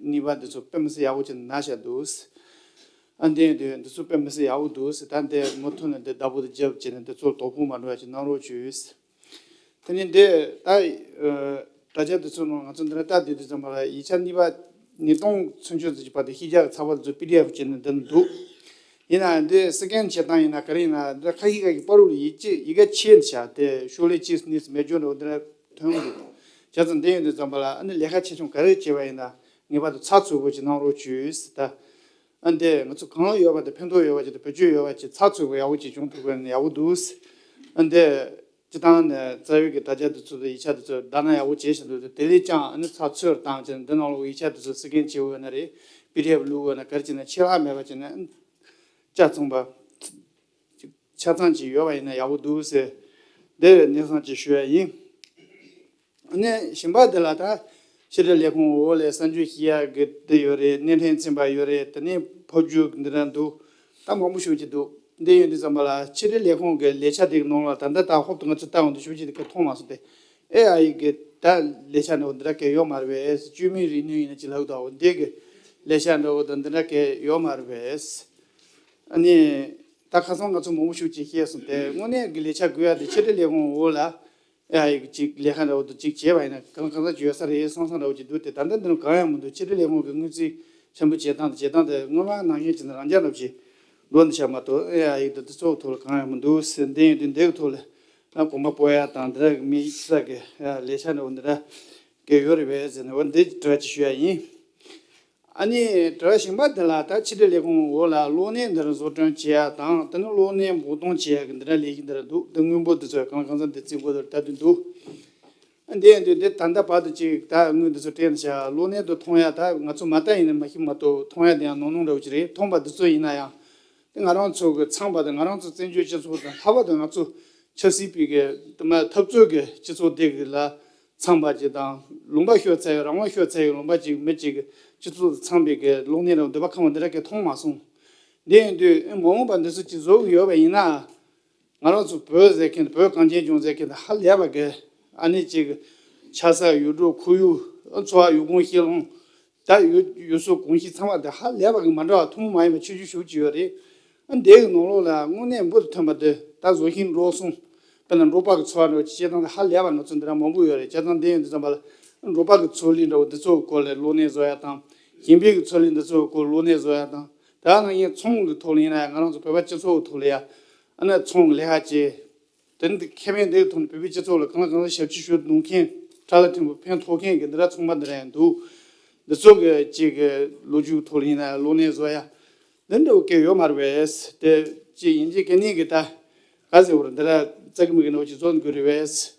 གཉིས་པ་འདི་ཚོ་དཔེ་མི་སྲིད་ཡག་པོ་ཅིག་ན་བཞག་འདུག་ཨ་འདི་འདི་འདི་ཚོ་དཔེ་མི་སྲིད་ཡག་པོ་འདུག་ཟེར། ད་འདི་མུ་མཐུད་ནས་འདི་བདག་པོ་དེ་རྒྱབ་བྱས་ནས་འདི་ཚོ་དོ་ཕོག་མ་འགྲོ་ཡ་ཅིག་གནང་རོགས་བྱོས། དེ་ནས་འདི་ད་དྲ་རྒྱ་འདི་ཚོ་ནང་ང་ཚོ་འདི་ལ་ལྟ་བསྡད་དུས་ཙམ་པ་ལ་ཡིག་ཆ་གཉིས་པ་ཉིས་སྟོང་ཚུན་ཆད་ཙམ་གྱི་བར་དུ་ཤེས་བྱ་གི་ཚགས་པར་དེ་ཚོ་པི་ཌི་ཨེཕ་བྱས་ནས་འདི་ན་འདུག་ཡིན་ནའང་འདི་སི་ཀེན་བྱེད་སྟངས་ཡིན་ན་ག་རེ་ཡིན་ན་འདི་ཁ་ཤས་ཀྱི་པར་རུ་ལ་ཡིག་ཆ་ཡི་གེ་ཆེ་ཆགས་ཏེ་ཤོག་ལྷེ་གཅིག་གཉིས་མེད་འཇོག་འདྲ་བོ་འདི་ལ་ཐོན་འདུག་བྱས་ཙང་འདི་ཡིན་དུས་ཙམ་པ་ལ་ཨ་ནི་ལས་ཀ་ཆེ་ཆུང་ག་རེ་བྱས་པ་ཡིན་ན་ངེས་པར་དུ་ཚགས་ཚུད་པོ་ཅིག་གནང་རོགས་བྱོས་ཟེར། ད་ཨ་འདི་ང་ཚོ་གང་ཡོད་པ་དང་ཕན་ཐོགས་ཡོད་པ་ཅིག་དང་བེད་སྤྱོད་ཡོད་པ་ཅིག་ཚགས་ཚུད་པོ་ཡག་པོ་ཅིག་བྱུང་ཐུབ་པ་ཡིན་ན་ཡག་པོ་འདུག་ཨ་འདི་སྤྱིར་བཏང་ནས་རྩ་བའི་གི་དྲ་རྒྱ་འདི་ཚོ་དང་ཡིག་ཆ་འདི་ཚོ་བདག་གཉེར་ཡག་པོ་བྱེད་བཞིན་འདུག་དེ་ལས་ཀྱང་ཨ་ནི་ཚགས་ཚུད་བཏང་བྱས་འདི་ནང་ལོགས་ཡིག་ཆ་འདི་ཚོ་སི་ཀེན་བྱེད་འོས་ན་རེད། པི་ཌི་ཨེཕ་བླུག་འོས་ན་ག་རེ་བྱས་ན་ཆད་ལྷག་མེད་པ་བྱས་ན་ཨ་ཆ་ཚང་པ། ཆ་ཚང་ཅིག་ཡོད་པ་ཡིན་ན་ཡག་པོ་འདུག་ཟེར། འདི་སྙན་སེང་ཅིག་ཞུ་ཡ་ཡིན། ཨ་ནི་གཞན་པ་འདི་ལ་ད་ཕྱི་དྲིལ་ལས་ཁུངས་འོག་ལ་གསར་འགྱུར་ཤེས་ཡ་གི་འདི་ཡོད་རེད། སྣེ་ཕྲན་ཚན་པ་ཡོད་རེད། དེ་ནས་ཕབ་སྒྱུར་འདི་འདྲ་འདུག་ད་མང་པོ་ཞིག་ཅིག་འདུག་འདི་ཡོད་དུས་ཙམ་པ་ལ་ཕྱི་དྲིལ་ལས་ཁུངས་ཀྱི་ལས་འཆར་དེ་གི་ནང་ལ་ད་ལྟ་ད་ཧོབ་ཏེ་ང་ཚོ་ལྟ་འོང་དུས་ཞིབ་ཅིག་དེ་ག་མཐོང་མ་སོང་སྟེ། ཨེ་ཨའི་གི་ད་ལས་འཆར་འདྲ་བོ་འདི་འདྲ་ག་ཡོད་མ་རེད་པས། བཅོས་མིན་རིག་ནུས་ཡིན་ན་ཅིག་ལབ་འདུག་འོ་འདི་གི་ལས་འཆར་འདྲ་བོ་དང་འདི་འདྲ་ག་ཡོད་མ་རེད་པས། ཨ་ནི་ད་ཁ་སང་ང་ཚོ་མང་པོ་ཞིག་ཅིག་བཤད་སོང་སྟེ་དངོས་གནས་ཀྱི་ལས་འཆར་དགོས་ཡ་དེ་ཕྱི་དྲིལ་ལས་ཁུངས་འོག་ལ་ཨེ་ཨའི་གི་ཅིག་ལས་ཀ་འདྲ་བོ་དེ་ཅིག་བྱས་པ་ཡིན་ན་གང་གང་ཟག་ཅིག་ཡོད་ས་རེད་བསམ་བསམ་འདྲ་བོ་ཅིག་འདུག་དེ་ད་ལྟ་འདི་ནང་གང་ཡང་མི་འདུག་ཕྱི་དྲིལ་ལས་ཁུངས་ཀྱི་སྔོན་རྩིས་ཆེན་པོ་བྱེད་སྟངས་དང་བྱེད་སྟངས་དེ་སྔོན་མ་ནང་བཞིན་བྱས་ན་རང་འཇགས་འདྲ་བོ་ཅིག་འགྲོ་འདི་ཤ་མ་གཏོགས་ཨེ་ཨའི་གི་དེ་ཚོ་ཐོག་ལ་གང་ཡང་མི་འདུག་ཟེར། འདི་ཡིན་དུས་འདི་གི་ཐོག་ལ་ཨ་གོམ་པ་སྤོ་ཡ་དང་འདི་འདྲ་གི་མི་ས་གི་ལས་འཆར་འདྲ་བོ་འདི་འདྲ་གི་ཡོད་རེད་པས་ཟེར་ནས་འོ་འདི་འདྲ་ཅིག་ཞུ་ཡ་ཡིན། ཨ་ནི་དྲི་བ་གཞན་པ་འདི་ལ། ད་ཕྱི་དྲིལ་ལས་ཁུངས་འོག་ལ་གློག་བརྙན་འདི་རུ་བཟོ་སྐྲུན་བྱེད་ཡ་དང་། དེ་ནི་གློག་བརྙན་འབུར་གཏོང་བྱེད་ཡ་གི་འདི་འདྲ་ལས་གཞི་འདི་ར་འདུག་འདི་དངོས་པོ་འདི་ཚོ་གང་ལ་གང་འཚམ་འདི་རྩིས་འགོ་འདིར་ལྟ་དུས་འདུག་འདི་ཡིན་དུས་འདི་ད་ལྟ་བར་དུ་ཅིག་ད་དངུལ་འདི་ཚོ་སྤྲད་ནས་བྱ། གློག་བརྙན་དུ་མཐོང་ཡ་ད་ང་ཚོ་མ་ལྟ་ཡིན་ན་མ་ཤེས་མ་གཏོགས། མཐོང་ཡ་དེ་ཡང་ནོར་ནོར་འདྲ་བོ་ཅིག་རེད། མཐོང་པ་འདི་ཚོ་ཡིན་ན་ཡང་དེ་ང་རང་ཚོ་གི་ཚང་པ་དང་། ང་རང་ཚོ་བཙན་བྱོལ་སྤྱི་ཚོགས་དང་། ལྷག་པར་དུ་ང་ཚོ་ཆབ་སྲིད་པའི་གི་དེ་མ་འཐབ་རྩོད་ཀྱི་སྤྱི་ཚོགས་དེ་གི་ལ་ཚང་པ་ཅིག་དང་། ལུང་པ་ཤོར་ཚར་ཡོད། རང་དབང་ཤོར་ཚར་ཡོད། ལུང་པ་ཅིག་མི་ཅིག་གི་སྤྱི་ཚོགས་དང་འཚམ་པའི་གི་གློག་བརྙན་ར་འདོད་པ་ཁེངས་པ་འདི་འདྲ་གི་མཐོང་མ་སོང་། འདི་ཡིན་དུས་མ་འོངས་པ་འདི་ཚོ་ཅིག་བཟོ་གི་ཡོད་པ་ཡིན་ན། ང་རང་ཚོ་བོད་ཟེར་མཁན། བོད་གངས་ཅན་ལྗོངས་ཟེར་མཁན་དེ་ཧ་ལས་པ་གི། ཨ་ནི་ཅིག་ཆགས་ས། ཡུལ་གྲུ། ཁོར་ཡུག་འཚོ་བ། ཡུལ་གོམས་གཤིས་ལོངས། ད་ཡུལ་ཡུལ་སྲོལ་གོམས་གཤིས་ཚང་མ་དེ་ཧ་ལས་པ་གི་མ་འདྲ་བ། ཐུན་མོང་མ་ཡིན་པ་ཆུང་ཆུང་ཞེ་པོ་ཅིག་ཡོད་རེད། ཨ་འདི་གི་ནང་ལོགས་ལ་དངོས་གནས་འབུར་དུ་ཐོན་པ་དེ་ད་བཟོ་ཤིང་འབྲོག་གསུམ། དཔེར་ན་འབྲོག་པ་གི་འཚོ་བ་འདྲ་བོ་ཅིག་བྱེད་སྟངས་དེ་ཧ་ལས་པ་ང་ཚོ་འདི་འདྲ་མང་པོ་ཡོད་རེད། བྱས་ཙང་འདི་ཡིན་དུས་ཙམ་པ་ལ་འབྲོག་པ་གི་འཚོ་གླེང་འདྲ་བོ་འདི་ཚོ་གི་སྐོར་ལ་གློག་བརྙན་བཟོ་ཡ་དང་། གཞན་པའི་གི་འཚོ་གླེང་འདི་ཚོ་གི་སྐོར་གློག་བརྙན་བཟོ་ཡ་དང་། དེ་ནང་བཞིན་ཚོང་གི་ཐོག་ལ་ཡིན་ན་ཡང་། ང་རང་ཚོ་བོད་པ་སྤྱི་ཚོགས་ཀྱི་ཐོག་ལ་ཡ། ཨ་ནི་ཚོང་གི་ལས་ཀ་བྱེད། དེ་འདི་ཁེ་ཕན་འདི་ཐོག་ནས་བོད་པའི་སྤྱི་ཚོགས་ལ་གང་ལ་གང་འཚམ་ཞབས་ཕྱི་ཞུ་འདུག་མཁན། ཁྲ་ལ་ཐིམ་པོ་ཕན་ཐོགས་མཁན་གྱི་འདི་འདྲ་ཚོང་པ་འདི་འདྲ་ཡང་འདུག་འདི་ཚོ་གི་ཅིག་གི་ལོ་རྒྱུས་ཐོག་ལ་ཡིན་ན་ཡང་། གློག་བརྙན་བཟོ་ཡ་འདི་འདྲ་བོ་གལ་ཡོད་མ་རེད་པས། དེ་ཅིག་ཡིན་གཅིག་གི་ནི་གི་ད་ག་ཟེར་བར་འདི་འདྲ་རྩ་གི་མི་གི་ནོ་ཅིག་བཟོ་དགོས་རེད་པས།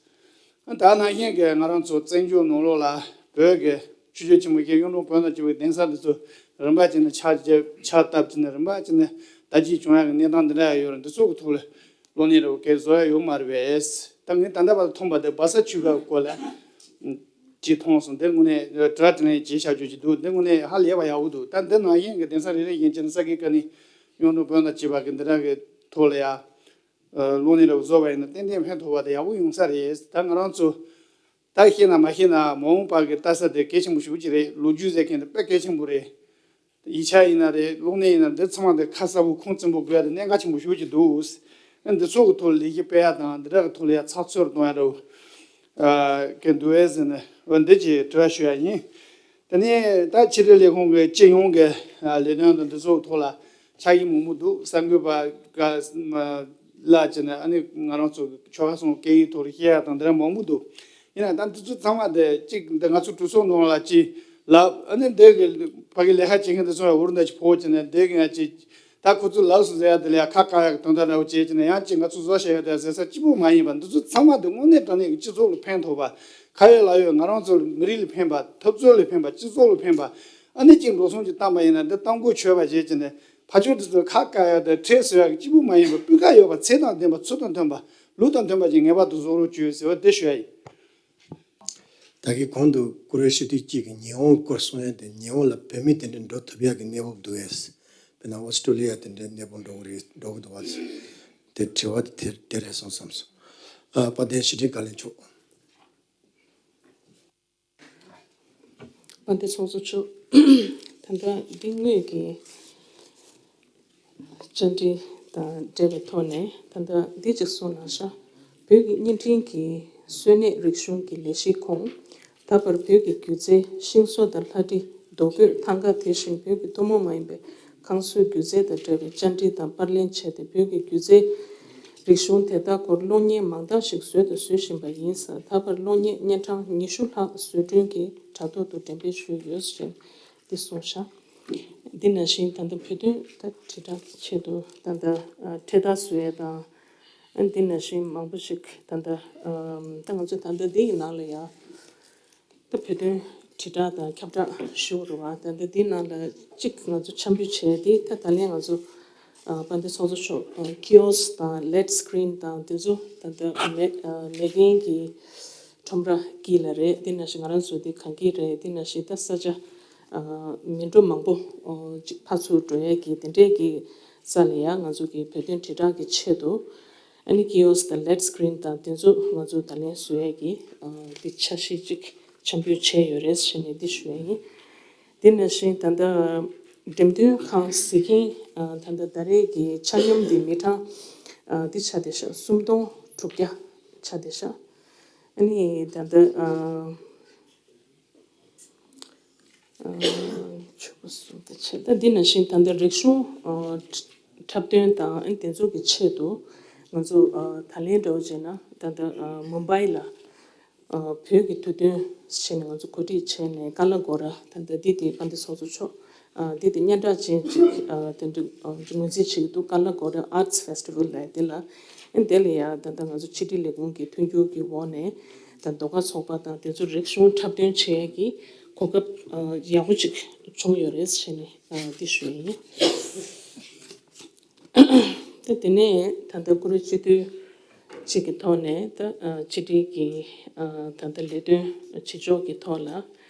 ད་ནང་བཞིན་གྱི་ང་རང་ཚོ་བཙན་བྱོལ་ནང་ལོགས་ལ་བོད་ཀྱི་ཆོས་བརྒྱུད་ཆེན་མོ་བཞི། གཡུང་དྲུང་བོན་དང་བཅས་པའི་གདན་ས་འདི་ཚོ་རིམ་པ་བྱས་ནས་ཕྱག་བརྒྱབ། ཕྱག་བཏབ་བྱས་ནས་རིམ་པ་བྱས་ནས་དར་རྒྱས་བྱུང་ཡག་གི་གནས་སྟངས་འདི་འདྲ་ཡང་ཡོད་རེད། འདི་ཚོ་གི་ཐོག་ལ་གློག་བརྙན་རེ་བ་གས་བཟོ་ཡ་ཡོད་མ་རེད་པས། ད་ངས་ད་ལྟ་བར་དུ་མཐོང་པ་དེ་སྦ་ས་ཆུ་ཁ་སྐོར་ལ་ཅིག་མཐོང་སོང་། འདི་དངོས་གནས་དྲི་བ་དྲིས་ལན་བྱེད་བྱ་རྒྱུ་ཅིག་འདུག་འདི་དངོས་གནས་ཧ་ལས་པ་ཡག་པོ་འདུག་ད་འདི་ནང་བཞིན་གྱི་གདན་ས་རེ་རེ་བཞིན་བྱས་ནས་ས་དགེ་བཀའ་རྙིང་གཡུང་དྲུང་བོན་དང་བཅས་པ་གི་འདི་འདྲ་གི་ཐོག་ལ་ཡ། ཨ། གློག་བརྙན་རེ་བ་བཟོ་བ་ཡིན་ན་ཏན་ཏན་ཕན་ཐོགས་པ་དང་ཡག་པོ་ཡོང་ས་རེད། ད་ང་རང་ཚོ་ད་ཤེས་ན་མ་ཤེས་ན་མ་འོངས་པ་གི་ལྟ་ས་དེ་གལ་ཆེན་པོ་ཞེ་པོ་ཅིག་རེད། ལོ་རྒྱུས་ཟེར་མཁན་དེ་དཔེ་གལ་ཆེན་པོ་རེད། ཡིག་ཆ་ཡིན་ན་རེད། གློག་བརྙན་ཡིན་ན། འདི་ཚང་མ་དེ་ཁ་གསལ་པོ་ཁུངས་བཙུན་པོ་དགོས་ཡ་དེ་གནད་འགག་ཆེན་པོ་ཞེ་པོ་ཅིག་འདུག་ཨ། འདི་ཚོ་གི་ཐོག་ལ་ལས་གཞི་སྤེལ་ཡ་དང་། འདི་འདྲ་གི་ཐོག་ལ་ཡ་ཚགས་ཚུད་གཏོང་ཡ་འདྲ་བོ། ཨ། གལ་འདུག་ཨེ་ཟེར་ནས། འོ། འདི་ཅིག་དྲི་བ་ཞུ་ཡ་ཡིན། དེ་ནས་ད་ཕྱི་དྲིལ་ལས་ཁུངས་ཀྱི་སྤྱི་ཡོངས་ཀྱི། ཨ། ལས་དོན་དང་འདི་ཚོ་ཐོག་ལ་ཆ་ཤས་མང་པོ་འདུག་གསར་འགོད་པ་ག་ལ་བྱས་ནས། ཨ་ནི་ང་རང་ཚོ་ཆོལ་ཁ་གསུམ་སྐད་ཡིག་ཐོག་ལ་བཤད་ཡ་དང་འདི་འདྲ་མང་པོ་འདུག་ཡིན་ན་ད་འདི་ཚོ་ཚང་མ་དེ་གཅིག་འདི་ང་ཚོ་གྲོས་ཚོགས་ནང་ལ་ཅིག་ལབ། ཨ་ནི་འདི་གི་ཕ་གི་ལས་ཀ་བྱེད་མཁན་འདི་ཚོ་ཡང་འུར་འདྲ་ཅིག་ཕོག་བྱས་ནས། འདི་གི་ཡང་ཅིག་ད་ཁོ་ཚོས་ལབ་སོང་ཟེར་ཡ་དེ་ལ་ཡང་ཁ་བཀག་ཡ་གི་དོན་དག་འདྲ་བོ་བྱས་བྱས་ནས། ཡང་ཅིག་ང་ཚོ་བཟོ་བྱ་ཡ་དེ་ཟེར་ས་གཅིག་པུ་མ་ཡིན་པ། འདི་ཚོ་ཚང་མ་དེ་དངོས་གནས་དྲང་གནས་ཀྱི་སྤྱི་ཚོགས་ལ་ཕན་ཐོགས་པ། ཁ་ཡོད་ལག་ཡོད་ང་རང་ཚོ་མི་རིགས་ལ་ཕན་པ། འཐབ་རྩོད་ལ་ཕན་པ། སྤྱི་ཚོགས་ལ་ཕན་པ། ཨ་ནི་ཅིག་འགྲོ་སོང་ཅིག་བཏང་པ་ཡིན་ན། འདི་གཏམ་གོ་ཆོད་པ་བྱས་བྱས་ནས། ཕར་ཕྱོགས་དེ་ཚོ་ཁ་བཀག་ཡ་དང་ཁྲེལ་ཟེར་ཡ་གཅིག་པུ་མ་ཡིན་པར། སྤུས་ཀ་ཡོད་པ། ཚད་དང་ལྡན་པ། ཚུལ་དང་མཐུན་པ། ལུགས་དང་མཐུན་པ་ཅིག་ངེས་པར་དུ་བཟོ་རོགས་བྱོས་ཟེར་བ་དེ་ཞུ་ཡ་ཡིན། ད་གིན་གོང་དུ་བཀུར་འོས་སྤྱི་འཐུས་གཅིག་གིས་ཉི་ཧོང་སྐོར་གསུང་ཡ་དེ། ཉི་ཧོང་ལ་བོད་མི་དེ་འདྲ་འགྲོ་ཐུབ་ཡ་གི་གནས་བབ་འདུག་གས། དཔེར་ན་ཨོ་སི་ཀྲོ་ལི་ཡ་དེ་འདྲའི་གནས་བབ་འགྲོ་གི་རེད། འགྲོ་གི་འདུག་བ། དེ་དྲི་བ་དེ་དེ་རེད་སོང་བསམ་སོང་། ཨ། དཔལ་ལྡན་ཞི་བདེ་བཀའ་བློན་མཆོག་དཔལ་ལྡན་ཚོགས་གཙོ་མཆོག་ད་ལྟ་འདི་དངོས་ཀྱི་བཅར་འདྲི་དང་འབྲེལ་བའི་ཐོག་ནས། ད་ལྟ་འདི་གཅིག་གསུངས་གནང་ཤག་བོད་ཀྱི་བརྙན་འཕྲིན་གྱི་གསོ་གནས་རིག་གཞུང་གི་ལས་གཞིའི་ཁོངས། ད་བར་བོད་ཀྱི་སྒྱུ་རྩལ། ཤིང་བཟོ་དང་ལྷ་བྲིས། རྡོ་བརྐོས། ཐང་ག་དེ་བཞིན་བོད་ཀྱི་ཐུན་མོང་མ་ཡིན་པའི་ཁང་བཟོའི་སྒྱུ་རྩལ་དང་འབྲེལ་བའི་བཅར་འདྲི་དང་པར་ལེན་བྱས་ཏེ། བོད་ཀྱི་སྒྱུ་རྩལ་རིག་གཞུང་དེ་དག་སྐོར་གློག་བརྙན་མང་དག་ཞིག་བཟོས་དང་བཟོ་བཞིན་པ་ཡིན་ཟེར། ད་བར་གློག་བརྙན་བརྙན་ཐུང་ཉི་ཤུ་ལྷག་བཟོ་སྐྲུན་གྱི་དྲ་ཐོག་ཏུ་འགྲེམས་སྤེལ་ཞུས་ཡོད་ཅེས་འདི་གསུངས་ཤག་འདི་ནང་བཞིན་ད་ལྟ་བོད་དོན་ད་དྲིལ་བསྒྲགས་ཆེད་དུ་ད་ལྟ་ཨ་འཕྲེད་དར་བཟོ་ཡས་དང་། ཨ། འདི་ནང་བཞིན་མང་པོ་ཞིག་ད་ལྟ་ཨམ་ད་ང་ཚོ་ད་ལྟ་འདི་ཡི་ནང་ལ་ཡ། ད་བོད་དོན་དྲིལ་བསྒྲགས་དང་ཁྱབ་བསྒྲགས་ཞུ་རུ་བ། ད་ལྟ་འདི་ནང་ལ་གཅིག་ང་ཚོ་འཆམ་འགོད་བྱས་ཏེ། ད་ད་ལན་ང་ཚོ་ཨ་དཔལ་ལྡན་ཚོགས་གཙོ་མཆོག་ཨ་ཀི་ཨོ་སི་དང་ལེད་སི་ཀི་རིན་དང་དེ་ཚོ་ད་ལྟ་མེད་ཨ་མེད་མཁན་གྱི་ཁྲོམ་ར་དཀྱིལ་ལ་རེད། དེ་ནང་བཞིན་ང་རང་ཚོ་དེ་གངས་སྐྱིད་རེད། དེ་ནང་བཞིན་ད་ས་ཆ་ཨ་མི་འགྲོ་མང་པོ་ཨ་ཅིག་ཕར་ཚུར་འགྲོ་ཡས་ཀྱི་དེ་འདྲས་ཀྱི་ས་ལ་ཡ། ང་ཚོ་གི་བོད་དོན་དྲིལ་བསྒྲགས་ཀྱི་ཆེད་དུ། ཨ་ནི་ཀི་ཨོ་སི་དང་ལེད་སི་ཀི་རིན་དང་དེ་ཚོ་ང་ཚོ་ད་ལན་བཟོ་ཡས་ཀྱི་ཨ་དེ་འཆར་གཞི་ཅིག་འཆམ་འགོད་བྱས་ཡོད་རེད་ཟེར་ནས་འདི་ཞུ་ཡ་ཡིན། དེ་ནང་བཞིན་ད་ལྟ་འགྲེམས་སྟོན་ཁང་གཟིགས་མཁན་ཨ་ད་ལྟ་ད་རེས་ཀྱི་ཆ་སྙོམས་འདི་མི་གྲངས་ཨ་འདི་ཆགས་བསྡད་ཤག་སུམ་སྟོང་དྲུག་བརྒྱ་ཆགས་བསྡད་ཤག་ཨ་ནི་ད་ལྟ་ཨ། ཨ། ཆུ་བོ་གསུམ་དང་བཅས། ད་འདི་ནང་བཞིན་ད་ལྟ་རིག་གཞུང་ཨ་འཁྲབ་སྟོན་དང་། ཨ་ནི་དེ་ཚོ་གི་ཆེད་དུ་ང་ཚོ་ཨ་ད་ལན་འདྲ་བོ་བྱས་ན། ད་ལྟ་ཨ་མུམ་བྷའི་ལ་ཨ་བོད་ཀྱི་དུས་སྟོན་བྱས་ནས་ང་ཚོ་གོ་སྒྲིག་བྱས་ནས། ཀ་ལ་གོ་ར། ད་ལྟ་འདི་དེ་དཔལ་ལྡན་ཚོགས་གཙོ་མཆོག་ ཨ་དེ་དེ་སྙན་གྲགས་ཅན་ཅིག་ཨ་དེ་འདྲ་ཨ་ངོས་འཛིན་བྱེད་ཀྱི་འདུག། ཀ་ལ་གོ་རེ་Arts Festival ལབ་དེ་ལ། ཨ་དེ་ལ་ཡ་ད་ལྟ་ང་ཚོ་ཕྱི་དྲིལ་ལས་ཁུངས་ཀྱི་མཐུན་འགྱུར་གྱི་འོག་ནས་ད་ཟློས་གར་ཚོགས་པ་དང་དེ་ཚོ་རིག་གཞུང་འཁྲབ་སྟོན་བྱེད་ཡས་ཀྱི་གོ་སྐབས་ཨ་ཡག་པོ་ཅིག་བྱུང་ཡོད་རེད་ཟེར་ནས་ཨ་འདི་ཞུ་ཡས་ཡིན། ད་དེ་ནས་ད་ལྟ་བཀུར་འོས་སྤྱི་འཐུས་གཅིག་གི་ཐོག་ནས་ད་ཨ་ཕྱི་དྲིལ་གྱི་ཨ་ད་ལྟ་ལས་དོན་བྱེད་ཕྱོགས་ཀྱི་ཐོག་ལ་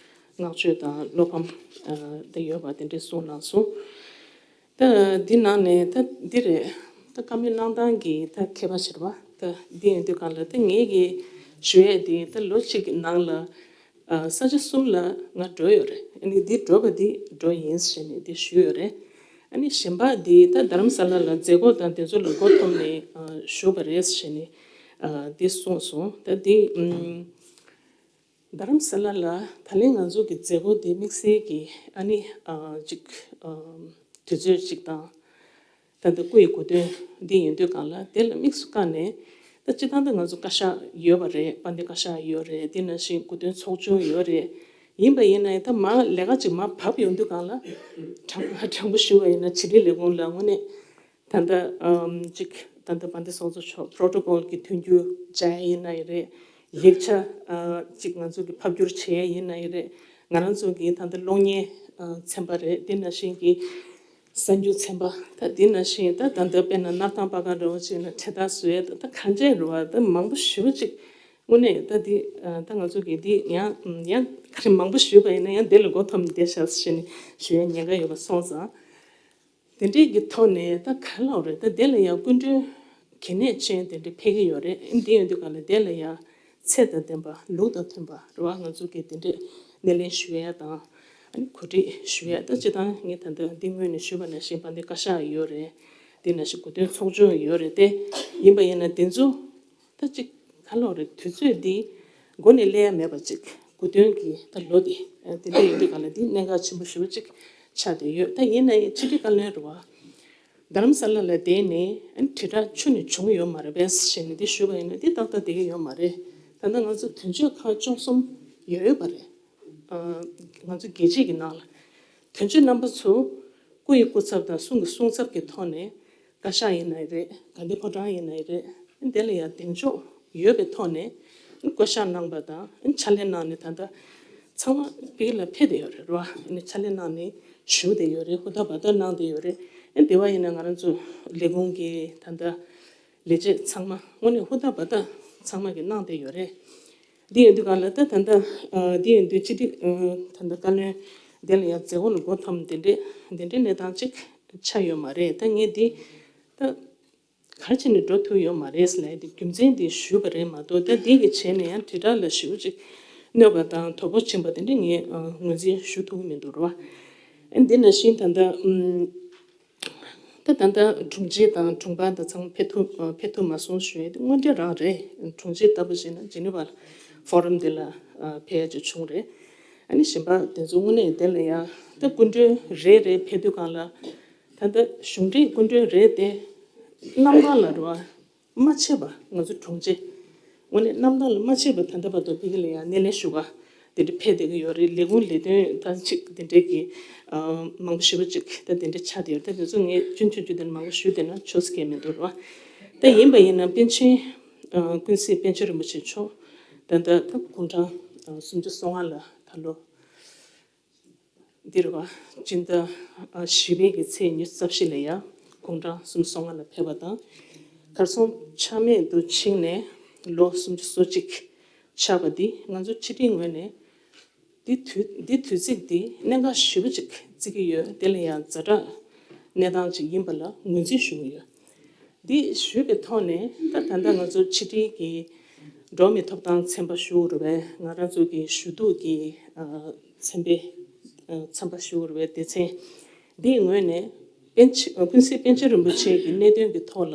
བསྔགས་བརྗོད་དང་བློ་ཕམ་ཨ་ད་ཡོད་པ་དེ་འདྲས་གསུངས་གནང་སོང་། ད་འདི་ནང་ནས་ད་འདི་རེད། ད་བཀའ་མོལ་གནང་སྟངས་ཀྱི་ད་ཁྱད་པར་ཕྱེ་བ་ད་འདི་ཡིན་དུས་གང་ལ་ད་ངེད་ཀྱིས་ཞུ་ཡས་འདི་ད་ལོ་གཅིག་གི་ནང་ལ་ཨ་ས་ཆ་གསུམ་ལ་ང་འགྲོ་ཡོད་རེད། ཨ་ནི་འདི་འགྲོ་བ་འདི་འགྲོ་ཡིན་ཟེར་ནས་འདི་ཞུས་ཡོད་རེད། ཨ་ནི་གཞན་པ་འདི་ད་རྡ་རམ་ས་ལ་ལ་མཛད་སྒོ་དང་དེ་ཚོ་ལ་མགོ་འཐོམ་ནས་ཨ་བཞུགས་པ་རེད་ཟེར་ནས་ཨ་འདི་གསུངས་སོང་། ད་འདི་ཨམ། རྡ་རམ་ས་ལ་ལ་ད་ལན་ང་ཚོ་གི་མཛད་སྒོ་དེ་དམིགས་བསལ་གྱི་ཨ་ནི་ཨ་ཅིག་ཨ་དུས་ཚོད་ཅིག་དང་ད་ལྟ་སྐུ་ཡི་གོ་སྟོན་འདི་ཡིན་དུས་གང་ལ་དེ་ལ་དམིགས་སུ་བཀར་ནས་ད་སྤྱི་བཏང་ད་ང་ཚོ་བཀའ་ཤག་ཡོད་པ་རེད། དཔལ་ལྡན་བཀའ་ཤག་ཡོད་རེད། དེ་ནང་བཞིན་གོ་སྟོན་ཚོགས་ཆུང་ཡོད་རེད། ཡིན་པ་ཡིན་ན་ཡང་ད་མ་ལས་ཀ་ཅིག་མ་བབས་ཡོང་དུས་གང་ལ་དྲང་དྲང་པོ་ཞུ་བ་ཡིན་ན་ཕྱི་དྲིལ་ལས་ཁུངས་ལ་དངོས་གནས། ད་ལྟ་ཨམ་ཅིག་ད་ལྟ་དཔལ་ལྡན་ཚོགས་གཙོ་མཆོག་པྲོ་ཊོ་ཀོལ་གྱི་མཐུན་འགྱུར་བྱ་ཡ་ཡིན་ན་ཡང་རེད། ཡིག་ཆ་ཨ་ཅིག་ང་ཚོ་གི་ཕབ་བསྒྱུར་བྱེད་ཡ་ཡིན་ན་ཡང་རེད། ང་རང་ཚོ་གི་ད་ལྟ་གློག་བརྙན་ཨ་ཚན་པ་རེད། དེ་ནང་བཞིན་གྱི་གསར་འགྱུར་ཚན་པ་ད་དེ་ནང་བཞིན་ད་ད་ལྟ་དཔེར་ན་སྣར་ཐང་པ་ག་འདྲ་བོ་ཅིག་ན་འཕྲེད་དར་བཟོ་ཡ་ད་ད་གང་ཅི་རེད་བ། ད་མང་པོ་ཞེ་པོ་ཅིག་དངོས་གནས་ད་འདི་ཨ་ད་ང་ཚོ་གི་འདི་ཡང་ཡང་ག་རེ་མང་པོ་ཞུས་པ་ཡིན་ན་ཡང་དེ་ལ་མགོ་འཐོམ་བསྡད་ཤག་ཟེར་ནས་ཞུ་ཡ་ཉེན་ཁ་ཡོད་པ་སོང་ཙང་། དེ་འདྲས་ཀྱི་ཐོག་ནས་ད་ག་ལབ་རེད། ད་དེ་ལ་ཡང་སྐུ་མགྲོན་གལ་གནད་ཅན་དེ་འདྲས་ཕེབས་ཀྱི་ཡོད་རེད། འདི་ཡོད་དུས་ག་ལ་དེ་ལ་ཡང་ཚད་དང་ལྡན་པ་ལུགས་དང་མཐུན་པ་རེད་བ། ང་ཚོ་གིས་དེ་འདྲས་སྣེ་ལེན་ཞུ་ཡ་དང་ཨ་ནི་གོ་སྒྲིག་ཞུ་ཡ་ད་སྤྱི་བཏང་ངས་ད་ལྟ་འདི་སྔོན་ནས་ཞུས་པ་ནང་བཞིན་དཔལ་ལྡན་བཀའ་ཤག་ཡོད་རེད། དེ་ནང་བཞིན་གོ་སྟོན་ཚོགས་ཆུང་ཡོད་རེད་དེ། ཡིན་པ་ཡིན་ན་དེ་ཚོ་ད་ཅིག་ག་ལབ་རེད། དུས་ཚོད་འདི་མགོ་ནས་སླེབས་ཡ་མེད་པ་ཅིག་གོ་སྟོན་གྱི་ད་ལོ་འདི་དེ་འདྲ་ཡིན་དུས་ག་ལ་འདི་གནད་འགག་ཆེན་པོ་ཞེ་པོ་ཅིག་ཆགས་བསྡད་ཡོད། ད་ཡིན་ན་ཡང་ཕྱི་དྲིལ་བཀའ་བློན་རེད་བ། རྡ་རམ་ས་ལ་ལ་བསྡད་ནས་དྲིལ་བསྒྲགས་ཁྱོན་ནས་བྱུང་ཡོད་མ་རེད་པས་ཞེས་ནས་འདི་ཞུས་པ་ཡིན་ན་འདི་ཏག་ཏག་བསྡད་ཀྱི་ཡོད་མ་རེད། ད་ལྟ་ང་ཚོ་དོན་གཅོད་ཁག་བཅུ་གསུམ་ཡོད་ཡོད་པ་རེད། ཨ་ང་ཚོ་རྒྱལ་སྤྱི་གི་ནང་ལ་དོན་གཅོད་རྣམ་པ་ཚོ་སྐུ་ཡི་སྐུ་ཚབ་དང་གསུང་གི་གསུང་ཚབ་ཀྱི་ཐོག་ནས་བཀའ་ཤག་ཡིན་ན་རེད། དགའ་ལྡན་ཕོ་བྲང་ཡིན་ན་རེད། དེ་ལ་ཡང་གདེང་འཇོག་ཡོད་པའི་ཐོག་ནས་བསྐོ་བཞག་གནང་པ་དང་ཕྱག་ལས་གནང་ནས་ད་ལྟ་ཚང་མ་དཔེ་ལ་ཕེབས་བསྡད་ཡོད་རེད་ར། ཕྱག་ལས་གནང་ནས་བཞུགས་བསྡད་ཡོད་རེད། ཧུར་ཐག་འབད་ཐག་གནང་བསྡད་ཡོད་རེད། དེ་བ་ཡིན་ན་ང་རང་ཚོ་ལས་ཁུངས་ཀྱི་ད་ལྟ་ལས་བྱེད་ཚང་མ་དངོས་གནས་ཧུར་ཐག་འབད་ཐག་ཚང་མ་གིས་གནང་བསྡད་ཡོད་རེད། འདི་ཡིན་དུས་གང་ལ་ད་ད་ལྟ་ཨ་འདི་ཡིན་དུས་སྤྱི་འཐུས་ཨ་ད་ལྟ་བཀའ་བློན་དེ་ལ་ཡང་མཛད་སྒོ་ལ་མགོ་འཐོམ་དེ་འདྲས་དེ་འདྲས་གནས་སྟངས་ཅིག་ཆགས་ཡོད་མ་རེད། ད་ངས་འདི་ད་ག་རེ་བྱས་ནས་འགྲོ་ཐུབ་ཡོད་མ་རེད་ལབ་ཡ་འདི་རྒྱུ་མཚན་འདི་ཞུས་པ་རེད་མ་གཏོགས། ད་འདི་གི་བྱས་ནས་ཡང་དྲིལ་བསྒྲགས་ལ་ཞེ་པོ་ཅིག་གནོད་པ་དང་དོ་ཕོག་ཕྱིན་པ་དེ་འདྲས་ངས་ཨ་ངོས་འཛིན་ཞུ་ཐུབ་ཀྱི་མི་འདུག་ར། ཨ་འདི་ནང་བཞིན་ད་ལྟ་ཨམ། ད་ད་ལྟ་དྲུང་ཆེ་དང་དྲུང་འཕར་དང་ཚང་མ་ཕེབས་ཐུབ་ཕེབས་ཐུབ་མ་སོང་ཞུ་ཡ་དེ་དངོས་འབྲེལ་རང་རེད། དྲུང་ཆེ་ལྟ་བུ་བྱས་ན་ཇི་ནི་ཝ་ཕོ་རམ་དེ་ལ་ཕེབས་ཡ་ཅིག་བྱུང་རེད། ཨ་ནི་གཞན་པ་དེ་ཚོ་དངོས་གནས་དེ་ལ་ཡ་ད་སྐུ་མགྲོན་རེ་རེ་ཕེབས་དུས་གང་ལ་ད་ལྟ་གཞུང་འབྲེལ་སྐུ་མགྲོན་རེད་དེ་རྣམ་ཐར་ལ་རེད་བ། མ་ཆད་པ་ང་ཚོ་དྲུང་ཆེ། དངོས་གནས་རྣམ་ཐར་ལ་མ་ཆད་པ་ད་ལྟ་བར་དུ་ཕ་གི་ལ་ཡང་སྣེ་ལེན་ཞུ་ག་དེ་འདྲ་ཕེབས་བསྡད་ཀྱི་ཡོད་རེད། ལས་ཁུངས་ལས་དོན་ད་ཅིག་དེ་འདྲས་ཀྱི་ཨ་མང་པོ་ཞེ་པོ་ཅིག་ད་དེ་འདྲས་ཆགས་བསྡད་ཡོད་རེད། ད་དེ་ཚོ་ངས་ཆུང་ཆུང་ཆུང་དེ་མང་པོ་ཞུས་བསྡད་ན་ཆོག་ས་གང་མི་འདུག་རེད་བ། ད་ཡིན་པ་ཡིན་ན་པཎ་ཆེན་ཨ་ཀུན་གཟིགས་པཎ་ཆེན་རིན་པོ་ཆེ་མཆོག་ད་ལྟ་ད་དགུང་གྲངས་ཨ་སུམ་ཅུ་སོ་ལྔ་ལ་ད་ལོ་འདིར་བ་སྤྱི་ཟླ་བཞི་པའི་གི་ཚེས་ཉི་ཤུ་རྩ་བཞི་ལ་ཡ་དགུང་གྲངས་སུམ་ཅུ་སོ་ལྔ་ལ་ཕེབས་པ་དང་། གར་སོང་ཆ་མེད་དུ་ཕྱིན་ནས་ལོ་སུམ་ཅུ་སོ་གཅིག་ཆགས་པ་འདི་ང་ཚོ་ཕྱི་དྲིལ་ངོས་ནས་འདི་དུས་འདི་དུས་ཚིགས་འདི་གནད་འགག་ཞེ་པོ་ཅིག་བརྩི་གི་ཡོད། དེ་ལ་ཡང་ཛ་དྲག་གནས་སྟངས་ཅིག་ཡིན་པ་ལ་ངོས་འཛིན་ཞུ་གི་ཡོད། འདི་ཞུས་པའི་ཐོག་ནས་ད་ད་ལྟ་ང་ཚོ་ཕྱི་དྲིལ་གྱི་འགྲོ་བ་མིའི་ཐོབ་ཐང་ཚན་པ་ཞུ་དགོས་རེད་པས། ང་རང་ཚོ་གི་ཞུ་གཏུག་གི་ཨ་ཚན་པའི་ཨ་ཚན་པ་ཞུ་དགོས་རེད་པས། སྡེ་ཚན་འདིའི་ངོས་ནས་པཎ་ཆེན་ཨ་ཀུན་གཟིགས་པཎ་ཆེན་རིན་པོ་ཆེ་གི་གནད་དོན་གྱི་ཐོག་ལ་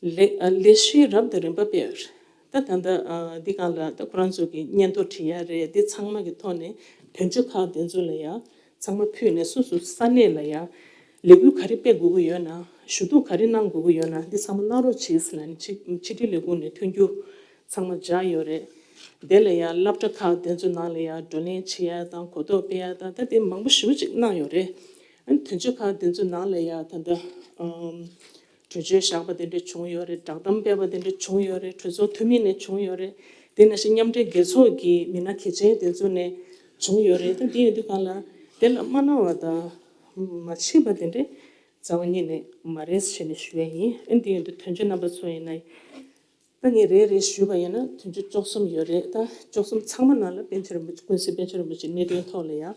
ལས་ཨ་ལས་གཞི་རབ་དང་རིམ་པ་སྤེལ་ཡོད་རེད། ད་ད་ལྟ་ཨ་འདི་སྒང་ལ་ད་ཁོ་རང་ཚོ་གི་སྙན་ཐོ་བྲིས་ཡ་རེད། འདི་ཚང་མ་གི་ཐོག་ནས་དོན་གཅོད་ཁག་དེ་ཚོ་ལ་ཡ་ཚང་མ་ཕུད་ནས་སོ་སོ་ས་གནས་ལ་ཡ་ལས་འགུལ་ག་རེ་སྤེལ་དགོས་ཀྱི་ཡོད་ན། ཞུ་གཏུག་ག་རེ་གནང་དགོས་ཀྱི་ཡོད་ན་འདི་ཚང་མ་གནང་རོགས་བྱེད་ཟེར་ལབ་ནས་ཕྱི་ཕྱི་དྲིལ་ལས་ཁུངས་ནས་མཐུན་འགྱུར་ཚང་མ་སྦྱར་ཡོད་རེད། དེ་ལ་ཡང་སློབ་གྲྭ་ཁག་དེ་ཚོ་ནང་ལ་ཡང་བགྲོ་གླེང་བྱེད་ཡ་དང་གོ་རྟོགས་སྤེལ་ཡ་དང་ད་དེ་མང་པོ་ཞེ་པོ་ཅིག་གནང་ཡོད་རེད། ཨ་ནི་དོན་གཅོད་ཁག་དེ་ཚོ་ནང་ལ་ཡང་ད་ལྟ་ཨམ། གྲོས་ཆོད་བཞག་པ་དེ་འདྲ་བྱུང་ཡོད་རེད། བསྒྲགས་གཏམ་སྤེལ་བ་དེ་འདྲ་བྱུང་ཡོད་རེད། གྲོས་ཚོགས་འཐུས་མི་ནས་བྱུང་ཡོད་རེད། དེ་ནང་བཞིན་མཉམ་འབྲེལ་རྒྱལ་ཚོགས་ཀྱི་མི་སྣ་གལ་ཆེན་དེ་ཚོ་ནས་བྱུང་ཡོད་རེད། ད་དེ་ཡིན་དུས་གང་ལ་དེ་ལ་མ་གནང་བ་དང་མ་བྱས་པ་དེ་འདྲ་རྩ་བ་ཉིད་ནས་མ་རེད་ཟེར་ནས་ཞུ་ཡ་ཡིན། ཨ་ནི་དེ་ཡིན་དུས་དོན་གཅོད་རྣམ་པ་ཚོ་ཡིན་ན། ད་ངས་རེ་རེ་ཞུས་པ་ཡིན་ན་དོན་གཅོད་བཅུ་གསུམ་ཡོད་རེད། ད་བཅུ་གསུམ་ཚང་མ་ནང་ལ་པཎ་ཆེན་རིན་པོ་ཆེ་ཀུན་གཟིགས་པཎ་ཆེན་རིན་པོ་ཆེ་གནད་དོན་ཐོག་ལ་ཡང་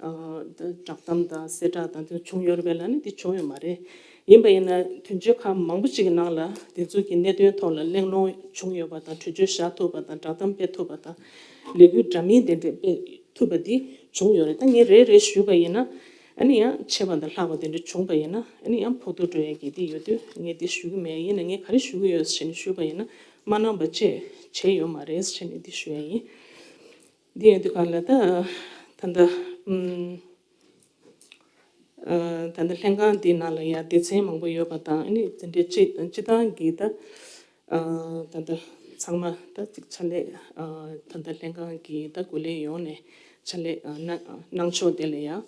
ཨ་ད་བསྒྲགས་གཏམ་དང་གསལ་བསྒྲགས་དང་དེ་བྱུང་ཡོད་རེད་པས་ལ་ནི་དེ་བྱུང་ཡོད་མ་རེད། ཡིན་པ་ཡིན་ན་དོན་གཅོད་ཁག་མང་པོ་ཅིག་གི་ནང་ལ་དེ་ཚོ་གི་གནད་དོན་ཐོག་ལ་གླེང་སློང་བྱུང་ཡོད་པ་དང་གྲོས་ཆོད་བཞག་ཐུབ་པ་དང་བསྒྲགས་གཏམ་སྤེལ་ཐུབ་པ་དང་ལས་འགུལ་འདྲ་མིན་དེ་འདྲས་སྤེལ་ཐུབ་པ་དེ་བྱུང་ཡོད་རེད། ད་ངས་རེ་རེ་ཞུས་པ་ཡིན་ན། ཨ་ནི་ཡང་ཆད་པ་དང་ལྷག་པ་དེ་འདྲ་བྱུང་པ་ཡིན་ན་ཨ་ནི་ཡང་ཕོག་ཐུག་འགྲོ་ཡ་གི་དེ་ཡོད་དུས་ངས་དེ་ཞུ་གི་མེད། ཡིན་ན་ངས་ག་རེ་ཞུ་གི་ཡོད་ཟེར་ནས་ཞུས་པ་ཡིན་ན་མ་གནང་པ་བཅས་བྱས་ཡོད་མ་རེད་ཟེར་ནས་དེ་ཞུ་ཡ་ཡིན། འདི་ཡོད་དུས་གང་ལ་ད་ད་ལྟ་ཨུམ་ཨ་ད་ལྟ་ལྷན་ཁང་འདི་ནང་ལ་ཡང་སྡེ་ཚན་མང་པོ་ཡོད་པ་དང་ཨ་ནི་དེ་འདྲའི་སྤྱི་སྤྱི་བཏང་གི་ད། ཨ་ད་ལྟ་ཚང་མ་ད་ཅིག་ཕྱག་ལས་ཨ་ད་ལྟ་ལྷན་ཁང་གི་ད་འགོ་ལས་ཡོངས་ནས་ཕྱག་ལས་ཨ་གནང་གནང་ཕྱོགས་དེ་ལ་ཡང་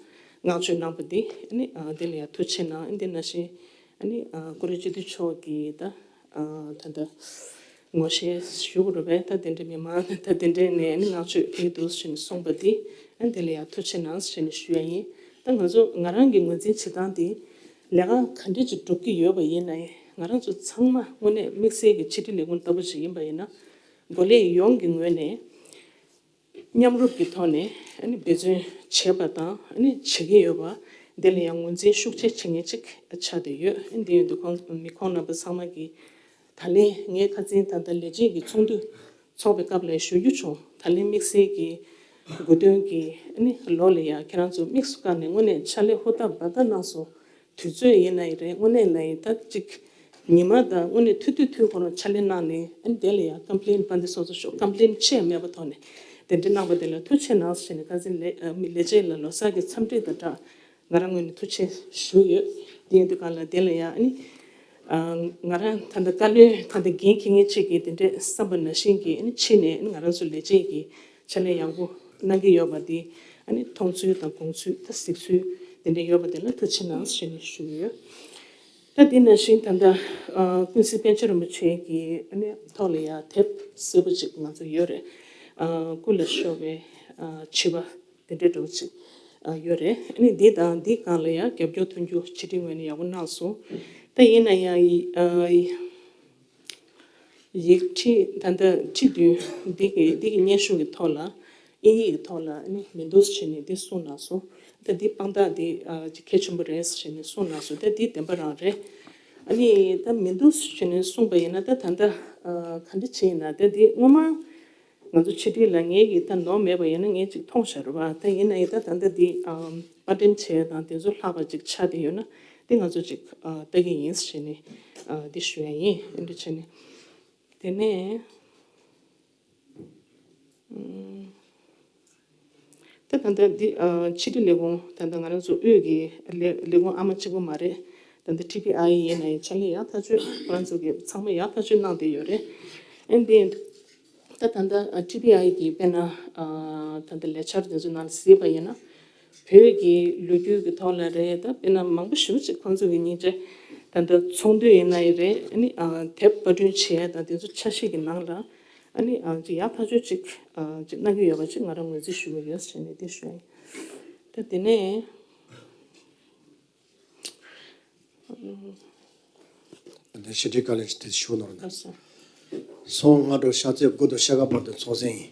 བསྔགས་བརྗོད་གནང་པ་འདི་ཨ་ནི་ཨ་དེ་ལ་ཡང་ཐུགས་རྗེ་གནང་། འདི་ནང་བཞིན་ཨ་ནི་ཨ་ཀུ་རེ་སྤྱི་འཐུས་མཆོག་གིས་ད་ཨ་ད་ལྟ་ངོ་ཤེས་ཞུ་དགོས་རེད་པས། ད་དེ་འདྲ་མི་མང་ད་དེ་འདྲ་ནས་ཨ་ནི་བསྔགས་བརྗོད་ཕེབས་འདུག་ཟེར་ནས་གསུངས་པ་འདི་ཨ་ནི་དེ་ལ་ཡང་ཐུགས་རྗེ་གནང་ཟེར་ནས་ཞུ་ཡ་ཡིན། ད་ང་ཚོ་ང་རང་གི་ངོས་འཛིན་བྱེད་སྟངས་འདི། ལས་ཀ་ག་འདྲ་ཅིག་སྒྲུབ་ཀྱི་ཡོད་པ་ཡིན་ནའི་ང་རང་ཚོ་ཚང་མ་དངོས་གནས་དམིགས་བསལ་གྱི་ཕྱི་དྲིལ་ལས་ཁུངས་ལྟ་བུ་ཞིག་ཡིན་པ་ཡིན་ན་འགོ་ལས་ཡོངས་ཀྱི་ངོས་ནས་མཉམ་རུབ་ཀྱི་ཐོག་ནས་ཨ་ནི་འབད་བརྩོན་བྱས་པ་དང་ཨ་ནི་བྱེད་ཀྱི་ཡོད་པ་འདི་ལ་ཡང་ངོས་འཛིན་ཤུགས་ཆེ་བྱེད་མཁན་ཅིག་ཆགས་བསྡད་ཡོད། འདི་ཡོད་དུས་ཁོང་མི་ཁོང་རྣམ་པ་ཚང་མ་གིས་ད་ལན་ངས་ཁ་སང་ད་ལྟ་ལས་བྱེད་ཀྱི་ཚོགས་འདུ་ཚོགས་པའི་སྐབས་ལ་ཞུ་རྒྱུ་བྱུང་། ད་ལན་དམིགས་བསལ་གྱི་དགུ་སྟོན་གྱི་ཨ་ནི་ལོ་ལ་ཡང་ཁྱེད་རང་ཚོ་དམིགས་སུ་བཀར་ནས་དངོས་གནས་ཕྱག་ལས་ཧུར་ཐག་འབད་ཐག་གནང་སོང་། དུས་ཚོད་ཡིན་ན་ཡིན་རེད། དངོས་གནས་ལ་ཡིན་ད་ཅིག་ཉི་མ་དང་དངོས་གནས་ཐུག་དུས་ཐུག་ཁོ་རང་ཕྱག་ལས་གནང་ནས་ཨ་ནི་དེ་ལ་ཡང་ཀམ་པི་ལེན་དཔལ་ལྡན་ཚོགས་གཙོ་མཆོག་ཀམ་པི་ལེན་ཆེ་མེད་པ་ཐོག་ནས་དེ་འདྲ་གནང་པ་དེ་ལ་ཐུགས་རྗེ་གནང་ཟེར་ནས་ཁ་སང་ལས་ཨ་མི་ལས་བྱེད་ལ་ལོ་གསར་གྱི་འཚམས་འདྲི་དང་སྦྲགས་ང་རང་ངོས་ནས་ཐུགས་རྗེ་ཞུ་ཡོད། དེ་ཡིན་དུས་གང་ལ་དེ་ལ་ཡང་ཨ་ནི་ཨ་ང་རང་ད་ལྟ་བཀའ་བློན་ད་ལྟ་འགན་འཁྱེར་མཁན་གཅིག་གིས་དེ་འདྲའི་བསམ་པ་ནང་བཞིན་གྱི་ཨ་ནི་ཕྱི་ནས་ཨ་ནི་ང་རང་ཚོ་ལས་བྱེད་ཀྱི་ཕྱག་ལས་ཡག་པོ་གནང་གི་ཡོད་པ་དེ་ཨ་ནི་མཐོང་ཚུལ་དང་དགོངས་ཚུལ་ད་གཟིགས་ཚུལ་དེ་འདྲ་ཡོད་པ་དེ་ལ་ཐུགས་རྗེ་གནང་ཞེས་ནས་ཞུ་གི་ཡོད། ད་དེ་ནང་བཞིན་ད་ལྟ་ཨ་ཀུན་གཟིགས་པཎ་ཆེན་རིན་པོ་ཆེ་གི་ཨ་ནི་ཐོག་ལ་ཡང་དེབ་སིལ་བུ་ཅིག་ང་ཚོ་ཡོད་རེད། ཨ་སྐུ་ལ་ཤོར་བའི་ཨ་བྱིས་པ་དེ་འདྲའི་འདྲ་བོ་ཅིག་ཨ་ཡོད་རེད། ཨ་ནི་འདི་དང་འདི་སྒང་ལ་ཡང་རྒྱབ་སྐྱོར་མཐུན་འགྱུར་ཕྱི་དྲིལ་ངོས་ནས་ཡག་པོ་གནང་སོང་། ད་ཡིན་ན་ཡང་ཡི་ཨ་ཡིག་ཁྲི་ད་ལྟ་ཁྲི་བདུན་འདི་གི་འདི་གི་སྙན་ཞུ་གི་ཐོག་ལ་དབྱིན་ཡིག་གི་ཐོག་ལ་ཨ་ནི་མི་འདུག་ཟེར་ནས་འདི་གསུངས་གནང་སོང་། ད་འདི་དཔང་རྟགས་འདི་ཨ་ཅིག་གལ་ཆེན་པོ་རེད་ཟེར་ནས་གསུངས་གནང་སོང་། ད་འདི་བདེན་པ་རང་རེད། ཨ་ནི་ད་མི་འདུག་ཟེར་ནས་གསུངས་པ་ཡིན་ན་ད་ད་ལྟ་ཨ་ག་འདྲ་བྱས་ཡིན་ན་ད་འདི་སྔོན་མ་ང་ཚོ་ཕྱི་དྲིལ་ལ་ངེད་ཀྱི་ད་ནོར་མེད་པ་ཡིན་ན་ངས་ཅིག་མཐོང་བཞག་རེད་བ། ད་ཡིན་ན་ཡིན་ད་ད་ལྟ་འདི་ཨམ་པར་འགྲེམས་བྱས་དང་དེ་ཚོ་ལྷག་པ་ཅིག་ཆགས་བསྡད་ཡོད་ན་འདི་ང་ཚོ་ཅིག་ཨ་ལྟ་གི་ཡིན་ཟེར་ནས་ཨ་འདི་ཞུ་ཡ་ཡིན། ཨ་འདི་བྱས་ནས་དེ་ནས་ཨམ། ད་ད་ལྟ་འདི་ཨ་ཕྱི་དྲིལ་ལས་ཁུངས་ད་ལྟ་ང་རང་ཚོ་དབུས་ཀྱི་ལས་ལས་ཁུངས་ཨ་མ་གཅིག་པུ་མ་རེད། ད་ལྟ་ཊི་པི་ཨའི་ཡིན་ན་ཡང་ཕྱག་ལས་ཡག་ཐག་ཆོད་ཁོ་རང་ཚོ་གི་ཚང་མ་ཡག་ཐག་ཆོད་གནང་བསྡད་ཡོད་རེད། ཨ་འདི་ད་ད་ལྟ་ཊི་པི་ཨའི་གི་དཔེར་ན་ཨ་ད་ལྟ་ལས་འཆར་དེ་ཚོ་ནང་ལ་གཟིགས་པ་ཡིན་ན་བོད་ཀྱི་ལོ་རྒྱུས་ཀྱི་ཐོག་ལ་རེད། ད་དཔེར་ན་མང་པོ་ཞེ་པོ་ཅིག་ཁོང་ཚོ་གི་སྙིང་རྗེ་ད་ལྟ་ཚོགས་འདུ་ཡིན་ན་ཡང་རེད། ཨ་ནི་ཨ་དེབ་པར་སྐྲུན་བྱས་དང་དེ་ཚོ་ཆ་ཤས་ཀྱི་ནང་ལ་ཨ་ནི་ཨ་ཅིག་ཡག་ཐག་ཆོད་ཅིག་ཨ་ཅིག་གནང་གི་ཡོད་པ་ཅིག་ང་རང་ངོས་འཛིན་ཞུ་གི་ཡོད་ཟེར་ནས་དེ་ཞུ་ཡིན། ད་དེ་ནས་ད་ཕྱི་དྲིལ་བཀའ་བློན་དེ་ཞུ་ནོར་ན། ལགས་སོ། སོང་སྔ་དྲོ་ཤར་ཚེས་དགུ་དང་ཕྱེད་ཀ་བར་དུ་ཚོགས་ཟིན་ཡིན།